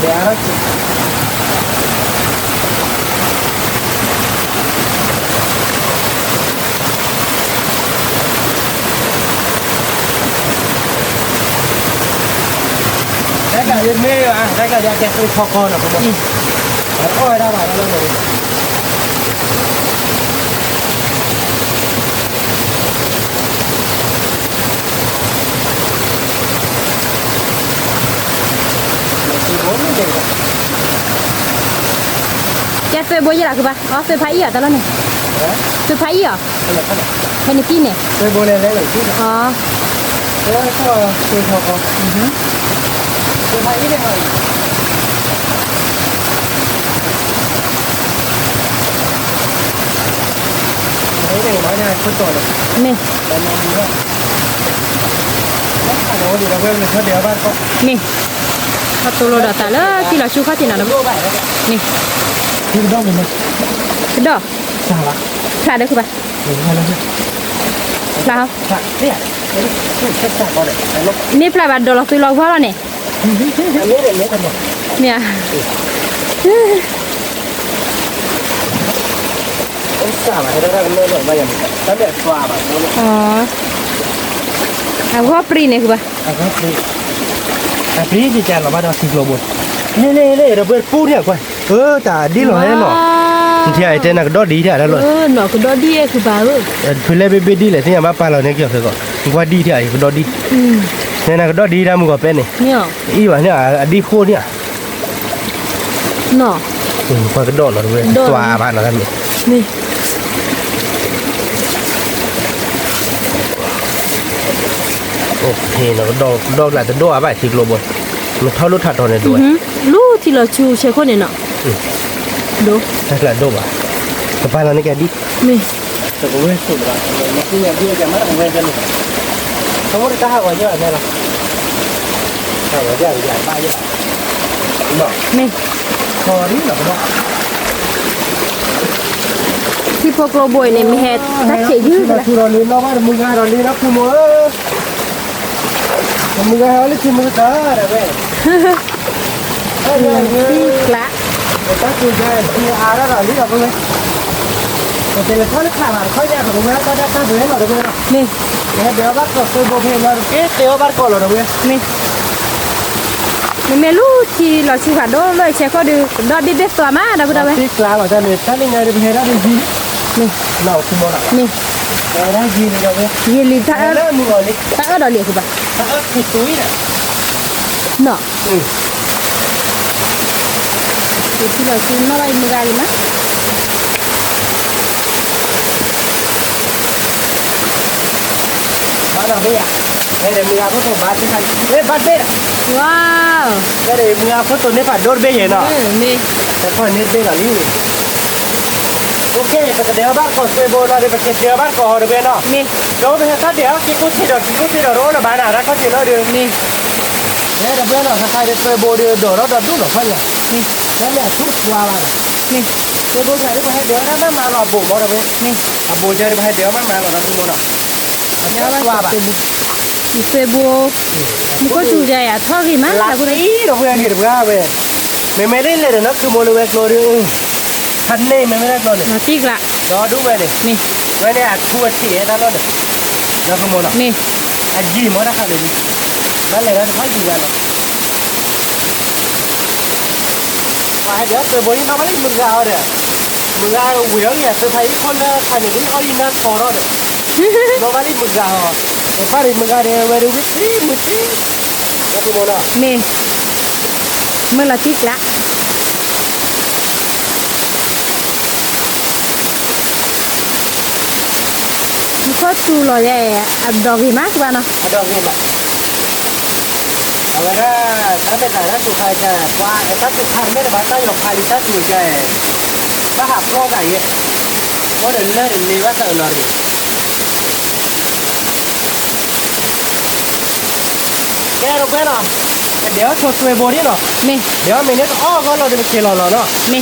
ဘၣ် သွဲဘိသွါလီၤ ပလဲၤက့ၤအီၣ်ပမုၢ်ဂၤလီၤ ထီၣ်ဒုၣ်ကျိဘိန့ၣ် ကျိလၢဝဲဘိန့ၣ်လီၤ သွါမးတၢ်တဘိန့ၣ် သွါယၤအါယဲၢ် မ့ၢ် ဒီးတၢ်ကီၤပၤအိၣ်လီၤ မ့ၢ် တၢ်ပူၤခိၣ်ပူၤခိၣ်အါဘၣ် မ့ၢ် သွဲဖးအံၤသ့ၣ်အိၣ် သွဲဆီခီသ့ၣ်အိၣ် သွဲဘိသ့ၣ်အိၣ်ယဲၢ်ဒီး တၢ်ကီၤပၤလီၤ မ့ၢ် ပတဲအါထီၣ် တၢ်ကးဒ်မ့ၢ်ဘၣ် တၢ်ကးဒ်အကဲသွဲဆီခီနီၤ ပဘၣ် အီၣ်ဝဲဒၣ်ဘၣ်လီၤ ကဲသွဲဘိယဲၢ်လီၤကဘၣ် အီ သွဲဖးအံၤအီၤတၢ်လီၤန့ၣ် သွဲဖးအံၤအီၤ ဖဲန့ၣ်ကံၣ်န့ၣ် အီ သွဲဖးအံၤန့ၣ် မ့ၢ် မ့ၢ် ဟီၣ်တိၢ်လိာ်ဒီးသးလၢထံလီၤဆူခီၣ်ထံးနီၤ မ့ၢ် ကဒီး ဖျးဒီးခုဘၣ် ဖျး မ့ၢ်ဖျးဘၣ်ဒီးလီၤသုးလီၤဝါလီၤန့ၣ် မ့ၢ်ဧါ အဂီၢ်ပြံန့ၣ်ကဘၣ် အဂီၢ်ပြံန့ၣ် လ့လ့လ့ ဒီပုၢ်ဝဲၢ်ပူထံၣ်ကွၢ် အၢ တၢ်ဒ်လီၤဟဲနီၤ နထံၣ်အတဲနၤကဒီၣ်ဒံးထံၣ်တၢ်လီၤ နီၤကဒီၣ်ဒံးအဲၣ်ခုဘၣ်ဧၢ ဖုလဲၣ်ဘ့ၣ်ဘ့ၣ်ဒ်လဲၣ် သ့ၣ်ညါဘၣ်ပာ်လီၤန့ၣ်က့ၤအီၤခဲကီး ကွၢ်ဒံးထံၣ်အကဒီၣ်ဒံး နဲနၤကဒီၣ်ဒံးတၢ်မုၢ်ဂီၤပဲန့ၣ် အံၤဘၣ်န့ၣ် အဒံးဃိန့ၣ် နီၤ ပှၤကဒီးနီၤ တဝဲ သွါဘၣ်နီၤ တၢ်မ့ၢ် မ့ၢ် အိၣ်ဖဲနီၤ ကဒီးကလၢ်တဒိၣ်အါဘၣ်ထံကျိဘိ မ့ၢ်ထီၣ်လိၣ်ထးထီန့ၣ်ဒိၣ်ဝဲ လူထံလီၤဆူဆဲခိၣ်န့ၣ်နီၤ ဒိၣ် တၢ်ကျၢ်ဒိၣ်ဘၣ် ကပာ်လီၤန့ၣ်ကဲဒ် မ့ၢ် တကဝဲၢ်ခိၣ်ဘၣ် မ့ၢ်ကဝဲၢ်ကဲမ့ၢ် သဝဲတၢ်ဟးဂီၤယဲၢ်ဘၣ်န့ၣ်လီၤ ဟးဂီၤယဲၢ်ဘၣ်ယဲၢ် မ့ၢ် ထံဖိကျိဘိအံၤန့ၣ် မ့ၢ်ဟဲတၢ်ခံးယုၢ်လီၤ ထံလီၤဆူဒီးလ့နီၢ်ဘၣ်တမုၢ်ဂၤဒီးလ့နီၢ်ခူမိၢ်ဧၢ တမုၢ်ဂၤဟဲလၢထံမုၢ်ကတၢၢ်ဒၣ်ဝဲ ထံကျါ, တၢ်ကူယါထံအါထီၣ်လံဒီပုၢ်ဝဲၢ်, ပတဲလၢထီၣ်လၢခးဘၣ်တခီယါ ပကဝဲတၢ်ဒၣ်တၢ်ဘၢလီၤဒီပုၢ်ဝဲၢ်, မ့ၢ်, ပဟဲဒဲးအီၣ်ဘၣ်ကီၢ်သွဲဘိဖဲလီၤတက့ၢ် တဲအီၣ်ဘၣ်ကီၢ်လီၤဒီပုၢ်ဝဲၢ်, မ့ၢ်, မ့မ့ၢ်လူထံလီၤဆူဃာ်ဒိၣ်လၢဆဲးခီၣ်ဒုး ကဒီဘ့ၣ်ဘ့ၣ်သွါမးဒီပုၢ်ဝဲၢ်, ထံကျါလီၤတၢ်န့ၣ် တၢ်လၢညါဒီးပဟဲဒၣ်ဒီးယံၤ, မ့ၢ်, မ့ၢ်, ပဟဲဒၣ်ယံၤလံဒီပုၢ်ဝဲၢ်, ယံၤလံတၢ်အၢ, တၢ်အၢဒီးလံအဃိဘၣ်, တၢ်အၢခံတူၤအံၤဒီး, နီၢ် ယထံလီၤဆူနီၢ်ဘၣ်ယမုၢ်ဂၤလံမး, ဘၣ်နီၢ်ဘ့ၣ်ယၤ, ဖဲဒီးမုၢ်ဂၤဖိတိၢ်ဘၣ်သ့ၣ်ခါ, ဖဲဘၣ်ဘ့ၣ်, ဝါ, ဖဲဒီးမုၢ်ဂၤဖိတိၢ်န့ၢ်ဖးဒိၣ်တဘ့ၣ်ယဲနီၤ, မ့ၢ်, တခီန့ၢ်တဘ့ၣ်လီၤလံ, အိၣ်ခ့ ပကဒဲးအီၣ်ဘၣ်ကီၢ်သွဲဘိလီၤဒီး ပကဒဲးအီၣ်ဘၣ်ကီၢ်ဟီၣ်ဒီပုၢ်ဝဲၢ်နီၤ, မ့ၢ်, ဒီးပဟဲတၢ်ဒဲးအီၣ်က့ၤကိၣ်ထံးဒီး က့ၤကိၣ်ထံးဒီးတအိၣ်လၢၤဘၣ်နီၤ တၢ်ခီၣ်ထံးလီၤဒီး, မ့ၢ်, ဖဲဒီပုၢ်ဝဲၢ်နီၤ ခါခါဒီးသွဲဘိဒီးဒီးထီၣ်ဒီးဒူၣ်လီၤခီယါ, မ့ၢ်, ဖဲမ့ၢ်အထူၣ်သွါဘၣ်နီၤ, မ့ၢ်, သွဲဘိခါဒီးပဟဲဒဲးအီၣ်တၢ်မၤမၤလီၤအဘိးမီဒီပုၢ်ဝဲၢ်, မ့ၢ်, အဘိးယါဒီးပဟဲဒဲးအီၣ်မၤမၤလီၤဒီးမီနီၤ, အထူၣ်သွါဘၣ်, သွဲဘိ, မူခိၣ်စူၤယါယၤထီၣ်ဂ့ၤမး, လၢသံဒီပုၢ်ဝဲၢ်ဂ့ၤတပှၢ်ဝဲ, မ့မ့ၢ်လၢလဲၤဒီးနီၢ်ခုၣ်မိၢ်လၢဝဲကျိဒီး, ဖးန့ၢ်မ့မ့ၢ်လၢကျိန့ၣ်, လီၤတံၢ်ကျါ, ဒီဒူၣ်ဝဲန့ၣ်, မ့ၢ်, ဝဲန့ၣ်အထူအထံးအဲၣ်တၢ်လီၢ်န့ၣ်, နီၢ်ခုၣ်မိၢ်နီၤ, မ့ၢ်, အယံာ်မီတၢ်ခါလၢာ်လံ, ဘၣ်လဲၤဒီးတခီယံာ်ဂၤလီၤ ပှၤဟဲဒဲးအီၣ်သွဲဘိအံၤ နီၢ်ဘၣ်လံမုၢ်ဂၤအီၤဒီး, မုၢ်ဂၤဝံၤအီၤဂ့ၤ သၢဖးအံၤခိၣ်လၢခါန့ၣ် လံအီၣ်လံနါထီထီၣ်ဒီး, နီၢ်ဘၣ်လံမုၢ်ဂၤအီၤ, ပၢ်ရံမုၢ်ဂၤဒီးဝဲဒီးဝံၤဆံမုၢ်ဆံ, မ့ၢ်, မုၢ်လီၤတံၢ်ကျါ မူခိၣ်စူၤလီၤယဲ, အဒီးဂ့ၤမးကဘၣ်နီၤ, အဒီးဂ့ၤမး, အဝဲဒၣ်, တၢ်မဲာ်သးတၢ်စူၤခါတၢ်, ပှၤတၢ်စူၤခါတမ့ၢ်တဘၣ်တၢ်ယီၤခါလံတၢ်စူၤယဲ, ဘၣ်ဟးဖျီသးယဲ, အိၣ်ဒီးလၢတလ့ဘၣ်သးအလီၤရံ ကဲဒီပုၢ်ဝဲၢ်နီၤ, ပဒဲးအီၣ်ဆိသွဲဘိန့ၣ်နီၤ, မ့ၢ်, ဒဲးအီၣ်မ့ၢ်န့ၣ်တအီၣ်အဂီၢ်လီၤဒီးပက့ၤလီၤလီၤနီၤ, မ့ၢ်,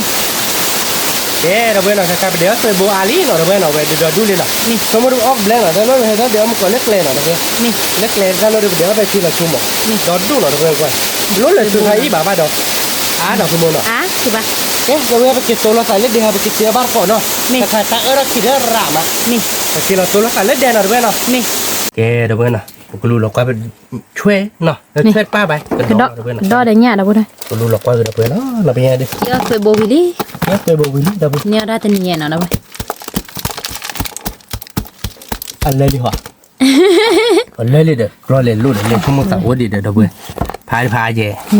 ကဲဒီပုၢ်ဝဲၢ်နီၤ ခါခါပဒဲးအီၣ်သွဲဘိအါလံနီၤ ဒီပုၢ်ဝဲၢ်နီၤ ဝဲဒီးဒီဒူၣ်လံနီၤ, ဆိကမိၣ်ဒီးပအီၣ်ကဘျဲနီၤ တၢ်လၢပဟဲတၢ်ဒဲးအီၣ်မုၢ်ကီးလၢကျဲနီၤ ဒီပုၢ်ဝဲၢ်, လၢကျဲတၢ်လီၢ်ဒီးပဒဲးအီၣ်ဖဲထံလီၤဆိမး, ဒီဒူၣ်နီၤ ဒီပုၢ်ဝဲၢ်ကွၢ်, ဘျိလၢသွဲခါအံၤဘၣ်ဘၣ်ဒီး, အါနီၤဆိမိၢ်နီၤ, ကဲဒီပုၢ်ဝဲၢ် ပက့ၤတိၢ်လီၤသးလၢဒဲးဟီ ပက့ၤတဲအီၣ်ဘၣ်တကိးနီၤ, တၢ်အၢၣ်ထီၣ်ခံဒီးရၤမး, ပက့ၤလီၤတိၢ်လီၤသးလၢဒဲးနီၤ ဒီပုၢ်ဝဲၢ်နီၤ, ကဲဒီပုၢ်ဝဲၢ်နီၤ ပကလူလီၤကွၢ် ဆွဲနီၤ ဆွဲတပၢ်ဘၣ် ကဒီးဒီးညၣ်ဒီပုၢ်ဝဲၢ်, ပလူလီၤကွၢ်ကဒီးပုၢ်ဝဲၢ်လီၤ နီၤ ပဟဲဒ်, သွဲဘိဝံၤလံ, သွဲဘိဝံၤလံ ဒီပုၢ်ဝဲၢ်, န့ၢ်အီၣ်ဒၣ်တနံၤညါနီၤ ဒီပုၢ်ဝဲၢ်, အလဲၤလံဟီ, အလဲၤလံဒီး ကျီလဲၤလိၣ်ဒီး လဲၤဆိကမိၣ်သးအိၣ်ဒံးဒီး ဒီပုၢ်ဝဲၢ်, ဖးဖးယဲ, ဘၣ်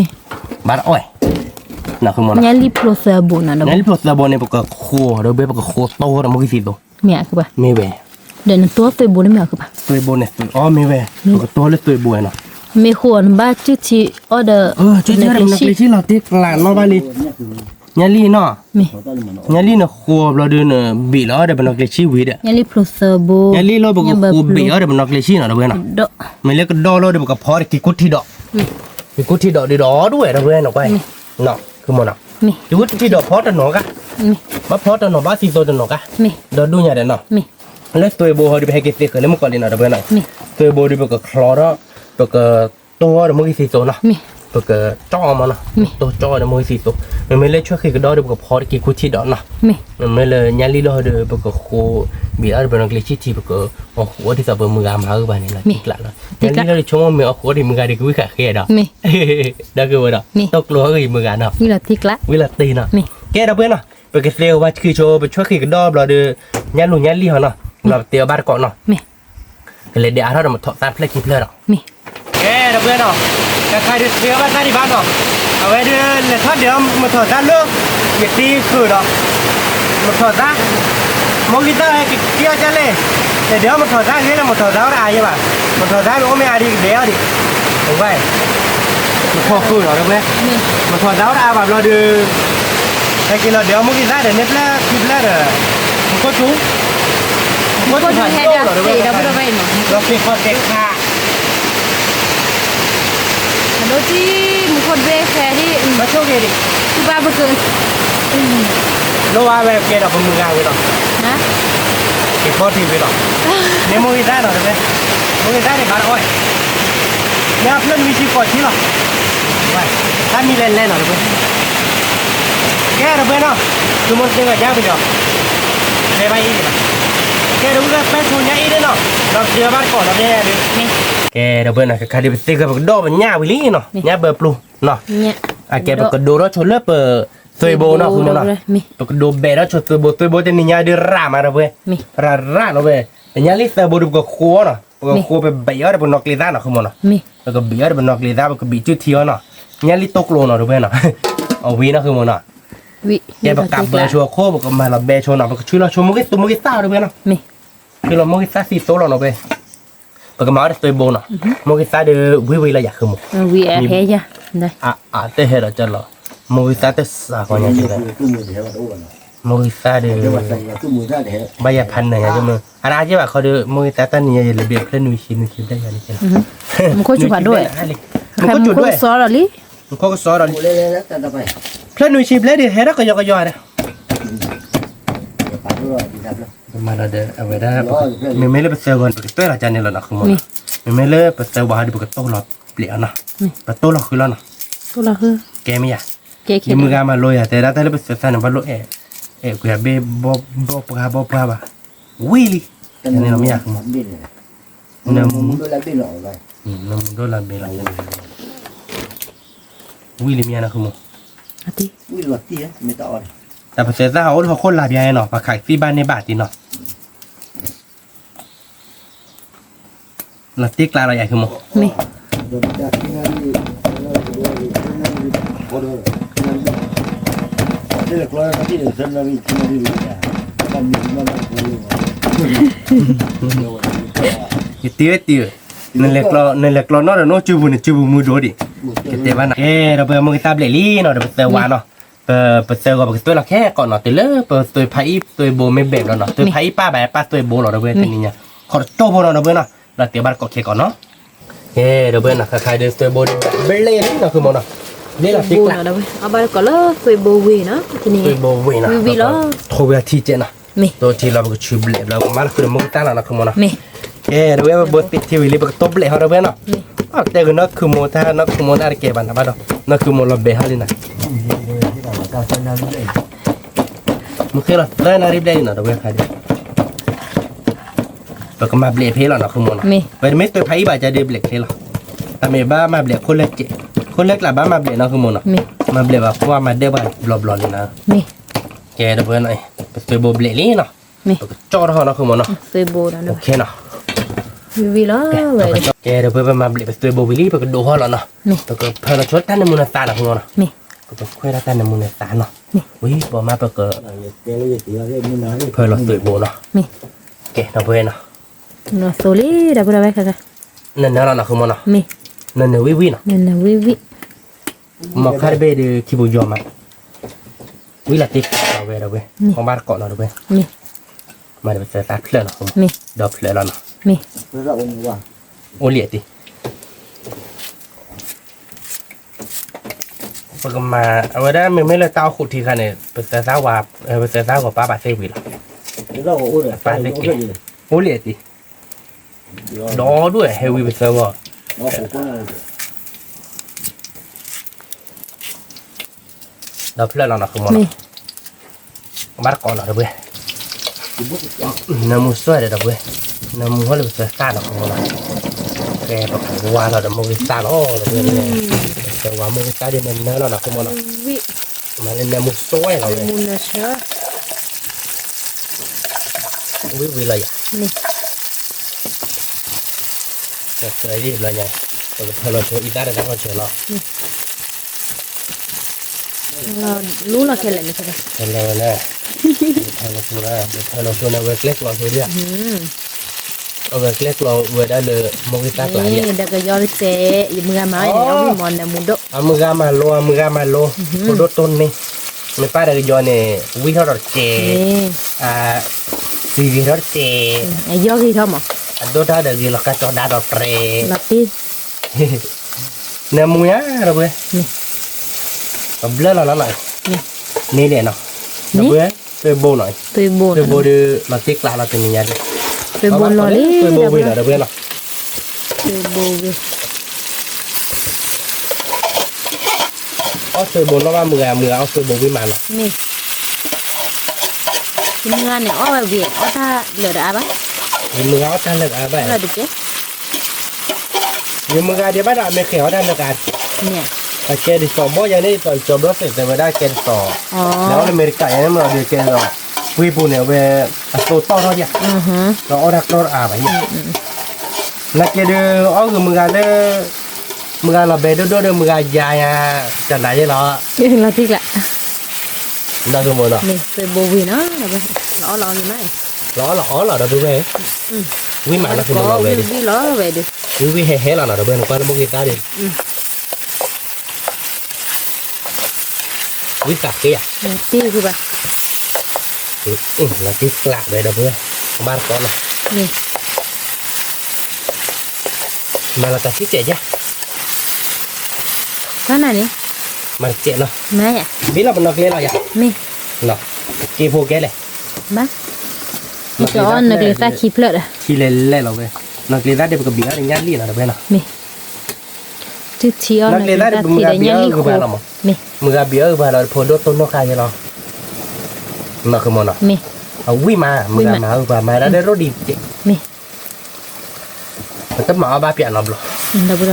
တအီၣ်, ညၣ်လံၣ်ဖျိသၢဘိနီၤ ညၣ်လံၣ်ဖျိသၢဘိန့ၣ် ပကဃိဒီး ပကဃိတီဒီး မုၢ်ကသံၣ်သိး, မ့ၢ်ဧါ ကဘၣ်, မ့ၢ်ဝဲ, ဒီးနသိသွဲဘိန့ၣ်မ့ၢ်ဧါ ကဘၣ်, သွဲဘိန့ၣ် အီၣ်မ့ၢ်ဝဲ, ပကတီလၢသွဲဘိနီၤ, မ့ၢ်ဃိနဘၣ်စုထံအီၣ်ဒီး, စုထံအီၣ်ဒီး ပနီၣ်ကျ့ဆံၣ်လီၤတ့ကျးနီၣ်ဘၣ်လံ, ညၣ်လံၣ်နီၤ, ညၣ်လံၣ်န့ၣ်ဃိဘျီဒီး နဘ့ၣ်လီၤအီၣ်ဒီး ပနီၣ်ကျ့ဆံၣ်ဝံၤဒီး, ညၣ်လံၣ်ဖျိသၢဘိ, ညၣ်လံၣ်လီၤ ပကဃိဘ့ၣ်အီၣ်ဒီး ပနီၣ်ကျ့ဆံၣ်နီၤ ဒီပုၢ်ဝဲၢ်နီၤ, မ့ၢ်လၢကဒီလီၤဒီး ပကဖီတက့ၤကိၣ်ထံဒီး, က့ၤကိၣ်ထံဒီးဒ်ဒီးဒွဲၣ် ဒီပုၢ်ဝဲၢ်နီၤ ကွၢ်, က့ၤကိၣ်ထံဒီးဖီတနီၤကါ, ဘၣ်ဖီတနီၤ ဘၣ်သံသိတနီၤကါ, ဒီဒူၣ်ညါဒီးနီၤ, လၢသွဲဘိဟီဒီး ပဟဲက့ၤသ့ဃၢၤလၢမုၢ်ကီးလံနီၤ ဒီပုၢ်ဝဲၢ်နီၤ, သွဲဘိဒီး ပကချီထီၣ်, ပက တီအီၣ်ဒီး မုၢ်ကသံၣ်သိးနီၤ, ပကကၠီအီၣ်မးနီၤ, တီကၠီအီၣ်ဒီး မုၢ်ကသံၣ်သိး, မ့မ့ၢ်လၢဆွဲဃံးကဒီဒီး ပကဖီတက့ၤကိၣ်ထံဒီးနီၤ, မ့မ့ၢ်လၢညၣ်လံၣ်လီၤဒီး ပကဃိဘ့ၣ်အီၣ်ဒီး ပနီၣ်ကျ့ဆံၣ်ထံ ပကအီၣ်ဃုာ်အီၣ်ဒ်သိးပမုၢ်ဂၤမၤဂ့ၤဘၣ်န့ၣ်လီၤ, ညၣ်လံၣ်လီၤဒီး ဆိကမိၣ်မ့ၢ်အီၣ်ဃုာ်အီၣ်ဒံးမုၢ်ဂၤဒီး ကဝံၣ်ဃာ်ဃဲဒီး, ဒီးကဝဲဒီး တီကျိဟီဂ့ၤမုၢ်ဂၤနီၤ, ဝံၤလီၤတ့နီၤ, ကဲဒီပုၢ်ဝဲၢ်နီၤ, ပကသ့အဝဲဆံးဆိ ပဆွဲဃံးကဒီဘျီဒီး ညၣ်လူၤညၣ်လံၣ်ဟီနီၤ, လီၤပတဲအီၣ်ဘၣ်တကိးနီၤ ကလဲၤဒဲးအါထီၣ်ဒီးမထီၣ်သါဖျဲၣ်ခံဖျၢၣ်ဒီး, ကဲဒီပုၢ်ဝဲၢ်နီၤ, တခါဒီးသ့အီၣ်ဘၣ်တၢ်ဒံးဘၣ်နီၤ, အဝဲဒၣ်လဲၤထီၣ်ဒဲးအီၣ်မထီၣ်သါလၢ ယတ့ဃုာ်ဒီး မထီၣ်သါ, မိၢ်ဂံၢ်သၣ်ဟဲက့ၤအီၣ်ကလဲၣ်, လဲၤဒဲးအီၣ်မထီၣ်သါဂ့ၤလၢမထီၣ်သါအိၣ်တအါယဲဘၣ်, မထီၣ်သါအိၣ်မ့ၢ်အါဒံးကဒဲးအီၣ်ဒံး, ဝဲ, မထီၣ်ဃုာ်ဒီး မထီၣ်သါအိၣ်တအါဘၣ်ဘျီဒီး ဟဲက့ၤလီၤဒဲးအီၣ်မိၢ်ဂံၢ်သၣ်ဒီးန့ၢ်ဖျၢၣ်ခံဖျၢၣ်ဒီး, မူခိၣ်စူၤ, မူခိၣ်စူၤဟဲဒီး လီၤက့ၤခီၣ်တဲာ်ခါ, အဒိတံၢ် မူခိၣ်တဘ့ၣ်ဃဲဒံး, ဘၣ်ဆိၣ်ဂ့ၤဒံး, သူဘၣ်ပက, လိၣ်ဝဲဝဲကဲဒီးပမုၢ်ဂၤဝံၤလီၤ, က့ၤဖီထံဝံၤလီၤ, န့ၢ်မိၢ်ဂံၢ်သၣ်နီၤတဝဲ, မိၢ်ဂံၢ်သၣ်န့ၣ်ဘၣ်တအီၣ်, န့ၢ်အဖျၢၣ်နွံဆံဃိးဆံလီၤ. တၢ်မံၤလဲၤလဲၤနီၤတပှဲၤ, ကဲတပှဲၤနီၤ, သုမိၢ်သ့ၣ်ဂီၤညါပယီၤ, လဲၤဘၣ်အံၤနီၤ, ကဲတပှဲၤပဲဆိညါအံၤဒ်နီၤ, ဒီးပယီၤဘၣ်တကိးနီၤ, ကဲတပှဲၤနီၤ ခဲခါဒ်ပသ့ၣ်ဂီၤပကဒီးပညၣ်ဝံၤလံနီၤ, ညၣ်ဘၢပျိနီၤ, အကဲပကဒိထီၣ်ဆိလၢပသွ့ဘိနီၤ ဃုမိၢ်နီၤ, ပကဒိဘဲးထီၣ်ဆိသွ့ဘိ, သွ့ဘိတနံၤညါဒ်ရၣ်မးတပှဲၤ, ရၣ်ရၣ်နီၤဝဲ, တညါလံသၢဘိဒ်ပကဃိအီၤနီၤ, ပကဃိပဘဲးအီၤဒီးပနီၣ်ကျ့သၣ်နီၤ ဃုမိၢ်နီၤ, ပကဘံးအီၤဒီးပနီၣ်ကျ့သၣ် ပကဘံးစုထံအီၤနီၤ, ညါလံတိကျိၤနီၤတပှဲၤနီၤ, အဝံၤနီၤ ဃုမိၢ်နီၤ, ကဲပကးဘၢဆိအခိၣ် ပကမၤလီၤဘဲဆိနီၤ ပကဆှၢလီၤဆိမိၢ်ဂ့ၢ်သူမိၢ်ဂ့ၢ်သၣ်အီၤတပှဲၤနီၤ, ဆှၢလီၤမိၢ်ဂ့ၢ်သၣ်သံသိလီၤနီၤဝဲ, ပကမၤအီၤဒီးသွ့ဘိနီၤ, မိၢ်ဂ့ၢ်သၣ်ဒီးဝံၣ်ဝံၣ်လီၤယၤ ဃုမိၢ်, အတဟဲဒီးကလီၤ, မိၢ်ဂ့ၢ်သၣ်တစးဃီညါ, မိၢ်ဂ့ၢ်သၣ်ဒီး ဘၣ်ယၤဖးနၢၤညါမ့ၢ် အဒၣ်က့ဘၣ်ခီဒီး မိၢ်ဂ့ၢ်သၣ်တၢ်နံၤညါယလဲၤဘ့ၣ်ဖျၢၣ်နွံဆံနွံဆံဘျဲၣ်ယၤန့ၣ်, မူခိၣ်စူၤဖးဒိၣ်, မူခိၣ်စူၤဖးဒိၣ်လံ, မူခိၣ်ကစီဒီးလံ, ဖျၢၣ်နွံဆံဘျဲၣ်ဒ်ဟဲထီၣ်ကယီကယီဒီး မၤဒီးအဝဲဒၣ်, မ့မ့ၢ်လၢပသၢဂီၤန့ၣ် ပကတွဲၢ်လီၤကန့ၣ်လီၤနီၤ ဃုမိၢ်နီၤ, မ့မ့ၢ်လၢပသၢဝၤဒီး ပကတိၢ်လီၤဘျဲးအီၤနီၤ, ပတိၢ်လီၤဃုာ်လီၤနီၤ, ကဲမ့ၢ်ယၤ, ယမုၢ်ဂၤမၤလိယၤ တဲဒၣ်တၢ်လၢပသၢသၣ်န့ၣ် ဘၣ်လိၣ်အဲၣ်, အဲၣ်ကွံာ်အဘ့ၣ် ဘီၣ်ပှၢ်ဘီၣ်ပှၢ်ဘၣ်, ဝံၣ်လံ, န့ၣ်လီၤမ့ၢ်ယၤ နမူဒိၣ်လၢဘ့ၣ်လီၤ, ဝံၣ်လံမ့ၢ်ယၤနီၤ ဃုမိၢ်, တၢ်ပသၢသၣ်ဟးအိၣ်လၢဟီၣ်ခိၣ်လာ်ဘၣ်နီၤ ပှၤခးသံဘၣ်န့ၢ်ဘၣ်တံၢ်နီၤ, လီၤတံၢ်ကျါလီၤယၤ ဃုမိၢ်, ယတံၢ်တံၢ်, နလဲၤကျီနီၣ်ဒီး နအိၣ်စုပူၤန့ၣ် စုပူၤမုၢ်ဒိၣ်ဒံး, ကတဲဘၣ်နၤ, ကဲဒီးပမိၢ်ဂ့ၢ်သၣ်ဘျဲးလံနီၤ ဒီးပသၢဝၤနီၤ, ပသၢဂီၤပကတွဲၢ်လီၤခဲကိးနီၤ တုၤလၢပသွ့ဖးအံၣ်သွ့ဘိမ့ၢ်ဘဲးဘျီနီၤ သွ့ဖးအံၣ်ပၢ်ဘၣ်ပၢ်သွ့ဘိလီၤ ဒီပုၢ်ဝဲၢ်တနံၤညါ, ခီၣ်တကၠိဖိနီၤ ဒီပုၢ်ဝဲၢ်နီၤ, လီၤတဲာ်ဘၣ်တကိးခဲကိးနီၤ, ကဲဒီပုၢ်ဝဲၢ်နီၤ ခါခါဒီးသွ့ဘိဘျဲးလံနီၤ ဃုမိၢ်နီၤ, ဘျဲးလီၤတံၢ်ကျါ, အဘၣ်တကိးလၢသွ့ဘိဝ့ၢ်နီၤ တနံၤညါ, ဝံၣ်ဝံၣ်လီၤ, ထိၣ်ဝံၤအထံကဲနီၤ, ထိၣ်ထံလီၤ ပကဆူဘျဲးဘျီ ပကမၤလီၤဃုာ်ဒီးမိၢ်ဂ့ၢ်သၣ်လီၤနီၤ ဃုမိၢ်နီၤ, ကဲဒီပုၢ်ဝဲၢ် ပဘိသ့ၣ်ထံဝံၤလံ ပကတိၢ်ဘျဲးဟီဒီပုၢ်ဝဲၢ်နီၤ, တဲဂ့ၤနီၢ်ခုမိၢ်တၢ် နီၢ်ခုမိၢ်တၢ်တကဲဘၣ်နၤဘၣ်ဒီး နီၢ်ခုမိၢ်လီၤဘဲးဟီလံနၤ, မ့ၢ်ဃ့လီၤသၢနၣ်ရံၣ်ဘျဲၣ်လံနီၤ ဒီပုၢ်ဝဲၢ်ခါဒီး ပကမၤဘျဲးဖဲလီၤနီၤ ဃုမိၢ်နီၤ, ပမ့ၢ်သွ့ဖးအံၣ်ဘၣ်ကဒီးဘျဲးချ့လီၤ, တၢ်မ့ၢ်ဘၣ်မၤဘျဲးခိၣ်လၢကျါ, ခိၣ်လၢကျါဘၣ်မၤဘျဲးနီၤ ဃုမိၢ်နီၤ, မၤဘျဲးဘၣ်ကွၢ်မၤဒဲးဘၣ်ဘျီဘျီလံနၤ, ကဲဒီပုၢ်ဝဲၢ်နီၤ ပသွ့ဘိဘျဲးလံနီၤ, ပကကၠီထီၣ်နီၤ ဃုမိၢ်နီၤ, ဝံၣ်လီၤ, ကဲဒီပုၢ်ဝဲၢ် ပမၤဘျဲးပသွ့ဘိဝံၤလံ ပကဒိးဟီၣ်လီၤနီၤ, ပကဖၢလီၤဆိတၢ်နၢမူနသးနီၤ ဃုမိၢ်နီၤ, ပကခွဲးထီၣ်တၢ်နၢမူနသးနီၤ, ဝံၤပမၤပက ဖၢလီၤသွ့ဘိနီၤ, ကဲဒီပုၢ်ဝဲၢ်နီၤ, နနၢလီၤနီၤ ဃုမိၢ်နီၤ, နနၢဝံၣ်ဝံၣ်နီၤ, မ့ၢ်ခါတဘ့ၣ်ဒီး ခံပူၤယီၤမး, ဝံၣ်လီၤတံၢ်ကျါဝဲဒီးဝဲ, ခီဘၣ်တကိးနီၤဒီးဝဲ, မၤဒီးပသၢသၣ်ဖျၢၣ်နီၤ ဃုမိၢ်, ဒီးဖျၢၣ်လီၤနီၤ, အိၣ်လံတံၢ် ပကမၤ အဝဲဒၣ်မ့မ့ၢ်လၢတၢ်အိၣ်ဃူထံခါန့ၣ် ပသၢသၣ်ဝါ ပသၢသၣ်ဂီၤပၢ်ဘၣ်သ့ၣ်ဝံၤလီၤ, ပၢ်သ့ၣ်က့ၤ, အိၣ်လံတံၢ်, ဒီဒူၣ်ဟဲဝံၤပသၢဂီၤ ဒီးဖျၢၣ်လီၤနီၤ ဃုမိၢ်နီၤ, ဘၣ်တကိးနီၤဒီးဝဲ, နၢမူစွဲဒီးဒီးဝဲ, နၢမူဟီၣ်လၢပသၢသၣ်နီၤ ဃုမိၢ်နီၤ, ကဲပကဝါလီၤဒီးမိၢ်ဂ့ၢ်သၣ်လီၤဒီးဝဲ, ပသၢဝါမိၢ်ဂ့ၢ်သၣ်ဒီးနနၢလီၤနီၤ ဃုမိၢ်နီၤ, မၤလၢနၢမူစွဲလီၤဝဲ ဝံၣ်ဝံၣ်လီၤယၤ, လီၤညါ, ပကဖၢလီၤဆိအံသၣ်တၢ်တၢ်ထီၣ်ဆၢလီၤ, လူလီၤခဲလၢာ်န့ၣ်, ခဲလၢာ်ဝဲလၢ, ဖၢလီၤဆိလၢ, ဖၢလီၤဆိန့ၣ် အဝဲကျဲကျိးဆိဒၣ်, အဝဲကျဲကျိးဝဲဒၣ်လၢ မိၢ်ဂ့ၢ်သၣ်ကျါန့ၣ်, ဒီးကယီတစဲး, ယမုၢ်ဂၤမၤဝဲန့ၣ် အီၣ်ဝံၣ်မီၤနၢမူဒိၣ်, အမုၢ်ဂၤမၤလိ အမုၢ်ဂၤမၤလိ, ဖိဒိၣ်တိၢ်န့ၣ်, မ့ၢ်ပၢ်ဒီးကယီန့ၣ်, ဝံၣ်ထီၣ်ဒီးတစဲး, သံဂ့ၤထီၣ်တစဲး, အယီၢ်ဂ့ၤထီၣ်မး, အဒိၣ်တၢ်ဒီးဂ့ၤလီၤကၢ်ကၠီဒါဒီးပြဲး, နၢမူညါဒီးဝဲ, ပဘျၢလီၤလီၤလီၤ, န့ၣ်လဲၣ်နီၤ, ဒီးဝဲ, သွ့ဘိနီၤ, သွ့ဘိဒီး လီၤတံၢ်ကျါလီၤတနံၤညါဒီး, သွ့ဘိလီၤလံ, သွ့ဘိဝံၤနီၤဒီးဝဲလီၤ, သွ့ဘိဝံၤ ပကမၤလီၤ အီၣ်သွဲဘိနီၣ်ဘၣ်မုၢ်ဂၤ မုၢ်ဂၤအီၣ်သွဲဘိဝံၣ်မးနီၤ. မ့ၢ်, မုၢ်ဂၤန့ၣ် အီၣ်ဝဲဝံၣ် အီၣ်တၢ်လၢာ်တအါဘၣ်. မုၢ်ဂၤအီၣ်တၢ်လၢာ်တအါဘၣ်. ယမုၢ်ဂၤဒံးဘၣ်ဒီး အမဲာ်ဃဲၤအီၣ်တၢ်လၢာ်တအါ. အကဲဒ်သိးဘီယၤန့ၣ် ဒ်သိးကၠီဘျီသ့ၣ်သဲးဝဲဒၣ်ကဲဒ်သိး, လၢအီၣ်လၢအမဲရကၤယၤန့ၣ်မ့ၢ်ဒီးကဲဒ်သိး, ဝံၣ်ပူၤန့ၣ် အဝဲ, အသိးတီၢ်ထီၣ်ယၤ, ဒီးအီၣ်တၢ်ကြီတအါဘၣ်ယၤ. နာ်က့ဒီး အီၣ်ဂ့ၤမုၢ်ဂၤလၢ, မုၢ်ဂၤလီၤဘဲဒိၣ်ဒိၣ်ဒီးမုၢ်ဂၤယၤယၤ, ကနၤယဲလီၤ, လီၤတံၢ်ကျး, ဒီးမ့ၢ်နီၤ, လီၤအီၣ်လီၤအီလီၤဒီပုၢ်ဝဲၢ်, ဝံၣ်မးနီၤဝဲဒီး, ဝံၣ်ဝံၣ်ဟဲဟဲလီၤနီၤဒီပုၢ်ဝဲၢ် နကွၢ်လၢမိၢ်ဂ့ၤသၣ်ဒီး ဝံသးဃ့ဧါ, လီၤတံၢ်ကျးဝဲဒီပုၢ်ဝဲၢ်, ဘၣ်တကိးနီၤ, မၤလီၤတၢ်ဆံၣ်တဲာ်ယါ, မၤတစဲးနီၤ, ဘ့ၣ်လီၤပနီၢ်ကျဲလီၤယါ, က့ဖိကဲလဲၣ်, ဘၣ်, နကျဲသၣ်ခံဖျၢၣ်ဒီး, ထံလဲၤလဲၣ်လီၤဝဲ, နီၢ်ကျဲသၣ်ဒီးပကဘံးအီၣ်ဒီးညၣ်လံၣ်နီၤဒီပုၢ်ဝဲၢ်နီၤ, နီၢ်ကျဲသၣ်ဒီးပမုၢ်ဂၤဘံးအီၣ်ဂုၤဘၣ်လီၤမး, မုၢ်ဂၤဘံးအီၣ်ဂုၤဘၣ်လီၤ ဖိဒိၣ်တိၢ်နီၢ်ဃာ်ယဲလီၤ, နီၢ်ဃုမီၤနီၤ, အဝံၣ်မး မုၢ်ဂၤမၤအုၣ်ပှၤမၤဒၣ်လၢရိၣ်ဒံး, ပတမၤအီၣ်ဘၣ်ပၠးနီတဘျီ, မုၢ်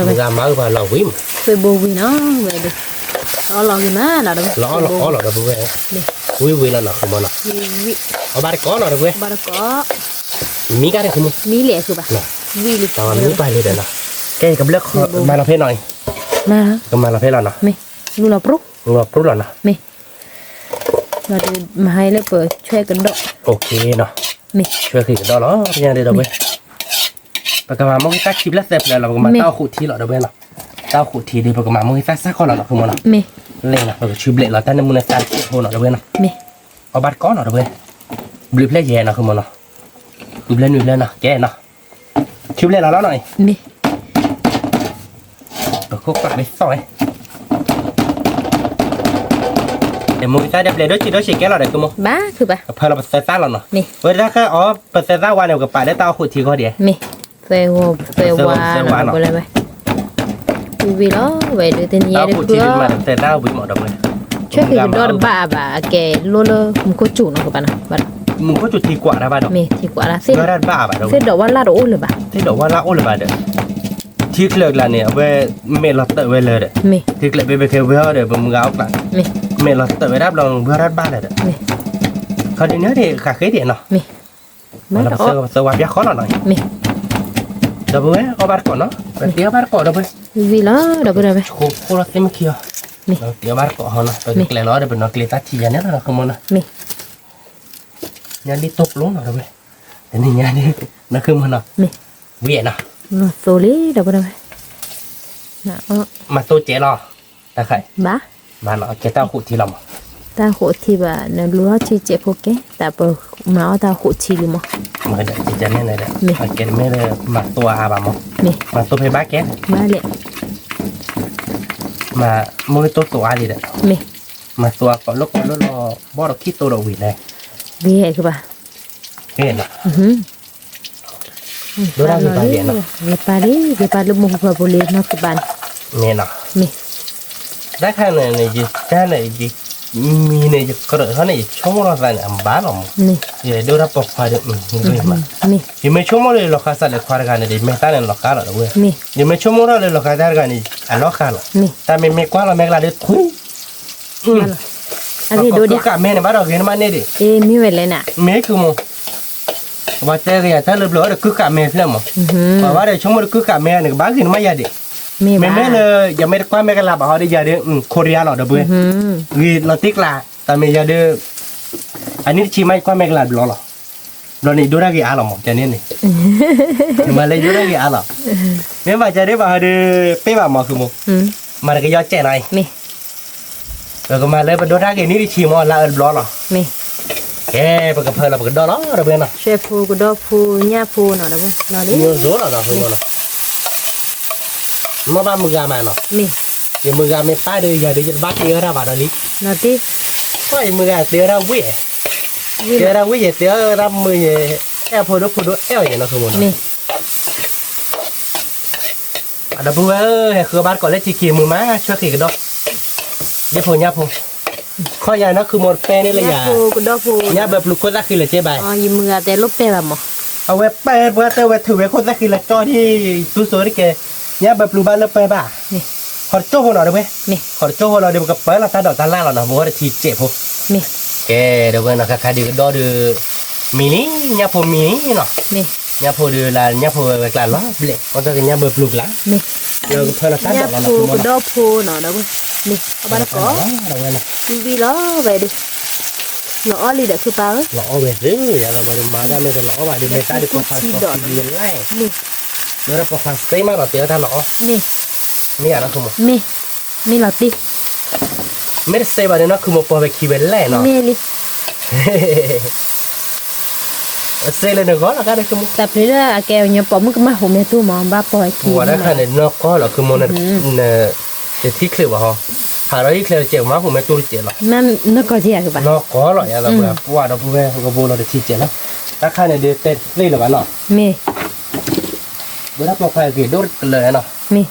ဂၤမၤအုၣ်ပှၤလီၤဝံၣ်မး, လီၤအီၣ်လီၤအီလီၤဒီပုၢ်ဝဲၢ်, ဝံၣ်ဝံၣ်လီၤနီၢ်ဃုမီၤနီၤ, အီၣ်ဘၣ်တကိးနီၤဒီပုၢ်ဝဲၢ်, မံကါဒီးဃုမီၤ, တၢ်ဝဲမံပှၢ်လံဒီးနီၤ, ကဲယကဘျၢၣ်မၤလီၤဖဲနီၤအံၤ, ကမၤလီၤဖဲလီၤနီၤ, လီၤပြူၢ်လီၤနီၤ, မ့ၢ်, မၤဟဲလၢပဆွဲကဒီး, ဆွဲဃံးကဒီးလီၤ, ပကမၤမိၢ်ဂ့ၤသၣ်ခံဖျၢၣ်သၢဖျၢၣ်လီၤ ပကမၤတၢ်အိၣ်ဃုာ်ထံလီၤဒီပုၢ်ဝဲၢ်နီၤ, တၢ်အိၣ်ဃုာ်ထံဒီး ပကမၤမိၢ်ဂ့ၤသၣ်စၢ်ခီလီၤနီၢ်ဃုမီၤနီၤ, လဲၤနီၤ ပကဆူဘျဲးလီၤ တၢ်န့ၣ်မူန့ၣ်သးတကဲးဖိနီၤဒီပုၢ်ဝဲၢ်နီၤ, အီၣ်ဘၣ်တကိးနီၤဒီပုၢ်ဝဲၢ်, ဘျုးဖျဲၣ်ယဲနီၢ်ဃုမီၤနီၤ, ဘျုးဖျဲၣ်နွံဖျၢၣ်နီၤ ကဲနီၤ, ဆူဘျဲးလီၤလီၤနီၤအံၤ, ပခိၣ်ကျးမ့ၢ်သီၣ်ဝဲ, မိၢ်ဂ့ၤသၣ်ဒီးပျဲၢ်ဒိၣ်ဆံးဒိၣ်ဆံးကဲလီၤဒီးဃုမီၤ, ကဖၢလီၤပသၢသၣ်လီၤနီၤ, ဝဲဒၣ်ခဲအီၤ ပသၢသၣ်ဝါန့ၣ် ပကပာ်လၢတၢ်အိၣ်ဃုာ်ထံဃီဒံး, သၢဝါနီၤ, ဝံၤလီၤ ဝဲဒၣ်တနံၤညါဒီး ဆၢဃံးကဒီးတဘၣ်ဘၣ် အကဲလိၣ်လၢမူခိၣ်စူၤနီၤကဘၣ်နီၤ, မူခိၣ်စူၤထံကွၢ်တၢ်ဘၣ်ဒီး, မ့ၢ်ထံကွၢ်တၢ်သ့ၣ်, သ့ၣ်ဒီးဝါလၢ်တအိၣ်လၢၤဘၣ်, သ့ၣ်ဒီးဝါလၢ်အိၣ်လၢၤဘၣ်ဒီး, ထံချၢၣ်ကျါန့ၣ် အဝဲ, မဲာ်လီၤတၢၢ်ဝဲလၢၤဒီး, ထံချၢၣ်ဘ့ဘ့ခဲဝဲအီၤဒီး ပမုၢ်ဂၤအီၣ်ကျါ, မဲာ်လီၤတၢၢ်ဝဲဒၣ်ဘျီဝဲတၢ်တဘၣ်လၢၤဒီး, ခီဒုးန့ၣ်ဒံး ဃးဃ့ဒံးနီၤ, ပသၢဝါပျၢ်ဃီလီၤနီၤ, ဒီပုၢ်ဝဲၢ်အီၣ်ဘၣ်တကိးနီၤ, ပတ့အီၣ်ဘၣ်တကိးဒီပုၢ်ဝဲၢ်, ဝံၤလီၤ ဒီပုၢ်ဝဲၢ်, ဆိဖိလီၤသ့ၣ်မ့ၢ်ခံအီၤ, တ့အီၣ်ဘၣ်တကိးဟီနီၤ, ပကကျဲၤလီၤဒီး ပနီၢ်ကျဲၤသၣ်ထံယၤန့ၣ်လီၤနီၤ ဃုမီၤနီၤ, ညါလံတိၢ်ပျိနီၤ ဒီပုၢ်ဝဲၢ်, တနံၤညါန့ၣ်, နီၤ ဃုမီၤနီၤ, ဝံၤနီၤ, သိလံ ဒီပုၢ်ဝဲၢ်, မၤသိကဲလီၤ, တၢ်ခါ, ဘၣ်, ဘၣ်နီၤ ကဲတၢ်အိၣ်ဃုာ်ထံလီၤမး, တၢ်အိၣ်ဃုာ်ထံဘၣ် နလူၤထီၣ်ထံကဲးဖိကဲ, တၢ်ပမၤအီၣ်တၢ်အိၣ်ဃုာ်ထံလံမး, မ့ၢ်ဒီး ကဲန့ၣ်ဒီး, ကဲတမ့ၢ်လၢမၤသိအါဘၣ်မး, မၤသိဖဲဘၣ်ကဲ, ဘၣ်လဲၣ်, မၤမိၢ်သိသိအါလံဒီး, မ့ၢ်, မၤသိအါကိးလၢကိးလၢလီၤ ဘီၣ်ဒီးခံသိဒီးဝံၤလဲၣ်, ဂ့ၤကဘၣ်, ဂ့ၤနီၤ ဒိၣ်တၢ်ဂ့ၤပာ်ဒံးနီၤ, ဂ့ၤပာ်လံ ဂ့ၤပာ်လၢမူခိၣ်ဖးပူၤလံနီၢ်ကဘၣ်န့ၣ်, မ့ၢ်နီၤ, မ့ၢ်, တၢ်ခါန့ၣ်န့ၣ် ယတၢ်န့ၣ် ယမံၤန့ၣ် ယကြၢးထီၣ်န့ၣ် ယဆိကမိၣ်ထီၣ်သးန့ၣ် အဘၣ်လီၤမး, ယဒိၣ်တၢ်ပိာ်ခွါဒီး, ယမ့ၢ်ဆိကမိၣ်လၢလီၤဃာ်စးလၢခွါတဂၤန့ၣ်ဒီး ယမဲာ်သၣ်န့ၣ်လီၤဃာ်လီၤဒီးဝဲ, ယမ့ၢ်ဆိကမိၣ်ထီၣ်လၢလီၤဃာ်တၢ်တဂၤန့ၣ် အလီၤဃာ်လီၤ, တၢ်မ့မ့ၢ်ကွၢ်လီၤမဲာ်ကလၤဒီး အဂ့ၢ်ဒိၣ်ဒံး, ကုကးမဲန့ၣ် ဘၣ်ဒီးဂ့ၤနမးန့ၣ်ဒံး, မ့ၢ်ဝဲလဲၣ်နၤ, မ့ၢ်ကုမး, ပှၤတဲဂ့ၤယၤတၢ်လၢဘျီဒီးကုကးမဲဖျၢၣ်မး, ပှၤဘၣ်ဒီးဆိကမိၣ်ဒီးကုကးမဲန့ၣ် ကဘၣ်ဂ့ၤနမးယၤဒံး, မ့မ့ၢ်လၢ ယမ့ၢ်တကွၢ်မဲာ်ကလၤဘၣ်ဟီဒီးယၤဒီး ခိရံယါလီၤဒီးပှဲၤ, ဂ့ၤလီၤတံၢ်ကျါ, တၢ်မ့ၢ်ယၤဒီး အနံၣ်တဆံမးယကွၢ်မဲာ်ကလၤဘျီလီၤ, ဘျီန့ၣ် ယဒိၣ်တၢ်ဂ့ၤအါလီၤမး ကန့ၣ်န့ၣ်, မၤလၢယဒိၣ်တၢ်ဂ့ၤအါလီၤ, မ့ၢ်ဘၣ်ယၤဒ်ဘၣ်ဟီဒီး ပ့ၢ်ဘၣ်မးကုမး, မၤတကယီကဲးနီၤအံၤ ပကမၤလၢပဒိၣ်တၢ်ဂ့ၤနံၣ်တဆံမး လါအၢတဘျီလီၤ, ကဲ ပကဖၢလီၤပကဒီၣ်လီၤ ဒီပုၢ်ဝဲၢ်နီၤ, ဆွဲဖိကဒီၣ်ဖိညၣ်ဖိနီၤ ဒီပုၢ်ဝဲၢ်, မ့ၢ်ဘၣ်မုၢ်ဂၤမးနီၤ, ယမုၢ်ဂၤမ့ၢ်ပၢ်ဒီးယၤဒီး ယတဘၣ်တ့အီၣ်တၢ်ဘၣ်ဒီးလံ, ကွၢ်ယမုၢ်ဂၤတ့အီၣ်တၢ်ဝံၣ်, တ့အီၣ်တၢ်ဝံၣ်ယဲ တ့အီၣ်တၢ်မုာ်ယဲ, အဲၣ်ဖိဒိၣ်ဖိဒိၣ်အဲၣ်အီၤယဲနီၤ ဒီပုၢ်ဝဲၢ်ဧၢ, ဟဲဃုအီၣ်ဘၣ်တကိးလၢထံခံမုာ်မး ဆွဲဃံးကဒီး, ဒ့ဖိညၣ်ဖိ, ခီယၤနီၢ်ခုမိၢ်တပဲန့ၣ်လၢယၤ, ညၣ်ဘၢပျုၤခိၣ်သၣ်ဃံလၢကဲဘၣ်, အဝဲပဲပှၤတဲဝဲထုးဝဲခိၣ်သၣ်ဃံလၢကၠီဒ် သူစိၤတကဲ, ညၣ်ဘၢပျုၤဘၣ်လၢပဲဘၣ်, ခီတကၠိဖိနီၤဒီးဝဲ, ခီတကၠိဖိလီၤဒီး ပကပၢလီၤတၢ်ဒိးတၢ်လၣ်လီၤနီၤ ပဝဲတထံစဲးဖိ, ကဲဒီးဝဲနီၤ ခါခါဒုးကဒီးဒီး မံၤလံ, ညၣ်ဖိမံၤလံနီၤ, ညၣ်ဖိဒုးလၢညၣ်ဖိဝဲဝဲကျါလီၤဘျဲၣ် အီၣ်တၢ်ကညၣ်ဘၢပျုၤကျါ, ဒီးကဖၢလီၤတၢ်ဒိးလီၤနီၤ ဖိကဒီးဖိနီၤဒီးဝဲ, အဘၣ်တကိး, ဝံၤဝံၤလီၤဝဲဒုး, လီၤအီၣ်လံဒီးခုပၢ်ဧၢ, လီၤအီၣ်ဝဲသ့ ယၤလီၤပှၤဒုးမၤတၢ်မ့ၢ်တလီၤအီၣ်ဘၣ်ဒုး မ့ၢ်တၢ်ဒုးကီဖးကီဖံးလံ, လၢပှၤဖးစ့မးလီၤတဲအီၣ်တၢ်လီၤအီၣ်, မ့ၢ်ယၤနီၢ်ခုမိၢ်, မ့ၢ်လီၤတံၢ်, မ့ၢ်တစ့ဘၣ်ဒုးနီၢ်ခုမိၢ်ပိာ်ဝဲခံဝဲလဲၣ်နီၤ, မ့ၢ်လံ စ့လၢနဂီၢ်လီၤကါဒီး တၢ်ပျံၤလၢအကဲအညိပိာ်မုၣ်ကမၣ်ဟူးမ့ၢ်တူၢ်မး ဘၣ်ပိာ်ဝဲခံ, ပှၤတၢ်ခါန့ၣ် နီၢ်ကီၢ်လီၤ ခုမိၢ်န့ၣ်, တထံၣ်ချ့ဘၣ်ဟီ, ဟးဒီးဟံၣ်ချ့တစဲး မၤဟူးမ့ၢ်တူၢ်တစဲးလီၤ, နီၢ်ကီၢ်ကဲယၤကဘၣ်, နီၢ်ကီၢ်လီၤ ယၤလီၤပှၤ ပှၤဒီးပဝဲကဘိလီၤတထံၣ်စဲးလီၤ, တၢ်ခါန့ၣ်ဒုးတဲသ့လၢၤဘၣ်နီၤ, ဝဲဒၣ်ပိာ်ခွါဂ့ၤဒိၣ်ကလၢာ်နီၤ, မ့ၢ်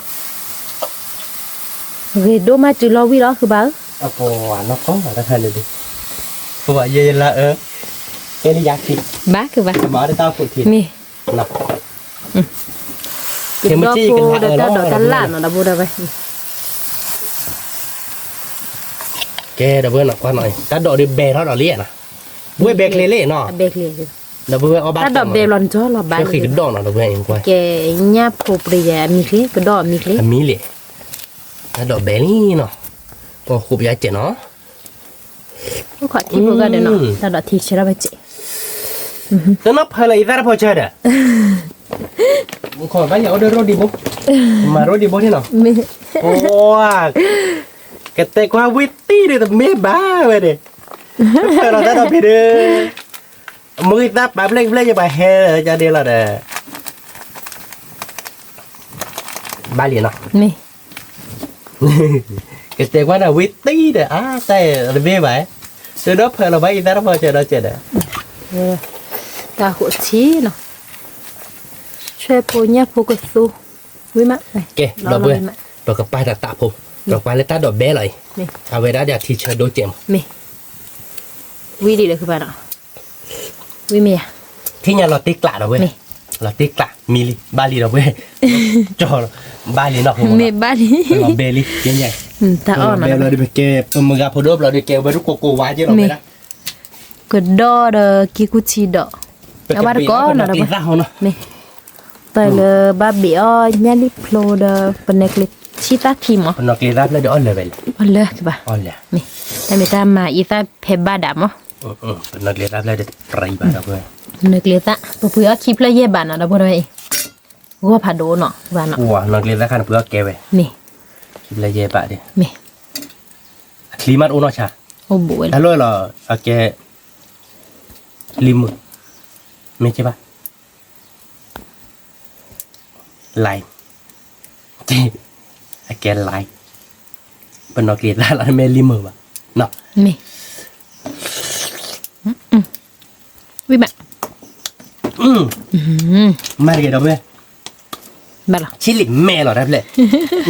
ဂ့ၤဒိၣ်မးစုလီၤဝံၤလီၤ ခုဘၣ်ဧၢ, အပှၤနီၢ်ကီၢ်တၢ်ခါန့ၣ်ဒုး, ပှၤယဲယလါအၢ, ကဲလၢယၤခံ, ဘၣ်ခုဘၣ်, မၤအီၣ်တၢ်ခိၣ်ခံ, မ့ၢ်, ကဲမ့ၢ်ကလါအၢလီၤ, တၢ်ဒိးတၢ်လၣ်နီၤ ဒီပုၢ်ဒီဝဲၢ်, ကဲဒီပုၢ်ဝဲၢ်နီၤ ကွၢ်နီၤ တၢ်ဒိးဒုးဘဲထီၣ်ဒီးလံနီၤ, ပုၢ်ဝဲၢ်ဘဲချ့လံနီၤ, ဘဲချ့, ဒီပုၢ်ဝဲၢ်အီၣ်ဘၣ်တၢ်ဒိးဘဲဘျီနကၠီလီၤဘၣ်လံ, ဃ့ကဒီးနီၤ ဒီပုၢ်ဝဲၢ်အံၤကွၢ်, ကဲညၣ်ဖိပရံယဲအမံၤချ့ ကဒီးအမံၤချ့, အမံၤလံ, တၢ်ဒိးဘဲလံနီၤ, ပှၤဃိးပယါစဲးနီၤ, အိၣ်ခိးထံဖိကဒီးနီၤ တၢ်ဒိးထံဆၢထီၣ်ဘၣ်စဲး, တနီၤဖဲလၢအံသၣ်တဖီဆၢဒီး, မူခိၣ်ဘၣ်ယၤအိၣ်ဒီးရိၣ်ဒံးဘိ, မၤရိၣ်ဒံးဘိန့ၣ်နီၤ, ပှၤ, ကတဲကွၢ်ဝံၤတံၢ်ဒီးတမ့ၢ်ဘၣ်ဝဲန့ၣ်, ဖဲလီၤတၢ်ဒိးဘဲဒီး, မုၢ်ဂံၢ်သၣ်ပာ်ဖျဲၣ်ကဖျဲၣ်ယဘၣ်ဟဲကဒ့လီၤဒီး, ဘၣ်လံနီၤ, ကတဲကွၢ်န့ၣ်ဝံၤတံၢ်ဒီး အါတၢ်တမ့ၢ်ဘၣ်, ဒီးဖဲလီၤဘၣ်အံသၣ်တဖီဆၢဒီးစဲးဒီး, တၢ်ဃိးထံနီၤ, ဆွဲဖိညၣ်ဖိကသူ, ဝံၤမး, ကဲ ဒီပုၢ်ဝဲၢ်, ဒီးကပာ်တၢ်သးဖိ, ဒီးကွၢ်လၢတၢ်ဒိးဘဲလီၤအံၤ, အဝဲဒၣ်ဒီးထံဆၢဒိၣ်စဲးမး, မ့ၢ်, ဝံၤလံဒီးခုဘၣ်နီၤ, ဝံၤမ့ၢ်ယၤ, ထံၣ်ညါလီၤတ့ကျးဒီပုၢ်ဝဲၢ်, လီၤတ့ကျးမံၤလံ ဘၣ်လံဒီပုၢ်ဝဲၢ်, ကၠီ, ဘၣ်လံနီၤ, မ့ၢ်ဘၣ်လံ, လီၤဘဲလံ, တၢ်အီၣ်နီၤ, ဘဲလီၤဒီးပကဲ ပမုၢ်ဂၤဖိဒိၣ်ဘျီဒီးကဲဝဲဒၣ်ကိးကိးဝါက့လီၤဝဲဒၣ်, ကဒီးဒီးက့ၤကူၣ်ထံဒီး, အဝဲတကိးနီၤဒီပုၢ်ဝဲၢ်, မ့ၢ်, ပလၢဘၣ်ဘ့ၣ်အီၣ်ညၣ်လံၣ်ဖျိဒီး ပနၢၤကျဲၤဆံၣ်သၣ်ထံမး, ပနၢၤကျဲၤသၣ်ဖျၢၣ်ဒီးအီၣ်လၢာ်ဝဲလဲၣ်, အီၣ်လၢာ်ကဘၣ်, အီၣ်လၢာ်, မ့ၢ်, တၢ်မ့ၢ်တၢ်မၤအံသၣ်ဖဲဘၣ်ဒၣ်မး, ပနၢၤကျဲၤသၣ်ဖျၢၣ်ဒီးပြံဘၣ်ဒီပုၢ်ဝဲၢ်, ပနၢၤကျဲၤသၣ် ပပှ့ၤအီၣ်ခံဖျၢၣ်ယဲၢ်ဘးနီၤ ဒီပုၢ်ဝဲၢ်အံၤ, ဂီၢ်ဖးဒိၣ်နီၤ ဘၣ်နီၤ, ပနၢၤကျဲၤသၣ်ခါန့ၣ် ပှ့ၤအီၣ်ကဲဝဲ, မ့ၢ်, ခံဖျၢၣ်ယဲၢ်ဘးဒီး, မ့ၢ်, အချံမးတအိၣ်နီၢ်ဆါ, အိၣ်ဘူးဝဲလီၤ, တၢ်လီၢ်လီၤ, အကဲ လံမုၢ်, မ့ၢ်ကဲဘၣ်, လၢ, အကဲလၢ, ပနၢၤကျဲၤသၣ်လီၤ မ့ၢ်လံမုၢ်ဘၣ်, မ့ၢ်, ဝံၤဘၣ်, မၤတကဲဒီပုၢ်ဝဲၢ်, ဘၣ်လီၤ, ဆံးလံာ်မဲလီၤတၢ်ဖျဲၣ်,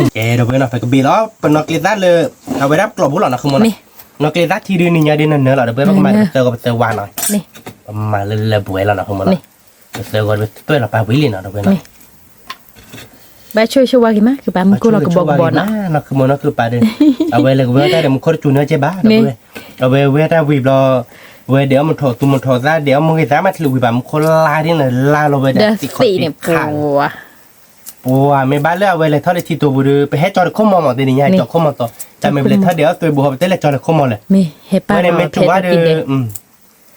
ကဲဒီပုၢ်ဝဲၢ်နီၤ ပကဘ့ၣ်လီၤ ပနၢၤကျဲၤသၣ်လၢ, အဝဲဒၣ်ပကျိာ်ဘိလီၤနီၤ ခုမိၢ်နီၤ, နၢၤကျဲၤသၣ်ထံဒုးနံၤညါဒုးနနၢၤလီၤ ဒီပုၢ်ဝဲၢ် ပကမၤဒီးပသၢဂီၤပသၢဝါနီၤ, ပမၤလၢလၢပှဲၤလီၤနီၤ ခုမိၢ်နီၤ, ပသၢဂီၤဒီးပသွဲၣ်လီၤပာ်ဝံၤလံနီၤ ဒီပုၢ်ဝဲၢ်နီၤ ဘၣ်ဆိၣ်ဂ့ၤဆိၣ်ဝါက့ၤမး ကပာ်မူခိၣ်လီၤကဘီကဘီနီၤ, နီၤ ခုမိၢ်နီၤ ခုပာ်ဒီး, အဝဲလဲၤကဝဲတၢ်ဒီးမူခိၣ်တစူၤန့ၢ်ကဲဘၣ် ဒီပုၢ်ဝဲၢ်, အဝဲဝဲတၢ်ဝံၤဘျီ, ဝဲဒဲးအီၣ်မုၢ်ထီၣ်သူမုၢ်ထီၣ်သၣ် ဒဲးအီၣ်မုၢ်ဂ့ၤသၣ်မး တချုးဝံၤဘၣ် မူခိၣ်လါဒ်န့ၣ် လါလီၤဝဲဒၣ်သံၣ်ခီၣ်သံၣ်ခါန့ၣ် ပှၤမ့ၢ်ဘၣ်လၢအဝဲလဲၤထီၣ်လၢထံတိာ်ပူၤဒီး ပဟဲကၠီၤတခိၣ်မီၤမီၤ တနံၤညါကၠီၤခိၣ်မီၤတီၤ တၢ်မ့ၢ်ပလဲၤထီၣ်ဒဲးအီၣ်သွဲဘူးဟီ ပတဲလဲၤကၠီၤတခိၣ်မီၤလဲၣ်, ဝဲန့ၣ်မ့ၢ်ထူၣ်ဘၣ်ဒီး,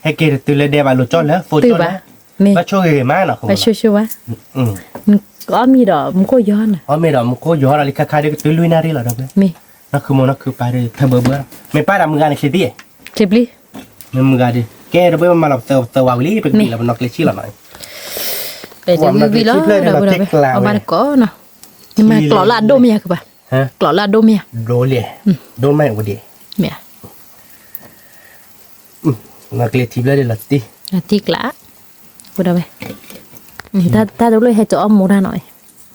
ဟဲက့ၤတတုၤလၢဒဲးဘၣ်လိာ်ကၠီလၢ သိကၠီလၢ, ဘၣ်ဆိၣ်ဂ့ၤဂ့ၤမးနီၤ ဘၣ်ဆိၣ်ဆိၣ်ဝါ, အီၣ်မ့ၤဒီးမူခိၣ်ယီၤနီၤ, အီၣ်မ့ၤဒီးမူခိၣ်ယီၤဒီးလံခါခါဒီးကတုၤလွံၢ်နၣ်ရံၣ်လီၤ ဒီပုၢ်ဝဲၢ်, နီၤ ခုမိၢ်နီၤ ခုပာ်ဒီး ထၢဘၢဘၢ, မ့ၢ်ပာ်ဒီးမုၢ်ဂၤန့ၣ်ချ့သံ, ချ့ပျံၤ မ့ၢ်မုၢ်ဂၤဒီး ကဲ ဒီပုၢ်ဝဲၢ် ပမၤလီၤပသၢဝါဝံၤလံ ပကဘ့ၣ်လီၤပနီၢ်ကျဲၤဆံၣ်လီၤနီၤ, ပဝံၤလီၤ, အီၣ်ဘၣ်တကိးနီၤ, နမၤကျိးလၢအဒိၣ်မ့ၢ်ဧါ ကဘၣ်, ကျိးလၢအဒိၣ်မ့ၢ်ဧါ, ဒိၣ်လံ, ဒိၣ်မးအိၣ်ဒံး, မ့ၢ်, နီၢ်ကျဲၤထံဖျၢၣ်ဒီးလီၤတံၢ်, လီၤတံၢ်ကျါ, ဝဲဒၣ်ဝဲ, တၢ်တလိၣ်ဟဲကၠီၤအီၣ်မူဒါနီၤ,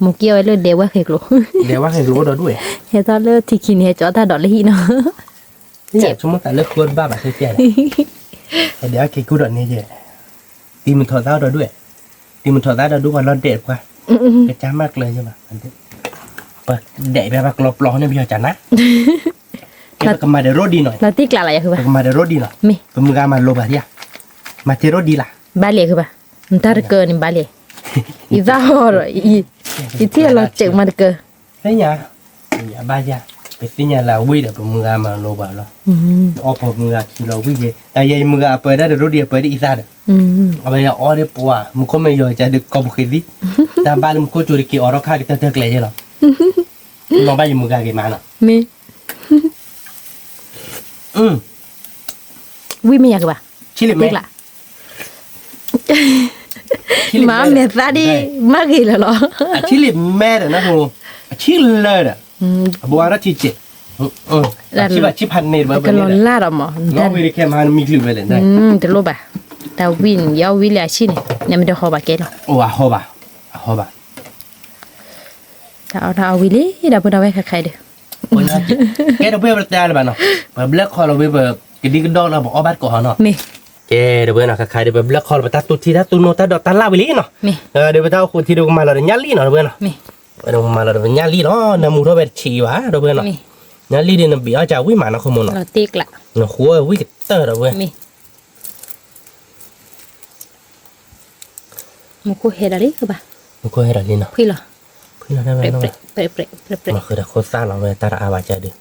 မိၢ်က့ၤအီၤဝဲလၢဒဲဝဲဃဲၤကျိၤ, ဒဲဝဲဃဲၤကျိၤအိၣ်ဒီးဒွဲၣ်, ဟဲထီၣ်လၢထံခံန့ၣ် ဟဲကၠီတၢ်ဒိးလၢဟံၣ်နီၤ, ဆိကမိၣ်သးလၢဃုအီၤတဘၣ်ဘၣ်ခဲကဲ, ဒဲဝဲက့ၤကူဒီးန့ၣ်ကဲ, တံၤမုၢ်ထီၣ်သါဒီးဒွဲၣ်, တံၤမုၢ်ထီၣ်သါဒီးဒွဲၣ်ပှၤလီၤဒဲးပှၤ, ကစၢ်မၤကျၢၤယဘၣ်, ပဒဲးဘၣ်ပှၤကျီပျီန့ၣ်ပယီၤကနၤ, ကဲပကမၤဒီးရိဒ်နီၤ, လီၤတံၢ်ကျးလီၤယၤဃုဘၣ်, ပကမၤဒီးရိဒ်နီၤ, မ့ၢ်, ပမုၢ်ဂၤမၤလိဘၣ်ဒံးဧါ, မၤတ့ၢ်ရိဒ်လၢ်, ဘၣ်လံဃုဘၣ်, မတၢ်တကၢန့ၣ်ဘၣ်လံ, ယသၣ်ဟီၣ်ဒီး, ယထံၣ်အလီၤစဲးမၤတကၢ, သ့ၣ်ညါ, ယဘၣ်ယၤ, ပသ့ၣ်ညါလၢအဝံၣ်ဒီးပမုၢ်ဂၤမၤလိဘၣ်လီၤ, အီၣ်ပမုၢ်ဂၤခံလီၤဝံၣ်က့ၤ, တၢ်ယဲယမုၢ်ဂၤအပၢဒၣ်ဒီးရိဒ်အပၢဒၣ်အံသၣ်ဒီး, အဝဲယအီၣ်ဒ်ပှၤ, မူခိၣ်မ့ၢ်ယီၤကဒီးကိးပဃ့သံ, တၢ်ဘၣ်လၢမူခိၣ်ကၠိတက့ၤအီၤထီၣ်ခါကတၢၢ်တၢၢ်ကျဲယဲလီၤ, နီၢ်ဘၣ်ယမုၢ်ဂၤက့ၤမၤနီၤ, မ့ၢ် ဝံၣ်မ့ၢ်ယၤကဘၣ်, ဆံလံမဲ, မၤမဲာ်သၣ်ဒ်, မၤဂ့ၤလၢၤလီၤ, အဆံလံမဲဒီးန, အဆံလၢဒီး, အဘိးအါထီၣ်ဆံစဲး, ဆံဖးန့ၣ်တဘၣ်, ကလီၤလၢ်ဒီးမး, ဝံၣ်တခဲမၤနမံၤကလုာ်ဝဲလဲၣ်, တလိၣ်ဘၣ်, တၢ်ဝံၣ်န့ၣ် ယအီၣ်ဝံၣ်လံအဆံန့ၣ်, နမ့ၢ်တဟီဘၣ်ကဲလီၤ, အိၣ်အဟီဘၣ်, အဟီဘၣ် တၢ်အီၣ်တၢ်အီဝံၤလံ ဒီပုၢ်ဒီဝဲၢ်ခဲခါအံၤဒီး, ကဲဒီပုၢ်ဝဲၢ်ပတဲလၢၤဘၣ်နီၤ, ပဘျၢခီလီၤဝံၤပကဒံကဒီလီၤ ပအီၣ်ဘၣ်တကိးဟီနီၤ, မ့ၢ်, ကဲဒီပုၢ်ဝဲၢ်နီၤ ခဲခါဒီး ပဘျၢခီလီၤပတၢ်သူၣ်ထံတၢ်သူၣ်နိတၢ်ဒိးတၢ်လၣ်ဝံၤလံနီၤ, မ့ၢ်, ဒီးပတၢ်အိၣ်ဃူထံဒီးကမၤလီၤဒီးညၣ်လံၣ်နီၤ ဒီပုၢ်ဝဲၢ်နီၤ, မ့ၢ်, ဝဲဒီးကမၤလီၤဒီးညၣ်လံၣ်လီၤ နမူထီၣ်ဝဲတဆံးဘၣ် ဒီပုၢ်ဝဲၢ်နီၤ, မ့ၢ်, ညၣ်လံၣ်ဒီးနဘ့ၣ်အီၣ်ကဝံၣ်မးနီၤ ခိၣ်မူနီၤ, နဃိဝံၣ်ကတၢၢ်ဒီပုၢ်ဝဲၢ် မူခိၣ်ဟဲဒီးလံကဘၣ်, မူခိၣ်ဟဲဒီးလံနီၤ, ဖှံလီၤ, ဖှံလီၤ, မၤဃုာ်ဒီးခိၣ်သၣ်လီၤဝဲတၢ်တအါဘၣ်ကဒီး,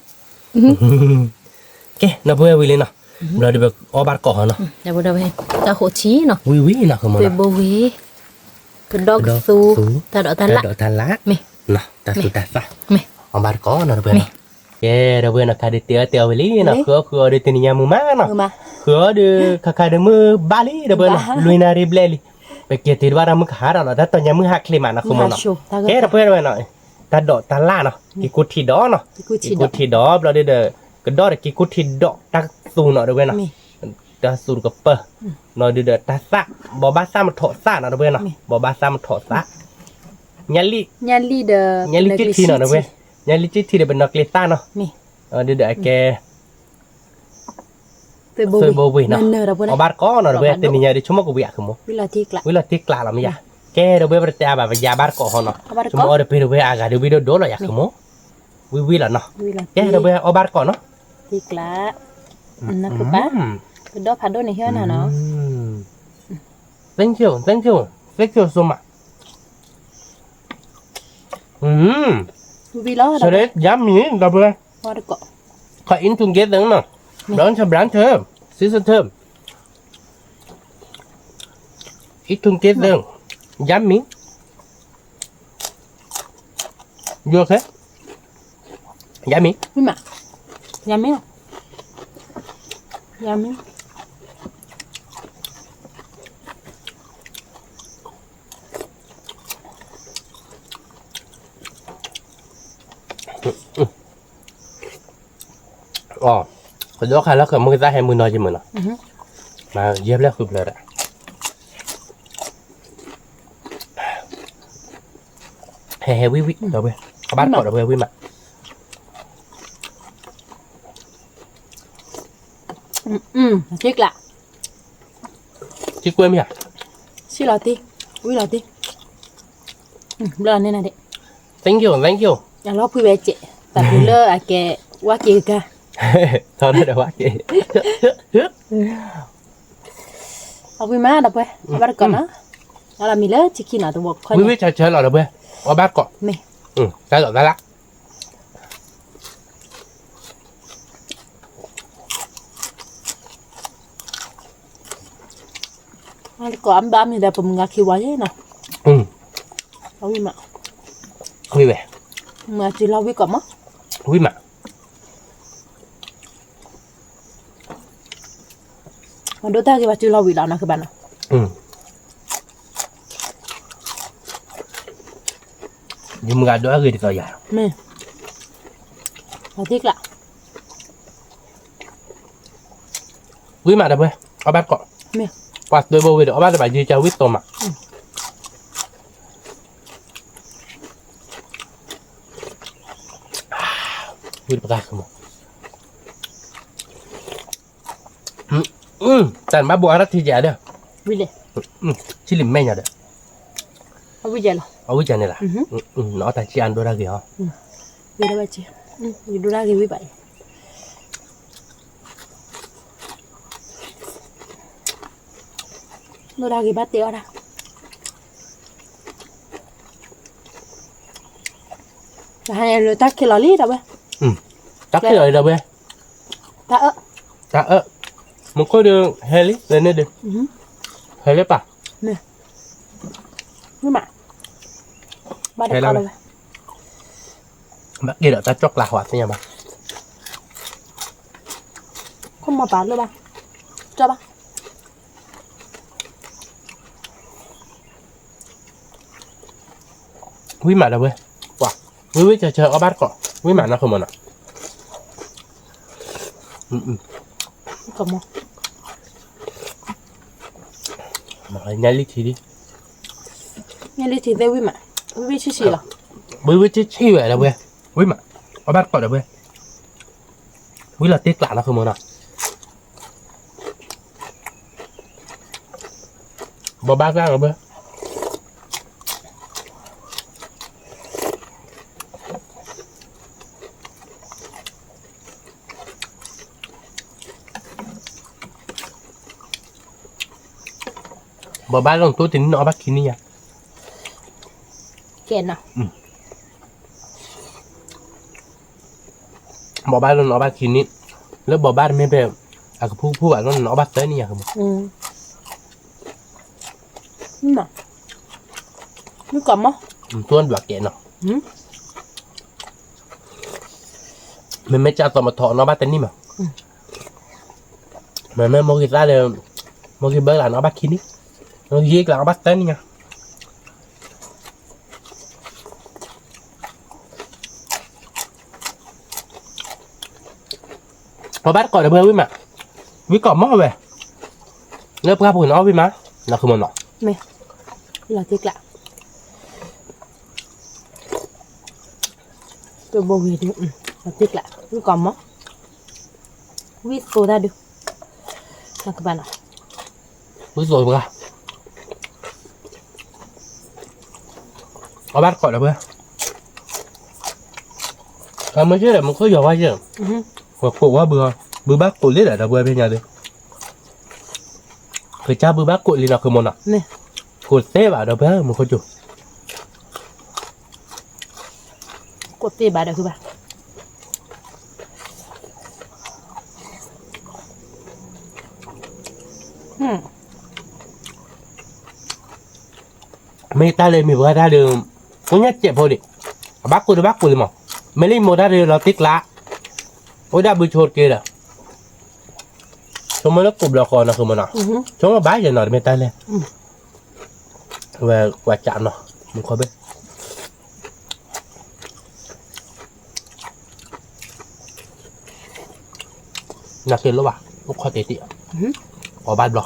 ကဲ နပုၢ်ဝဲၢ်ဝံၤလံနီၤ, ဘျီဒီးပအီၣ်ဘၣ်တကိးဟီနီၤ, တၢ်ဃိးထံနီၤ, ဝံၤဝံၤနီၤ ခိၣ်မူနီၤ, ပဒီကသူ, တၢ်ဒိးတၢ်လၣ်, တၢ်ဒိးတၢ်လၣ်, တၢ်သူတၢ်သၣ်, အီၣ်ဘၣ်တကိးနီၤ ဒီပုၢ်ဝဲၢ်နီၤ, ကဲ ဒီပုၢ်ဝဲၢ်နီၤ ခါဒီးတဲအီၣ်တဲအီၣ်ဝံၤလံနီၤ, ဃုအီၣ်ဃုအီဒီးတနံၤညါမုာ်မးနီၤ, ဃုအီၣ်ဒီး ခါခါဒီးမုၢ်ဘၣ်လံ ဒီပုၢ်ဝဲၢ်နီၤ, လွံၢ်နၣ်ရံၣ်ဘျဲၣ်လံ, ပက့ၤတုၤတဘၣ်ဒီးမုၢ်ကဟါဒီးလီၤ တၢ်တီၤညါမုၢ်ဟါချ့မးနီၤ ခိၣ်မူနီၤ, ကဲ ဒီပုၢ်ဝဲၢ်နီၤ, တၢ်ဒိးတၢ်လၣ်နီၤ, က့ၤကူထံဒီးနီၤ, က့ၤကူထံဒီး ဘျီဒီး ကဒီးဒီးက့ၤကူထံဒီးတၢ်သူနီၤ ဒီပုၢ်ဝဲၢ်နီၤ, တၢ်သူတကပၢၢ်, ဘျီဒီးတၢ်သၣ်, ဘိးဘၣ်သၣ်မထီၣ်သၣ်နီၤ ဒီပုၢ်ဝဲၢ်နီၤ, ဘိးဘၣ်သၣ်မထီၣ်သၣ်, ညၣ်လံၣ်, ညၣ်လံၣ်က့ထံနီၤ ဒီပုၢ်ဝဲၢ်, ညၣ်လံၣ်က့ထံဒီးပနီၢ်ကျ့သၣ်နီၤ, ဒီးအကဲ သုးဘိဝ့ၣ်နီၤ, အီၣ်ဘၣ်တကိးနီၤ ဒီပုၢ်ဝဲၢ် တနံၤညါဒီးဆိကမိၣ်ကဝံၤအခိၣ်မူ, ဝံၤလီၤတံၢ်ကျးလီၤမ့ၢ်ယါ, ကဲ ဒီပုၢ်ဝဲၢ် ပတတဲအါဘၣ် ပယါဘၣ်တကိးဟီနီၤ, ဆိကမိၣ်အီၣ်ဒီးပ့ၤဒီပုၢ်ဝဲၢ်အဂၤဒီးဝံၣ်ဒိၣ်ဒိၣ်လီၤယါခိၣ်မူ, ဝံၤဝံၤလီၤနီၤ, ကဲ ဒီပုၢ်ဝဲၢ် အီၣ်ဘၣ်တကိးနီၤ, တံၢ်ကျး, နကပၢ်, ကဒီဖးဒိၣ်န့ၣ်ဟ့ၣ်နၤနီၤ, thank you, thank you, thank you so much, ဝံၤလီၤ, ယါမံၤ ဒီပုၢ်ဝဲၢ် ခီ eat together နီၤ, brunch brunch, sister, eat together, yummy, you okay, yummy, yummy, yummy. အီၤ, ကဒီးခါလၢကမုၢ်သၣ်ဟဲမုၢ်နီၤယမုၢ်နီၤ, မၤယဲၢ်ဖျၢၣ်ဃုဖျၢၣ်ဒီး, ဟဲဟဲဝံၣ်ဝံၣ် ဒီပုၢ်ဝဲၢ်, အီၣ်ဘၣ်တကိးဒီပုၢ်ဝဲၢ်ဝံၣ်မး, ထံကွဲမ့ၢ်ဧါ, ထံလီၤတံၢ်, ဝံၣ်လီၤတံၢ်, ဘျီန့ၣ်နၤဒ့ၣ်, thank you, thank you, အလီၤဖှံဝဲစဲး, တၢ်ပူၤလၢအကဲ, ဝါက့ၤကါ, ထီၣ်ဒီးဝါက့ၤ, အဝံၣ်မးဒီပုၢ်ဝဲၢ်, အီၣ်ဘၣ်တကိးနီၤ, အလီၤမံၤလၢထံခံနီၤ တဝီခီန့ၣ်, ဝံၣ်ဝံၣ်ဆၢဆၢလီၤဒီပုၢ်ဝဲၢ်, အီၣ်ဘၣ်တကိး, မ့ၢ်, တၢ်လီၤတၢ်လၢ အတကိးအဘၣ်မ့ၢ်ဒီးပမုၢ်ဂၤခံဝါယဲနီၤ, အဝံၣ်မး, ဝံၣ်ဝဲ, မုၢ်ဂၤစုလီၤဝံၣ်ကိးမး, ဝံၣ်မး, မၤဒိၣ်တၢ်ဂ့ၤဘၣ်စုလီၤဝံၣ်လီၤနီၤ ကဘၣ်နီၤ, ယမုၢ်ဂၤဒိၣ်အဂ့ၤဒ်သိးယၤ, မ့ၢ်, အသံကျး, ဝံၣ်မးဒီပုၢ်ဝဲၢ်, အီၣ်ဘၣ်တကိး, မ့ၢ်, ပှၤသွဲဘိဝံၤဒီး အီၣ်ဘၣ်တဘၣ်ယံၤကဝံၣ်သိးမး, ဝံၣ်တပှၢ်ကမီၤ, တၢ်နဘၣ်ဘိးအါထီၣ်ထံကဲးဒီး, ဝံၣ်လဲၣ်, ထံလံၤမဲာ်ညါဒီး, အဝံၣ်ကဲလီၤ, အဝံၣ်ကဲန့ၣ်လီၤ, နအီၣ်တၢ်ဆံးအါဒိၣ်ဒၣ်ဂ့ၤဟီ, ယဒိၣ်ဒၣ်ဂ့ၤဝံၣ်ဘၣ်အံၤ ဒိၣ်ဒၣ်ဂ့ၤဘၣ်တဲအီၣ်ဒၣ်, တၢ်ခ့လီၤလံဒီပုၢ်ဝဲၢ်, တၢ်ခ့လီၤလံဒီပုၢ်ဝဲၢ်, တၢ်အၢ, တၢ်အၢ, မူခိၣ်ဒီး ဟဲလံ လၢန့ၣ်ဒီး, ဟဲလၢပၢ်, မ့ၢ်မး, ဘၣ်တကးလီၤဝဲ ဘၣ်က့ၤဒီးတၢ်ကၠီၣ်ကျါဟီသ့ၣ်ညါဘၣ်, ခိၣ်မီၤပာ်လၢဘၣ်, ကၠီၣ်ဘၣ် ဝံၣ်မးဒီပုၢ်ဝဲၢ်, ဝံၣ်ဝံၣ်ဆၢဆၢအီၣ်ဘၣ်တကိး, ဝံၣ်မးနီၢ်ခိမနီၤ, ကမီၤ, ညၣ်လံထံဒံ, ညၣ်လံထံသ့ၣ်ဝံၣ်မး, ဝံၣ်ဝံၣ်ဆံးဆံးလီၤ, ဝံၣ်ဝံၣ်ဆံးဆံးဝဲဒီပုၢ်ဝဲၢ်, ဝံၣ်မး, အီၣ်ဘၣ်တကိးဒီပုၢ်ဝဲၢ်, ဝံၣ်လီၤတ့ၢ်ကျးနီၢ်ခိမနီၤ ဘိးဘၣ်တၢ်လီၤဘၢ, ဘိးဘၣ်လီၤတိၢ်တနံၣ်နအီၣ်ဘၣ်ခံနံၣ်ညါ, ကဲနီၤ ဘိးဘၣ်လၢနအီၣ်ဘၣ်ခံနံၣ်, လၢဘိးဘၣ်တမ့ၢ်ဖဲ အကဖုကဖုဘၣ်လၢနအီၣ်ဘၣ်သၢနံၣ်ညါ, မ့ၢ်ကီးမး, မ့မ့ၢ်ကၢ်သီမထီၣ်နအီၣ်ဘၣ်တနံၣ်မး, မ့မ့ၢ်မိၢ်ဂ့ၤသၣ်ဒီး, မိၢ်ဂ့ၤဘၢလၢနအီၣ်ဘၣ်ခံနံၣ်, မိၢ်ဂ့ၤကျါအီၣ်ဘၣ်သၢနံၣ်ညါ ပဘၣ်တကိးဒီးဝဲဝံၣ်မး, ဝံၣ်ကိးမီၢ်ဝဲ, လၢပှၢ်ပူၤန့ၣ်အီၣ်ဝံၣ်မး, နီၢ်ခိမနီၤ, မ့ၢ်, လီၤတ့ၢ်ကျး, တဘိဝံၤဒုး, လီၤတ့ၢ်ကျး, ဝံၣ်ကိးမီၢ်, ဝံၣ်သိတၢ်ဒုး, နီၢ်ခိဘၣ်နီၤ, ဝံၣ်သိပှၢ် အီၣ်ဘၣ်တကိးဒီးပှဲၤ, အမ့ၢ်စ့ၢ်ဒီး မူခိၣ်ယီၤဝဲစ့ၢ်, ကိးဝဲဘု, ဘုဘၣ်ကိးလံဒီး ဒီပုၢ်ဝဲၢ်ဖဲညါဒီး, ကစၢ်ဘုဘၣ်ကိးလံနီၢ်ခိမနီၤ, ကိးသ့ဘၣ်ဒီးပှဲၤ မူခိၣ်ကၠိ, ကိးသ့ဘၣ်ဒီးဘၣ် မ့ၢ်တၢ်လၢမ့ၢ်ပှၤတၢ်ဒီး, အိၣ်ညါစဲးဖိဒံး, အဘၣ်ကိးဒီးဘၣ်ကိးလံမး, မ့ၢ်လၢယမိၢ်တၢ်ဒီးလီၤတ့ၢ်ကျး, အိၣ်ဒၣ်ဘုဆိတက့ဒီး, ဆိကမိၣ်လၢကိးဘျီဃီနီၢ်ခိမနီၤ, ဆိကမိၣ်ဘၣ်ယဲနီၤ တမ့ၢ်တၢ်လဲၣ်, ဝဲကွၢ်ကးနီၤ, မူခိၣ်ဘၣ် နက့ၤလိၣ်ဘၣ်, အိၣ်ခိးတ့ၢ်တ့ၢ်, ကိးဘၣ်ဘျီ,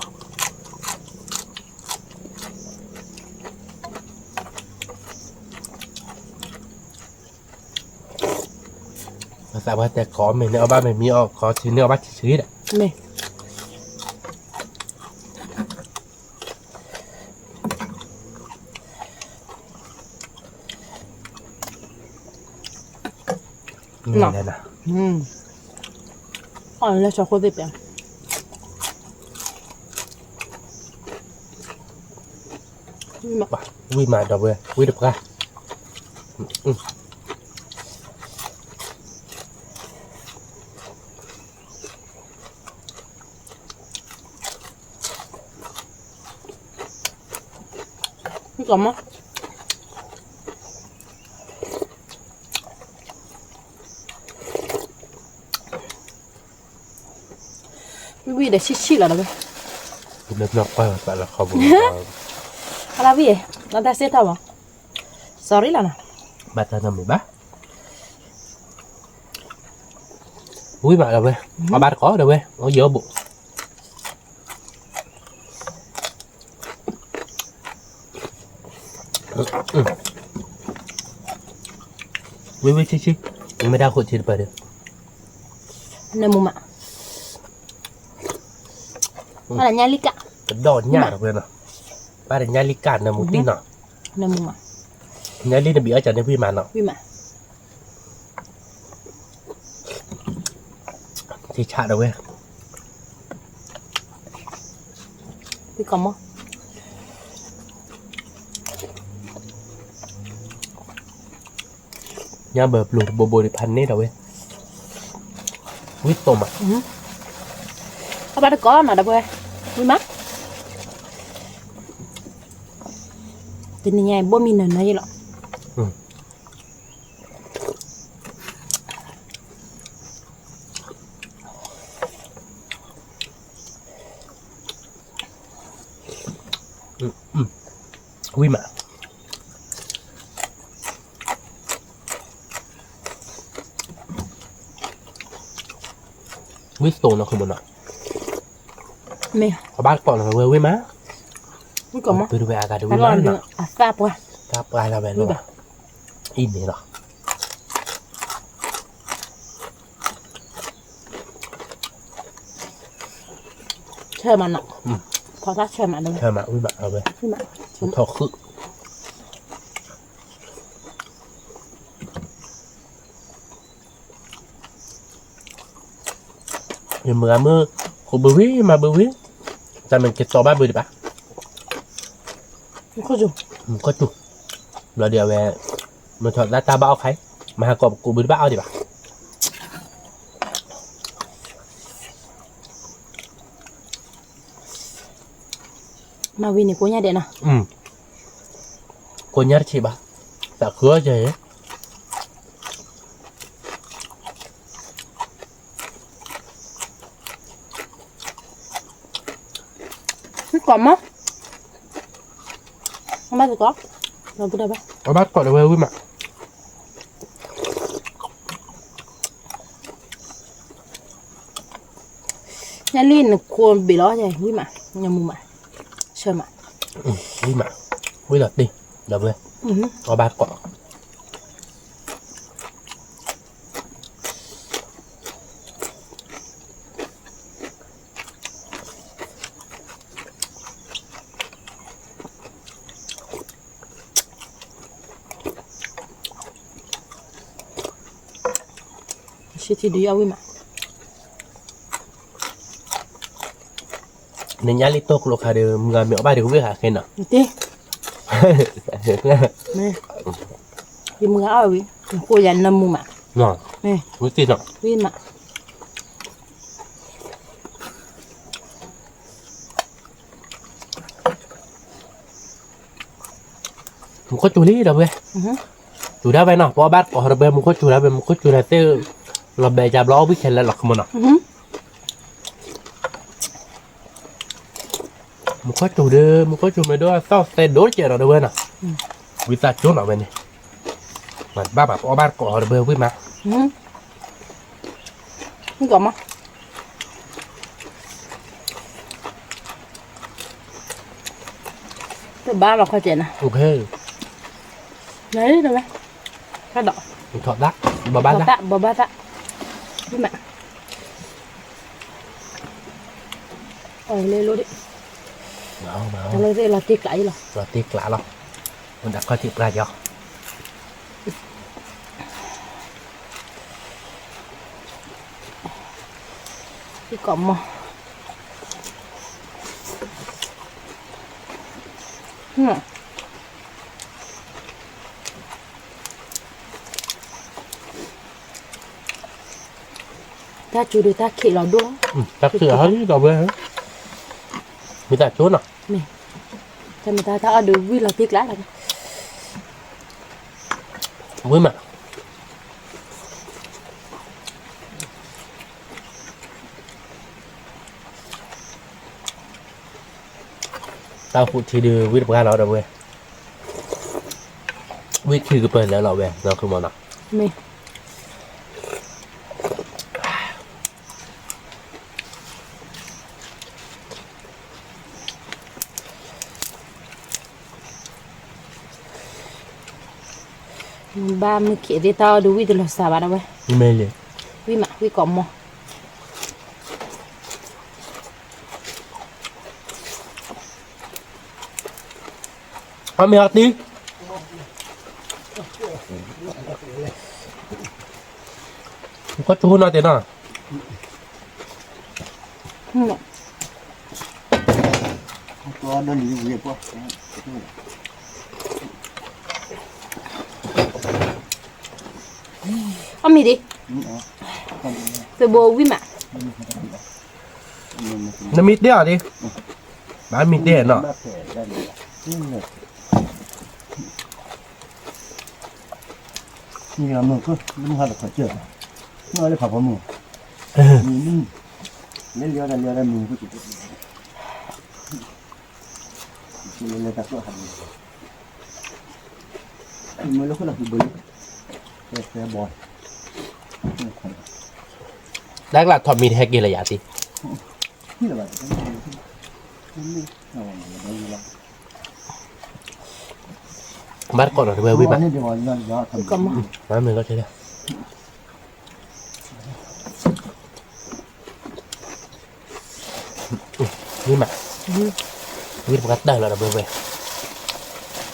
သးပှၢ်တဲကိးမ့ၢ်န့ၢ်အီၣ်ဘၣ်မ့ၢ်မံအီၣ် ကိးထံန့ၢ်အီၣ်ဘၣ်ထံဆှံဒီး, မ့ၢ် မ့ၢ်လဲၣ်နၤ, အီၣ်လၢဆီခိၣ်သ့ၣ်ပျဲ, ဝံၣ်မးဒီးဝဲ ဝံၣ်တပှၢ် ကမၣ်, ဝံၣ်ဝံၣ်ဒီးဆံၣ်ဆံၣ်လီၤဒီးဝဲ, လၢပျီကွၢ်လီၤသးလၢခီပူၤ, အလၢဝံၣ်, နတၢ်စ့ၢ်ထီၣ်ဘၣ်, sorry လီၤနီၤ, ဘၣ်တၢ်နီတမံၤဘၣ်, ဝံၣ်မးဒီးဝဲ, အဘၣ်တကိးဒီးဝဲ, အိၣ်ယၢၤဘိး ဝံၣ်ဝံၣ်ဆံၣ်ဆံၣ်, မ့ၢ်တၢ်ဃိးဆံတပၢၤဒီး နၢမူမး, ဘၣ်တညၣ်လံကၣ်, ကဒီးညၣ်ဒီးဝဲနီၤ, ဘၣ်တညၣ်လံကၣ် နၢမူတံၢ်နီၤ, နၢမူမး, ညၣ်လံနဘံးအီၣ်ကန့ၣ်ဝံၣ်မးနီၤ, ဝံၣ်မး, ထံဆးဒီးဝဲ, ဝံၣ်ကီးမး ညၣ်ဘၢပျိၤတဘိဘိဒံးဖးန့ၣ်ဒီးဝဲ, ဝံၣ်သိးမး, အဘၣ်တကိးနီၤဒီးဝဲ, ဝံၣ်မး, တနံၤညါအံၤဘိၣ်မံနၢၤနၢၤယဲလီၤ. ဝံၣ်မး, ဝံၣ်သိးနီၤ ခိၣ်မနီၤ, မ့ၢ် အဘၣ်ကိးနီၤဝဲ ဝံၣ်မး, ဝံၣ်ကိးမး တုၤတဝဲအဂၤတဝံၣ်မးနီၤ, အသၣ်ပှၢ်, သၣ်ပှၢ်လီၤဝဲလီၤ, အံၤန့ၣ်လီၤ. ဆၢမးနီၤ, ဖီသၣ်ဆၢမးနီၤ, ဆၢမး ဝံၣ်မးအဝဲ, ထီၣ်ဃုာ်, ယမုၢ်ဂၤမုၢ်, ဃိဘုဝံၣ်မၤဘုဝံၣ်, တၢ်မ့ၢ်က့ၤတီဘၣ်ဘုဒံးဘၣ်, မူခိၣ်စူၤ, ဘျီဒ်အဝဲ, မ့ၢ်ထီၣ်သၣ်တၢ်ဘၣ်အီၣ်ခါအံၤ, မၤဟးကီးပကိးဘုတဘၣ်အီၣ်ဒံးဘၣ်. မၤဝံၤန့ၣ်ကိညၣ်ဒဲးနီၤ, ကိညၣ်တဆံးဘၣ်, သးခုအီၣ်ကဲ, ကိးမး, အဘၣ်ကိး, အဘၣ်ကိးဒီးဝဲဝံၣ်မး. ညၣ်လံနခိၣ်ဘ့ၣ်လီၤ ဝံၣ်မး, နမူမး, ဆၢမး, ဝံၣ်မး, ဝံၣ်လီၤတ့ၢ်, ဒီးဝဲ, အီၣ်ဘၣ်ကိး ဆံထံဒုးယဝံၣ်မး, နညၣ်လံတိၢ်ကျိခါဒီး မုၢ်ဂၤမ့ၢ်အီၣ်ဘၣ်ဒီးကဝံၣ်ဃာ်ခဲနီၤ, ယမုၢ်ဂၤအီၣ်ဝံၤ, နကိးယၤနမူမး, ဝံၣ်မး, မူခိၣ်စူၤလံဒီးဝဲ, စူၤဒၣ်ဝဲနီၤ ပအီၣ်ဘၣ်ကိးဒီးဝဲ မူခိၣ်စူၤဒၣ်ဝဲ မူခိၣ်စူၤန့ၣ်သ့ၣ်, လီၤဘဲကဘျီအီၣ်ဝံၣ်ခဲလၢာ်လီၤ ခိၣ်မနီၤ. မူခိၣ်စူၤဒီး မူခိၣ်စူၤမ့ၢ်ဒိၣ်အသီၣ်သဲဒိၣ်ကဲဒီးဝဲနီၤ, ဝံသးစူၤနီၤဝဲန့ၣ်, ဘၣ်ဘၣ်ပအီၣ်ဘၣ်ကိးဒီးဝဲဝံၣ်မး, ကိးမး တဘၣ်လီၤခီကဲနၤ, နၤလံတဝဲ, တၢ်ဒီး, ထီၣ်သၣ်, ဘီဘၣ်သၣ်, ဘီဘၣ်သၣ်, မး, အီၣ်လၢလိၣ်ဒံး, လီၤတ့ၢ်ကျးအံၤလီၤ, လီၤတ့ၢ်ကျးလီၤ, မ့ၢ်ဒၣ်ခီၣ်ထံးပှၢ်ကီ ကိးမး, တၢ်စူၤဒီးတၢ်ခံးလီၤဒိၣ်, တၢ်ခံးလီၤဟီလံဒီးဝဲ, မ့ၢ်တၢ်စူၤနီၤ, မ့ၢ်, တၢ်မ့ၢ်တၢ်တၢ်အီၣ်ဒီးဝံၣ်လီၤတ့ၢ်ကျးလီၤ, ဝံၣ်မး တၢ်ဟူးထံဒုးဝံၣ်တပှၢ်လီၤဒီးဝဲ, ဝံၣ်ထံကပၢၤလၢလီၤဝဲ ဒီးခိၣ်မနီၤ, မ့ၢ် ဘၣ်မုၢ်ခံးသ့ၣ်တၢ်အီၣ်ဒီးဝံၣ်တလီၤစှၤဘၣ်ဒီးဝဲ, မ့ၢ်လံ, ဝံၣ်မး ဝံၣ်ကိးမး, အီၣ်မ့ၤဟီတံၢ်, ကီၢ်ထူနီၤတ့ၢ်နီၤ, အီၣ်မ့ၤဒံး, သုးဘိဝံၣ်မး, နမံတ့ၢ်အီၤဒံး, ဘၣ်မံတ့ၢ်နီၤ. မုၢ်ကၢ်, မုၢ်ဟါတခီကၢၢ်, မုၢ်လၢဖးဖီမုၢ်, လၢလၢတၢ်လၢတၢ်မုၢ်, လၢလၢတၢ်ကျိၣ်ဟးမုၢ်, မုၢ်လၢခိၣ်လၢဖုဘၢလံ, တဲဘီ, တၢ်ကျါထီၣ်မံတဟဲက့ၤလၢယၤတံၢ်, ဘၣ်တကိးနီၤတဝဲဝံၣ်မး, မ့ၢ်လီၤတဲဒၣ် ဝံၣ်မး, ဝံၣ်တပှၢ်တၢၢ်လီၤဒီးဝဲဝဲ,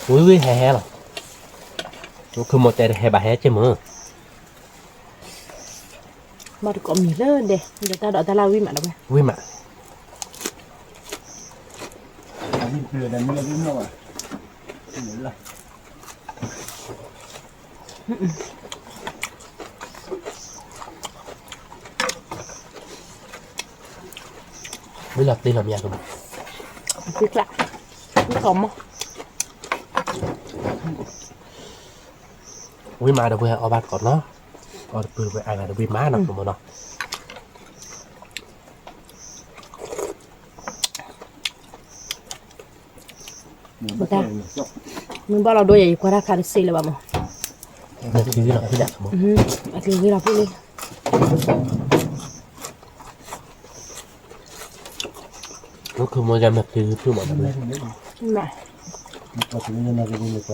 ဝံၣ်ဝံၣ်ဟဲဟဲလီၤ, ခုမိၢ်တဲတဟဲဘၣ်ဟဲက့ၤမုၢ်, ဘၣ်တကိးမံၤလၢဒဲး, ဒီးတၢ်ဒိးတၢ်လၢဝံၣ်မးဒီးဝဲ, ဝံၣ်မး, ဝံၣ်လီၤတ့လီၤမ့ၢ်ယါကမး, သ့ကျး, ဝံၣ်မးဒီးဝဲအီၣ်ဘၣ်တကိးနီၤ, အီၣ်တပုၢ်ဝဲအါဂၤဒီးဝံၣ်မးနီၤ ကမးနီၤ. မ့ၢ်ဘၣ်လီၤဒိယဲ ယကွၢ်တၢ်ခါတစ့လၢၤဘၣ်မး, အက့ၤဂ့ၤလီၤဖုၣ်လံ, နီၢ်ခုမိၢ်ယၤမဲာ်ချံဂ့ၤဖုၣ်မး, ယမ့ၢ်တဲဂ့ၤဒီးပှၤဒီးပှၤ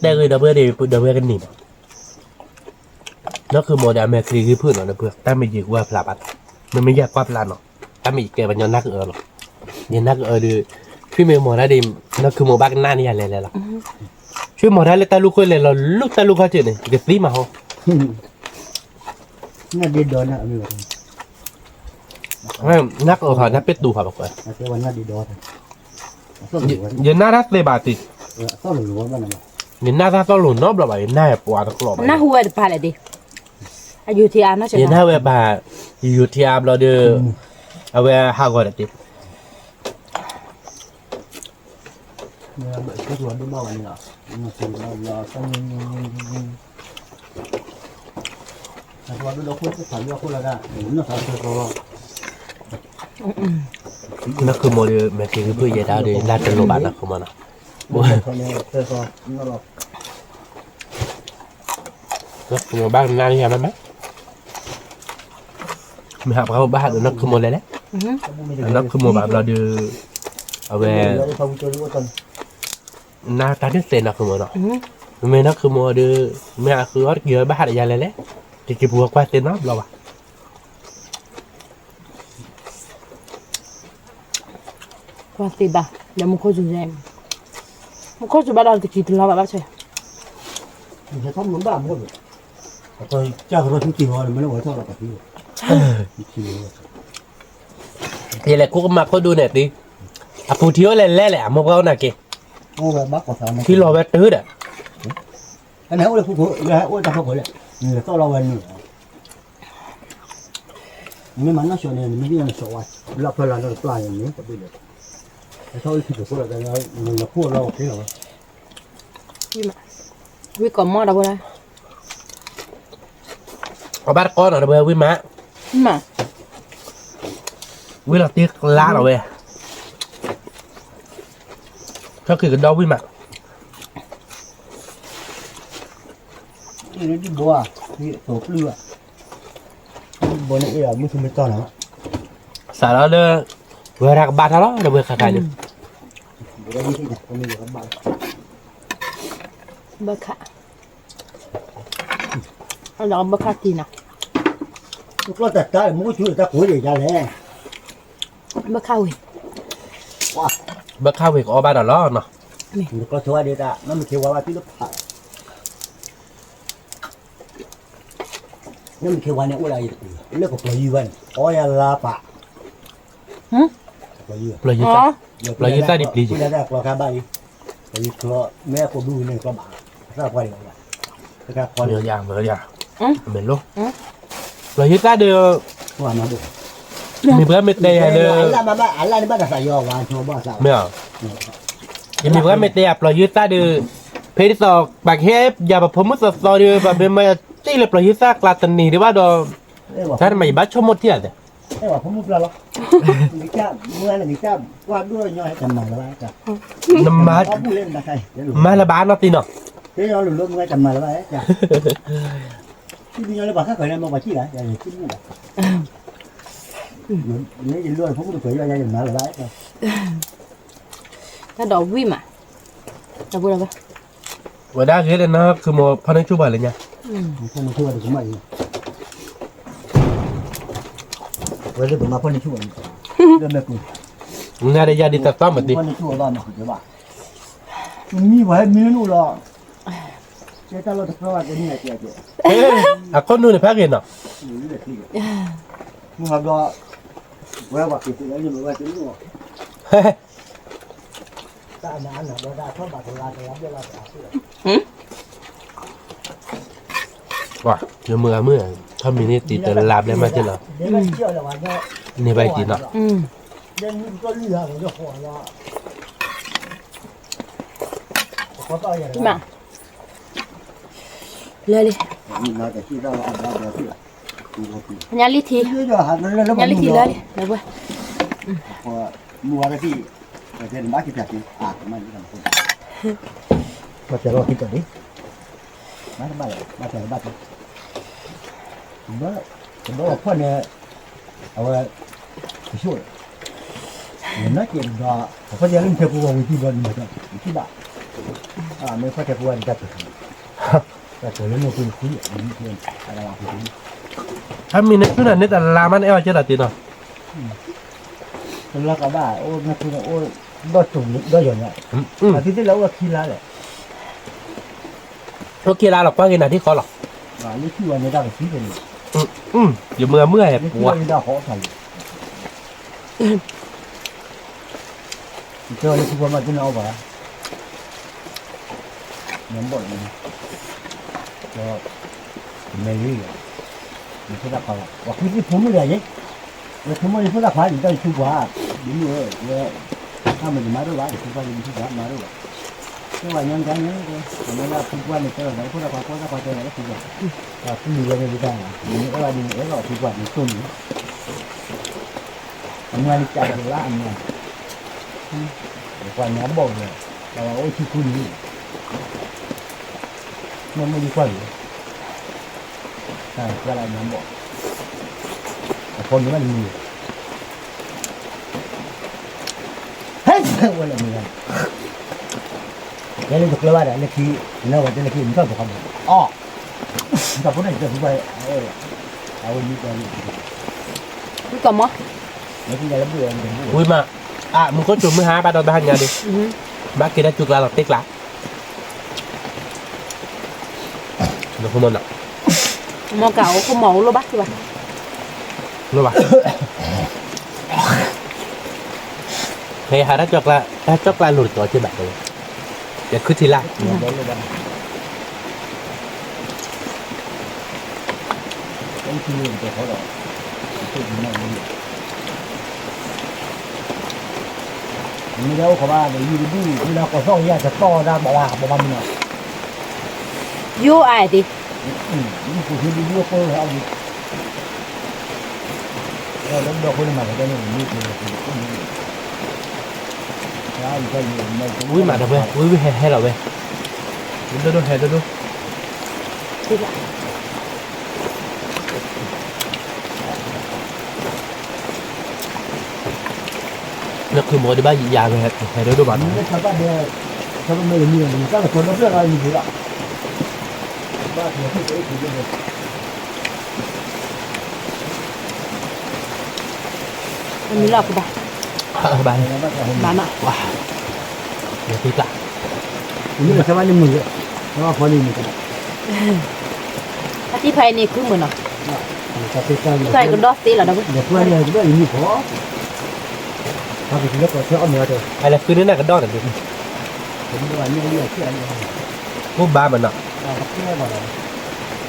ကနံၤဘၣ် နီၢ်ခုမိၢ်ဒီးအမဲာ်ချံဂ့ၤဖုၣ်နီၤ ဒီးပှၤတၢ်မ့ၢ်ယံာ်ကွၢ်ဖျါဘၣ်, မ့မ့ၢ်ယဲၢ်ကွၢ်ဖျါနီၤ, တၢ်မ့ၢ်ယကဲပှၤညီနၢ်ကအၢလီၤ, ယနၢ်ကအၢဒီး, ထွံၣ်မ့ၢ်မီၤတၢ်ဒီး, နီၢ်ခုမိၢ်ဘၣ်ကနၣ်န့ၢ်ယၤလဲၤလဲၤလီၤ, ထွံၣ်မီၤတၢ်လၢတၢ်လူၢ်ခိၣ်လဲၤလီၤလူၢ်တၢ်လူၢ်ခီၣ်ထံးန့ၣ် ယကသံမးဟီ, နၢ်ဒ့ဒီနၢ်အမ့ၢ်ဘၣ်, နၢ်ကအၢခီ နၢ်ပ့ၢ်တူၢ်ခီဘၣ်ကွၢ် ယနၢ်တၢ်သ့ဘၣ်တံၢ်, ယနၢ်တၢ်သီၣ်လိၤနီတဘျီဘၣ် ယနၢ်ပှၤတကျိာ်ဘၣ်, နၢ်ဟူဝဲတပၤလဲၣ်တံၢ်, အယူၤထံအါနီၢ်, ယနၢ်ဝဲဘၣ်, ယူၤထံအါဘျီဒီး, အဝဲဟးဂီၤဒီးတံၢ် နီၢ်ခုမိၢ်ဒီး မဲာ်ချံဂ့ၤဖုၣ်ယဲဒၣ်ဒီး နၢ်တလိၤဘၣ်နီၢ်ခုမိၢ်နီၤ, နီၢ်ခုမိၢ်ဘၣ်ကနၣ်န့ၢ်ယၤမးမး, မ့ၢ်ဟးပှၤဘၣ်ဟးဒီးနီၢ်ခုမိၢ်လဲၤလဲၣ်, နီၢ်ခုမိၢ်ဘၣ်ဘျီဒီး, အဝဲ နၢ်တၢ်ဒ်သ့နီၢ်ခုမိၢ်နီၤ, မ့ၢ်နီၢ်ခုမိၢ်ဒီး, မ့ၢ်အဃုအီၣ်တက့ၢ်ဘၣ်ဟးဒီးယၤလဲၤလဲၣ်, တက့ၤပူၤကွၢ်သ့နီတဘျီဘၣ် ကွၢ်သ့ဘၣ်, ဒီးမူခိၣ်စူၤ, မူခိၣ်စူၤဘၣ်ဒီးတကံတလီၤဘၣ်ဘၣ်ဆၣ်, ယလဲၤခိၣ်ကမၣ်ခိၣ်ဒိၣ်န့ၣ်တံၢ်, အပူၤထံအိၣ်လဲၤလဲၣ်လဲၣ် အမိၢ်ပှၢ်အိၣ်နာ်က့ၤ, ထံလီၤဝဲတုၤဒီး, အိၣ်တၢ်ဖီခိၣ်လဲၣ်, သီၣ်လီၤဝဲနုာ်လီၤ နမ့ၢ်မၤနီၢ်ဆိန့ၣ် နမ့ၢ်ဒ်န့ၣ်နဆိဝဲ, လၢဖၢလၢ်လၢတပျၢ်န့ၣ် နတဘၣ်လဲၣ်, နထီၣ်ဝဲထံတခိၣ်ဒီး နလီၤခိၣ်လီၤဝဲက့ၤလီၤဝဲ, ဝံၣ်ကီးမီၢ်ဒီးဝဲဒၣ်, အဘၣ်တကီနီၤဒီးဝဲဝံၣ်မး, ဝံၣ်လီၤတ့ကျါဒီးဝဲ, ခီၣ်ခံကဒီဝံၣ်မး ဒ်ဘိဧါ, ဒ်သိးပျုၢ်ဧါ, ဒ်ဘိန့ၣ်အ့ၣ်မုၢ်သူမ့ၢ်တီၢ်နီၤ, စးထီၣ်လၢ, ဝဲဒၣ်ကဘၣ်ထီၣ်လီၤ ဒီးဝဲခါခါန့ၣ်, ဘၣ်ခါ, အလီၤဘၣ်ခါတံၢ်နီၤ, ကျီၢ်တၢ်တၢ်မူကဆူတၢ်ကိးဒံးယါလဲၣ်, ဘၣ်ခါဝံၤ, ဝါ ဘၣ်ခါဝံၤကအီၣ်ဘၣ်ဒီးလီၤနီၤ. နကျီဆိဝဲဒၣ် နမ့ၢ်ခ့ဝါဘၣ်သုတဖး, နမ့ၢ်ခ့ဝါန့ၣ်အိၣ်ဒၣ်အံၤတပူၤ လၢပကျီယုၢ်ဘၣ်န့ၣ် အီယၤလါပာ်, ပျီယုၢ်သၣ်, ပျီယုၢ်သၣ်ဒ်ပျံၤယံၤ, ကျီခါဘၣ်အံၤ, ပျီယုၢ်ကျီ မ့ၢ်အကိးဘုန့ၣ်ကျီဘၣ်, အသၣ်ပှၢ်ဒံးဘၣ်, မ့ၢ်လိၣ်, ပျီယုၢ်သၣ်ဒီး မ့ၢ်ပှၤမ့ၢ်တဲယၤလၢ မ့ၢ်, ယမ့ၢ်ပှၤမ့ၢ်တဲယၤပျီယုၢ်သၣ်ဒီး ဖဲဒ်သိး ပှၤကဟဲယၤပဖိမုၣ်သီသီဒီး ပှၤမ့ၢ်မၤတ့ၢ်လၢပျီယုၢ်သၣ်ကျါတနံၤဒံးဘၣ်ဒီး, တၢ်တမၤယဘၣ်ဆိကမိၣ်ထံၣ်အသး, နမၤလၢၤဘၣ်နီၢ်တံၢ်နီၤ, မၤလၢၤဘၣ်နီၢ်တံၢ်နီၤ, တၢ်ဒီးဝံၣ်မး, ဝဲဒၣ်ဂ့ၤလၢနၤ ခုမိၢ်ဖီၣ်န့ၢ်ဆူၣ်ပှၤလၢညါ, ဝဲလၢပမၤဖီၣ်န့ၢ်ဆူၣ်ပှၤ, ညါဒီးယၤဒ်တသီမတံၤ, မံဝဲမံလၢနအိၣ်လီၤ, ကဲတၢ်လီၢ်တဖျၢၣ်ဝဲကဲန့ၣ်, အခိၣ်နူာ်န့ၣ်ဖးဂ့ၤနီၤ, မုၢ်ဟးဘျီ, ဝဲပှၤက့ၤသုးလၢယမ့ၢ်ဝဲသုးလၢ, တၢ်အနၢ်အနၢ်ဘျီတၢ်ထီၣ်ဘၣ်တလါတလါဘျဲၣ်လီၤတလါ, ပှၤ, ယမုၢ်အမုၢ်, ထီၣ်မံၤန့ၢ်တံၤတလါဘျဲၣ်မးက့လီၤ, န့ၢ်ဘၣ်တံၤနီၤ, မး, လၢလံ, ညါလံထံ, ညါလံထံလၢလံ, လၢပှဲၤ, ဘၣ်တဲလီၤခံကီးဒံး, ဘၣ်တဲလီၤဘၣ်တဲ, ဘၣ်တဲလီၤဘၣ်တဲ, ကဘၣ်ဖီၣ်န့ၣ်, အဝဲ, ကဆိၣ်, နက့ၤဒီး, အဖီၣ်တဲလၢနထဲပူၤဝံၤတံၢ်ဘျီဒ်မး, နထံၣ်ဘၣ်, မ့ၢ်ဖီၣ်ထဲပူၤဝံၤတံၢ်တၢ်ပူၤ, တၢ်ပူၤလၢနပူၤနခွံ, အမံၤန့ၣ်ဆူၣ်နၤန့ၣ်တလါမးနအဲၣ်အီၤကဲလီၤတံၢ်နီၤ တလါကဘၣ်, အိၣ်နၤထူန့ၣ်အိၣ်, ဒီးကၠိဒီးယီၤညါ, အသုသ့ၣ်လၢအိၣ်ခံလါလဲၣ်, အိၣ်ခံလါလီၤ ကွၢ်က့ၤနၤထံၣ်ဃီလီၤ, လၢထံၣ်ဝဲန့ၣ်တၢ်ကသံဖဲန့ၣ်, ယမုၢ်အမုၢ်ဟဲပှၤ, ယတဲလၢထံၣ်ဝဲမးတန့ၢ်အီၣ်ဘၣ် နဘီၣ်လံ, ဒီး, မဲာ်လံ, ယဖိသၣ်ခွါဘၣ် ပှၤဃုသ့ၣ်ဖိမုၣ်တဂၤယဲ, ယဖိမုၣ်ယဖိသၣ်ခွါ ယတၢ်ယဆူပှၤ, ဒ်မုၢ်ဧၢ, တၢ်မၤဒံးမၤဒိၣ်ဘၣ် ယဖိခွါယဖိခွါမၤဒိၣ်ဘၣ်, တဲဝဲညါတဂၤညါ, မ့ၢ်လၢဖုပှၢ်န့ၣ် တဲဝဲဒၣ် ဖိသၣ်ခွါ ဖိသၣ်ခွါတဲဝဲလၢဖုပှၢ်, ပှၤဖုမုၣ်ဝဲန့ၣ်ဒ်တၢ်, မ့ၢ်အဲၣ်ဝဲဒ်မ့ၢ်အဲၣ်လီၤဖုပှၢ်န့ၣ်တိၢ်န့ၣ် အမၤန့ၣ်ကးလၢအမၤ, ပှၤညါဘီၣ်ဝဲ, ပှၤအိၣ်ဆံဃုနံၣ်, မ့ၢ်မ့ၢ်ဒ်ကွၢ်လံ, ကးလၢအမၤဘီၣ်, အဖိမုၣ်ဘၣ်တမံၤ, ဟဲဝဲလၢမုၢ်ဂၤန့ၣ် တဲလၢတကျၢၤဘၣ်ဒီး လၢခံ, နဝဲတဲလၢခံ နထီၣ်တခီမး, အီ, တၢ်ဖိန့ၣ်တၢ်ဖုပှၢ်, အဝဲမံပှၢ်လံ, ဝံၣ်မး, အမူခိၣ်စိၤမုၢ်ဟါဘၣ်ဒီးတဟါညါဒီး, ဘၣ်က့ၤတၢ်စူၤကျါလီၤတ့ၢ်ကျါ, မ့ၢ်ကအိၣ်ခိၣ်မီၤအိၣ်လိၣ်ဘၣ်ထံဘၣ်, လိၣ်ဘၣ် ဖဲဟးတၢ်ကၠီၣ်ကျါ, တၢ်ကၠီၣ်ကျါလိၤတကီးက့ဘၣ်, ယခုထံလာ်, မ့ၢ်ဒၣ်အိၣ်ခိးဘၣ်ဒီး ယုၢ်တဒူၣ် မ့ၢ်ဒၣ်ကိးသီၣ်ယၤတတီၢ်ဒၣ်ဘၣ်ဝဲ ဘၣ်မနုၤ, ယိၣ်အါဒံး, ယုၢ်ပူၤဒူၣ်ဒူၣ်အဃိဝဲအီၣ်ဒံး, ဒီးဒီးဃိန့ၣ်မၤကဒဲန့ၣ် မ့ၢ်က့ၤလီၤ ဝံၤမးဒီးဝဲ ဝံၤဝံၤဟဲဟဲလီၤဝဲ, ဒိၣ်ဒိၣ်ဟဲဒိၣ်ဒိၣ်, နခုမိၣ်ဒံးဘၣ်ယၤဝဲ ဟဲဒိၣ်ဒိၣ်ဘၣ်နီၤ, မ့ၢ်လီၤကဘၣ် ဘၣ်, ဘၣ်နီၤ, ဝါ, ယသံကျါ, မ့ၢ်ဆၢဘၣ်န့ၣ်မုာ်, ဆၢဘၣ်ဖီန့ၣ်မုာ်, အသံဖဲအံၤန့ၣ်ခုမုာ်နီၤ, သံဖဲအံၤကဒီသ့လီၤဒီး, ဒီးဖဲအံၤန့ၣ်ကဘၣ်အံၤမုာ်ဖီ, အလဲၤဃုန့ၢ်နၤကဒီန့ၣ်, အိၣ်ဘၣ်မးနီၤ, တၢ်ခံးလီၤလံ, တၢ်ခံးလီၤ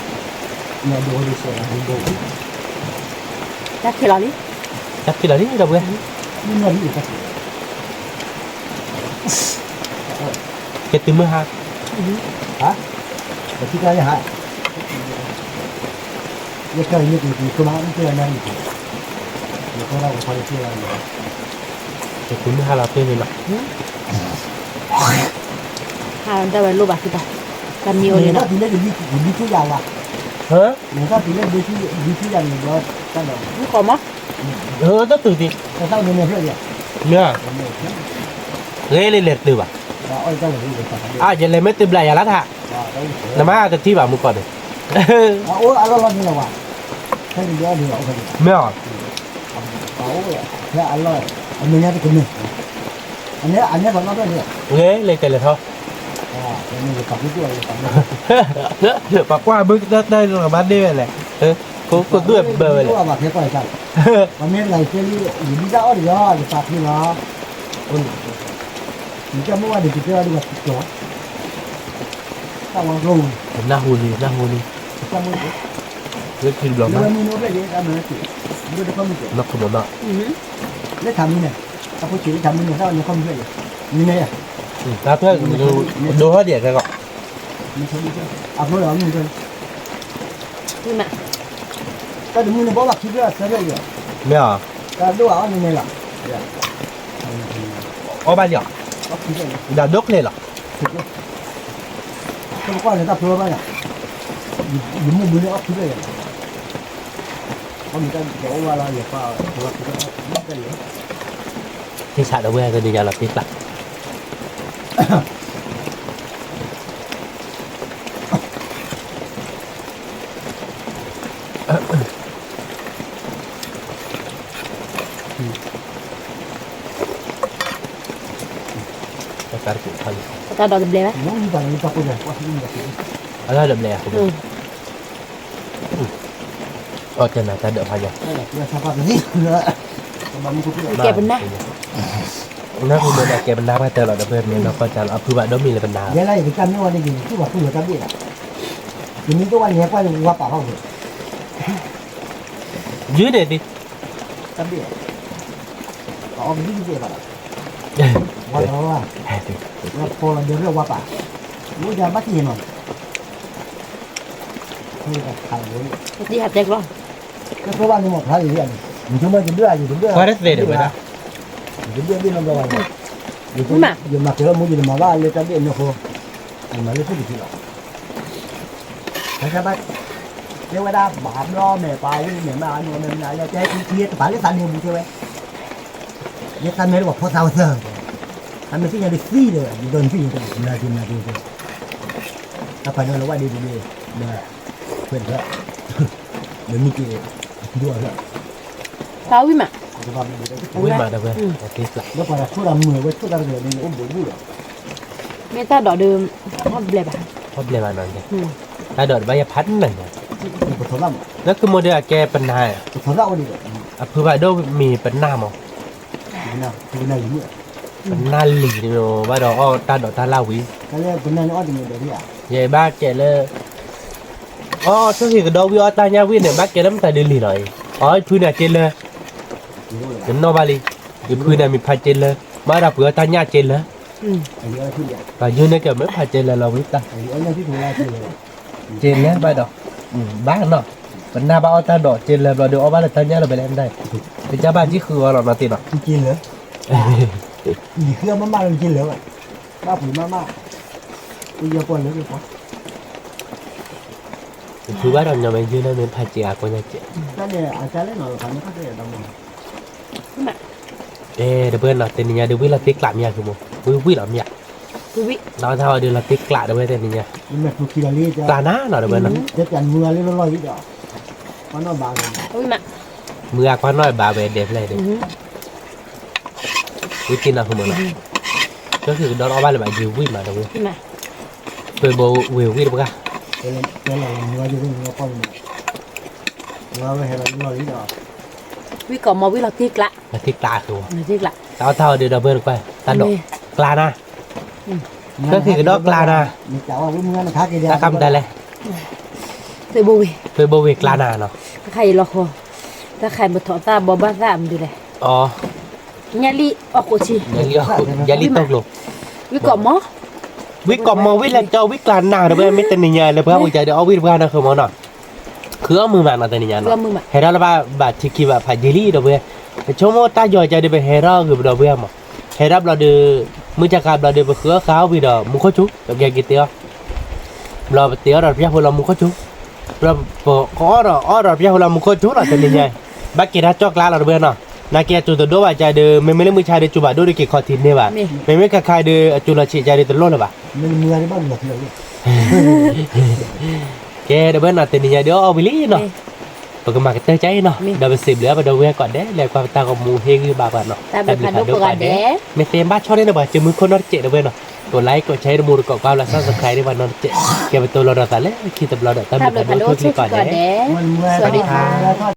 လံ ဒီပုၢ်ဝဲၢ်, ကဲတုၤမုၢ်ဟါ, ကဲတုၤမုၢ်ဟါလီၤသ့န့ၣ်လီၤ, တၢ်ဝဲလိၣ်ဘၣ်သုတၢ်, တၢ်မံအိၣ်န့ၣ်လီၤ, မုၢ်ကီၢ်မး, တတုၤသ့, မ့ၢ်, ဂ့ၤလံလဲၤတုၤဘၣ်, အယလဲၤမ့ၢ်တုၤဘျးယၤလၢထါ, နမါတထံၣ်ဘၣ်မုၢ်ကီၢ်န့ၣ်, မ့ၢ်, ဂ့ၤလံတဲလဲၤထီၣ်, ပှၤကွၢ်ဘၣ်တၢ်တၢ်လီၤမါန့ၢ်ဝဲလဲၣ်, ခိၣ်သူၣ်ဘၣ်ဝဲလဲၣ်, နၢ်ဟူလံ, နၢ်ဟူလံ, လၢခံဘျီမး, လၢထါမံန့ၣ်, တၢ်ဖဲ, ဒိဟီၣ်ဒံးခဲကီး, တၢ်တမုၢ်န့ၣ်ဘၣ်ဘၣ်ခံဖျၢၣ်သၢဖျၢၣ်အံၤ, မ့ၢ်ဧါ, တၢ်ဒိၣ်အီၣ်န့ၣ်လီၤ, အီၣ်ဘၣ်လံဧါ, ဒၣ်ဒိၣ်ကျဲလီၤ, တၢ်ဖျိဘၣ်, ယမ့ၢ်ဘုန့ၣ်အီၣ်ခံဖျၢၣ်အံၤ, အီၣ်မ့ၢ်တၢ်အိၣ်ဘၣ်လီၤ, သ့ၣ်ဆးဒီပုၢ်ဝဲၢ်တနံၤညါလီၤသ့ကျါ တၢ်ဒိးတဘျဲၣ်ဘၣ်, အတၢ်ဒိးတဘျဲၣ်, အီၣ်တနၤတၢ်ဒိးဖးယီၤ, ကဲပနၢ်, နၢ်ဟူမ့ၢ်ဒၣ်ကဲပနၢ်ဘၣ်တၢ်လီၤ ဒီပုၢ်ဝဲၢ်မ့ၢ်နီၢ်ကီၢ်တၢ်လီၤ အဖုဘၣ်ဒိၣ်မံၤလၢပနၢ်, ယဲလၢယကစၢ်မ့ၢ်ဝဲန့ၣ် ယကသူၣ်ဘၣ်သူၣ်လီၤတၢ်ဘ့ၣ်လီၤ, ယမ့ၢ်တအိၣ်ဘၣ်န့ၣ် ဟဲကွၢ်ယဝၤပာ်ဖီခိၣ်, ယုၢ်န့ၣ်သ့, တၢ်ဘ့ၣ်, အီၣ်ကဒံကဒဲးဘၣ်လီၤ, ဝၤလီၤဝါ, ဝဲဖီလီၤဒီးဝၤပာ်, ဝဲယဘၣ်ထံၣ်နီၤ, တၢ်ဟးတဲကျီ, ကဲသိဘၣ်န့ၣ်မ့ၢ်ဖျါလံၤန့ၣ် နဆိကမိၣ်တဒၢအယတဒၢ, ပှၤတသ့ဒီးဝဲဒၣ်, ယတဒၢဘ့ၣ်နီတဘျီဘၣ်န့ၣ်, ယမၤကဲၤလီၤမူယတမၤဘၣ်လၢတၢ်ဘ့ၣ်အနီၢ်ဃီ, ယမၤလၢဖုၣ်တက့ၢ်လီၤ, တၢ်ဘၣ်, တဲဝဲဒၣ်ဘၣ်ဘျီမဲာ်ပှၤဝံၤမဲာ်မးအနီၢ်မဲာ်မနုၤလၢတဲထံထံတပာ်လၢသးန့ၣ်အပူၤ တဲဝဲ, ယသးမဲာ်တပှၤဖီသးဝဲသၢ, သးမဲာ်သ့ၣ်ညါဒ်သံဒီး ယဒိးနသ့ၣ်ညါတၢ်မၤက့ၤမၤက့ၤ, တၢ်ပာ်နီၣ်လၢဝဲဒ်ဒ်ဒ်, ဒီး, ခွဲးတဖျၢၣ်, ဒီးမ့ၢ်က့ၤ, ဒိၣ်အဖျၢၣ်, ပာ်ဝံၤမး, ဝံၤမးဒီးဝဲ, လၢပှၤတၢ်ခိၣ်တၢ်မုာ်ဝဲဆိၣ်တၢ်တက့ၢ်န့ၣ် အိၣ်ဘူးဘူးလီၤ, မ့ၢ်တၢ်ဒိးဒီး, အီၣ်ဘျဲၣ်ဘၣ်, အီၣ်ဘျဲၣ်ဘၣ်နီၤ, တၢ်ဒိးတဘၣ်ယဖးနၤ, လၢကမိၢ်ဒီးအကဲပနၢ်, အဖုဘၣ်ဒိၣ်မံၤပနၢ်မး, ပနၢ်လံၤန့ၣ်ဘၣ်ဒီးအီၣ်တၢ်ဒိးတၢ်လၢ်ဝံၤ, ယဘၣ်ကဲလၢ အီၣ်ဆိၣ်ဂ့ၤကဒီးဝံၤအီၣ်တၢ်ညၣ်ဝံၤန့ၣ် ဘၣ်ကဲလၢမတၤဒ်လံၤလီၤအံၤ, အီၣ်ဖုန့ၣ်က့လၢ, နနီၢ်ဘၣ်လံ, ယဖုန့ၣ်မ့ၢ်ဖးက့လၢ, ဘၣ်ဒီးပှ့ၤအီၣ်တၢ်ညၣ်က့လၢ, ပှၤယုၢ်န့ၢ်က့ၤမ့ၢ်ဖးက့လၢလီၤဝံၤတၢ်, က့လၢဘၣ်ဒီး, ဘၣ်နီၤ, ပနၢ်ဘၣ်အီၣ်တၢ်ဒိးက့လၢဘျီဒီးအီၣ်ဘၣ်လၢတၢ်ညၣ်လီၤဖဲလဲၣ်, ကစၢ်ဘၣ်ကံၣ်ဃုအီၤလီၤနီၤသ့ၣ်နီၤ, က့လၢ, ယဃုအီၤမးမးလၢက့လၢဘၣ်, ဘၣ်ပှ့ၤမးမး, ယပှၤလၢက့ၤပှၤ ယဖုဘၣ်ဒီးညီမ့ၢ်ယုၢ်န့ၢ်မ့ၢ်ဖးက့အကိးညါက့, တၢ်န့ၣ်အကါလဲၣ်နီၤ, ဖးန့ၣ်ဖးက့ဒီးမး, တဲတဘျီနီၤ တနံၤညါဒုးဝံၣ်လီၤသ့ကျးမ့ၢ်ယါဖုမိၢ်, ဝံၣ်ဝံၣ်လီၤမ့ၢ်ယါ, လီၤတၢ်အီၤဒုးလီၤသ့ကျးတဝဲတနံၤညါ, ကျးနၤနီၤတဝဲနီၤ, ဝံၣ်မး, မုၢ်ဂၤကွၢ်နီၣ်ဘၣ်ဝဲဒဲးဖျဲၣ်ဒီး, ဝံၣ်တ့ၢ်နီၢ်ဖိမၢနီၤ, ကၠီဃံကဒီးအီၣ်ဘၣ်လၢၤဘၣ်ယံၤဝံၣ်မးတဝဲ, ပှ့ၤဘိဝ့ၤဝံၣ်တပှၢ်, ဝံၣ်ကိးမီၤဝံၣ်လီၤတ့ၢ်ကျး, လီၤတ့ၢ်ကျးအဃိ, တၢ်အီၣ်တၢ်အီဒုးဒီပုၢ်ဝဲၢ်တကွၢ်, တၢ်ဒိး, ကျါနၤ, ကၠီဃံကဒီးကျါနၤ, တၢ်ခးမတၤလဲၣ်, ပှ့ၤဘိဝ့ၤကျါနၤနီၤ, တၢ်ခးအံၤလီၤဃီ, တၢ်ခးအံၤပထီၣ်သၣ်ဘိးဘၣ်သၣ်မနုၤလဲၣ်, ညၣ်လံၣ်အီၣ်ဃိးဆံ, ညၣ်လံၣ်အီၣ်ဃိး, ညၣ်လံၣ်တီၢ်ကျိၤ, ဝံၣ်ကိးမီၤ, ဝံၣ်ကိးမီၤဝံၣ်လၢကၠီဝံၣ်ကျါနၤတဝဲ မ့ၢ်တနံၤညါလၢပှၤအိၣ်ကၠီဒုးအီၣ်ဝံၣ်တပှၢ်နီၤဃုမၢနီၤ, ဃုအီၣ်မုာ်မးနီၤတနံၤညါနီၤ, ဟဲထီၣ်လၢဘၣ်ဘၣ်ထံခံဘၣ်ဖးယံာ်လံဒီပုၢ်ဝဲၢ်, ပဆိကမိၣ်တၢ်ယီၤကၠီဒုး ပဟဲထီၣ်ဂုာ်ပဒီပုၢ်ဝဲၢ်မး, ဟဲထီၣ်ဘျီဒီး, မုၢ်ကၢ်ခါဘျီဒီး ပဃုအီၣ်ဃုအီၣ်ဝံၤဒီးမူခိၣ်ဆူ, ပကဲက့ၤတ့အီၣ် ဘျီပတ့အီၣ်ဒီးတပျၢ်ဖိလီၤမူခိၣ်ဆူ, ဘျီပကအီၣ်ဒီးအီၣ်ဒီးတပျၢ်ဖိလီၤမူခိၣ်ဆူလီၤတနံၤညါ, ဘၣ်က့ၤတၢ်ကၠီၣ်ကျါလီၤတဝဲနီၤ, နာ်က့အစူၤတဒိၣ်ဘၣ်ကၠီဒုး မ့မ့ၢ်လၢမုၢ်ဆါဒုးစူၤဘၣ်ဒိၣ်ဒုးက့ၤခီၣ်ထံးန့ၢ်ဘၣ်, မ့မ့ၢ်ခါခါဒုးအစူၤလီၤဆံးကၠီဒုးတလိၣ်လၢၤဘၣ် ကဲဒီပုၢ်ဝဲၢ်နီၤ တနံၤညါဒုးအီၣ်ဝံၤလံနီၤ, ပကမၤကတၢၢ်ကၠီအံၤနီၤ, ဒီးပစံးဘျုးပဒီပုၢ်ဝဲၢ်ကိးဂၤဒဲး လၢကွၢ်ပတၢ်ဂီၤမူဟ့ၣ်ဂံၢ်ဘါပှၤနီၤ, တၢ်ဘျုးဖးဒိၣ်ကိးဂၤဒဲး, မ့ၢ်သ့ဘၣ်ဆီန့ၣ်ဒီးပှၤစုမုၢ်ခိၣ်နီတစဲးဒီပုၢ်ဝဲၢ်နီၤ, ကိးlikeကိးshareတမူတကိးကွၢ်ဘျီ subscribe န့ၣ်ပှၤနီတစဲး, ကဲပတိၢ်လီၤဒီးသးလၢခံတဘျီဒီး တၢ်ဘျုးဖးဒိၣ်ဆိၣ်ဂ့ၤကိးဂၤဒဲး, စဝၤဒံခါ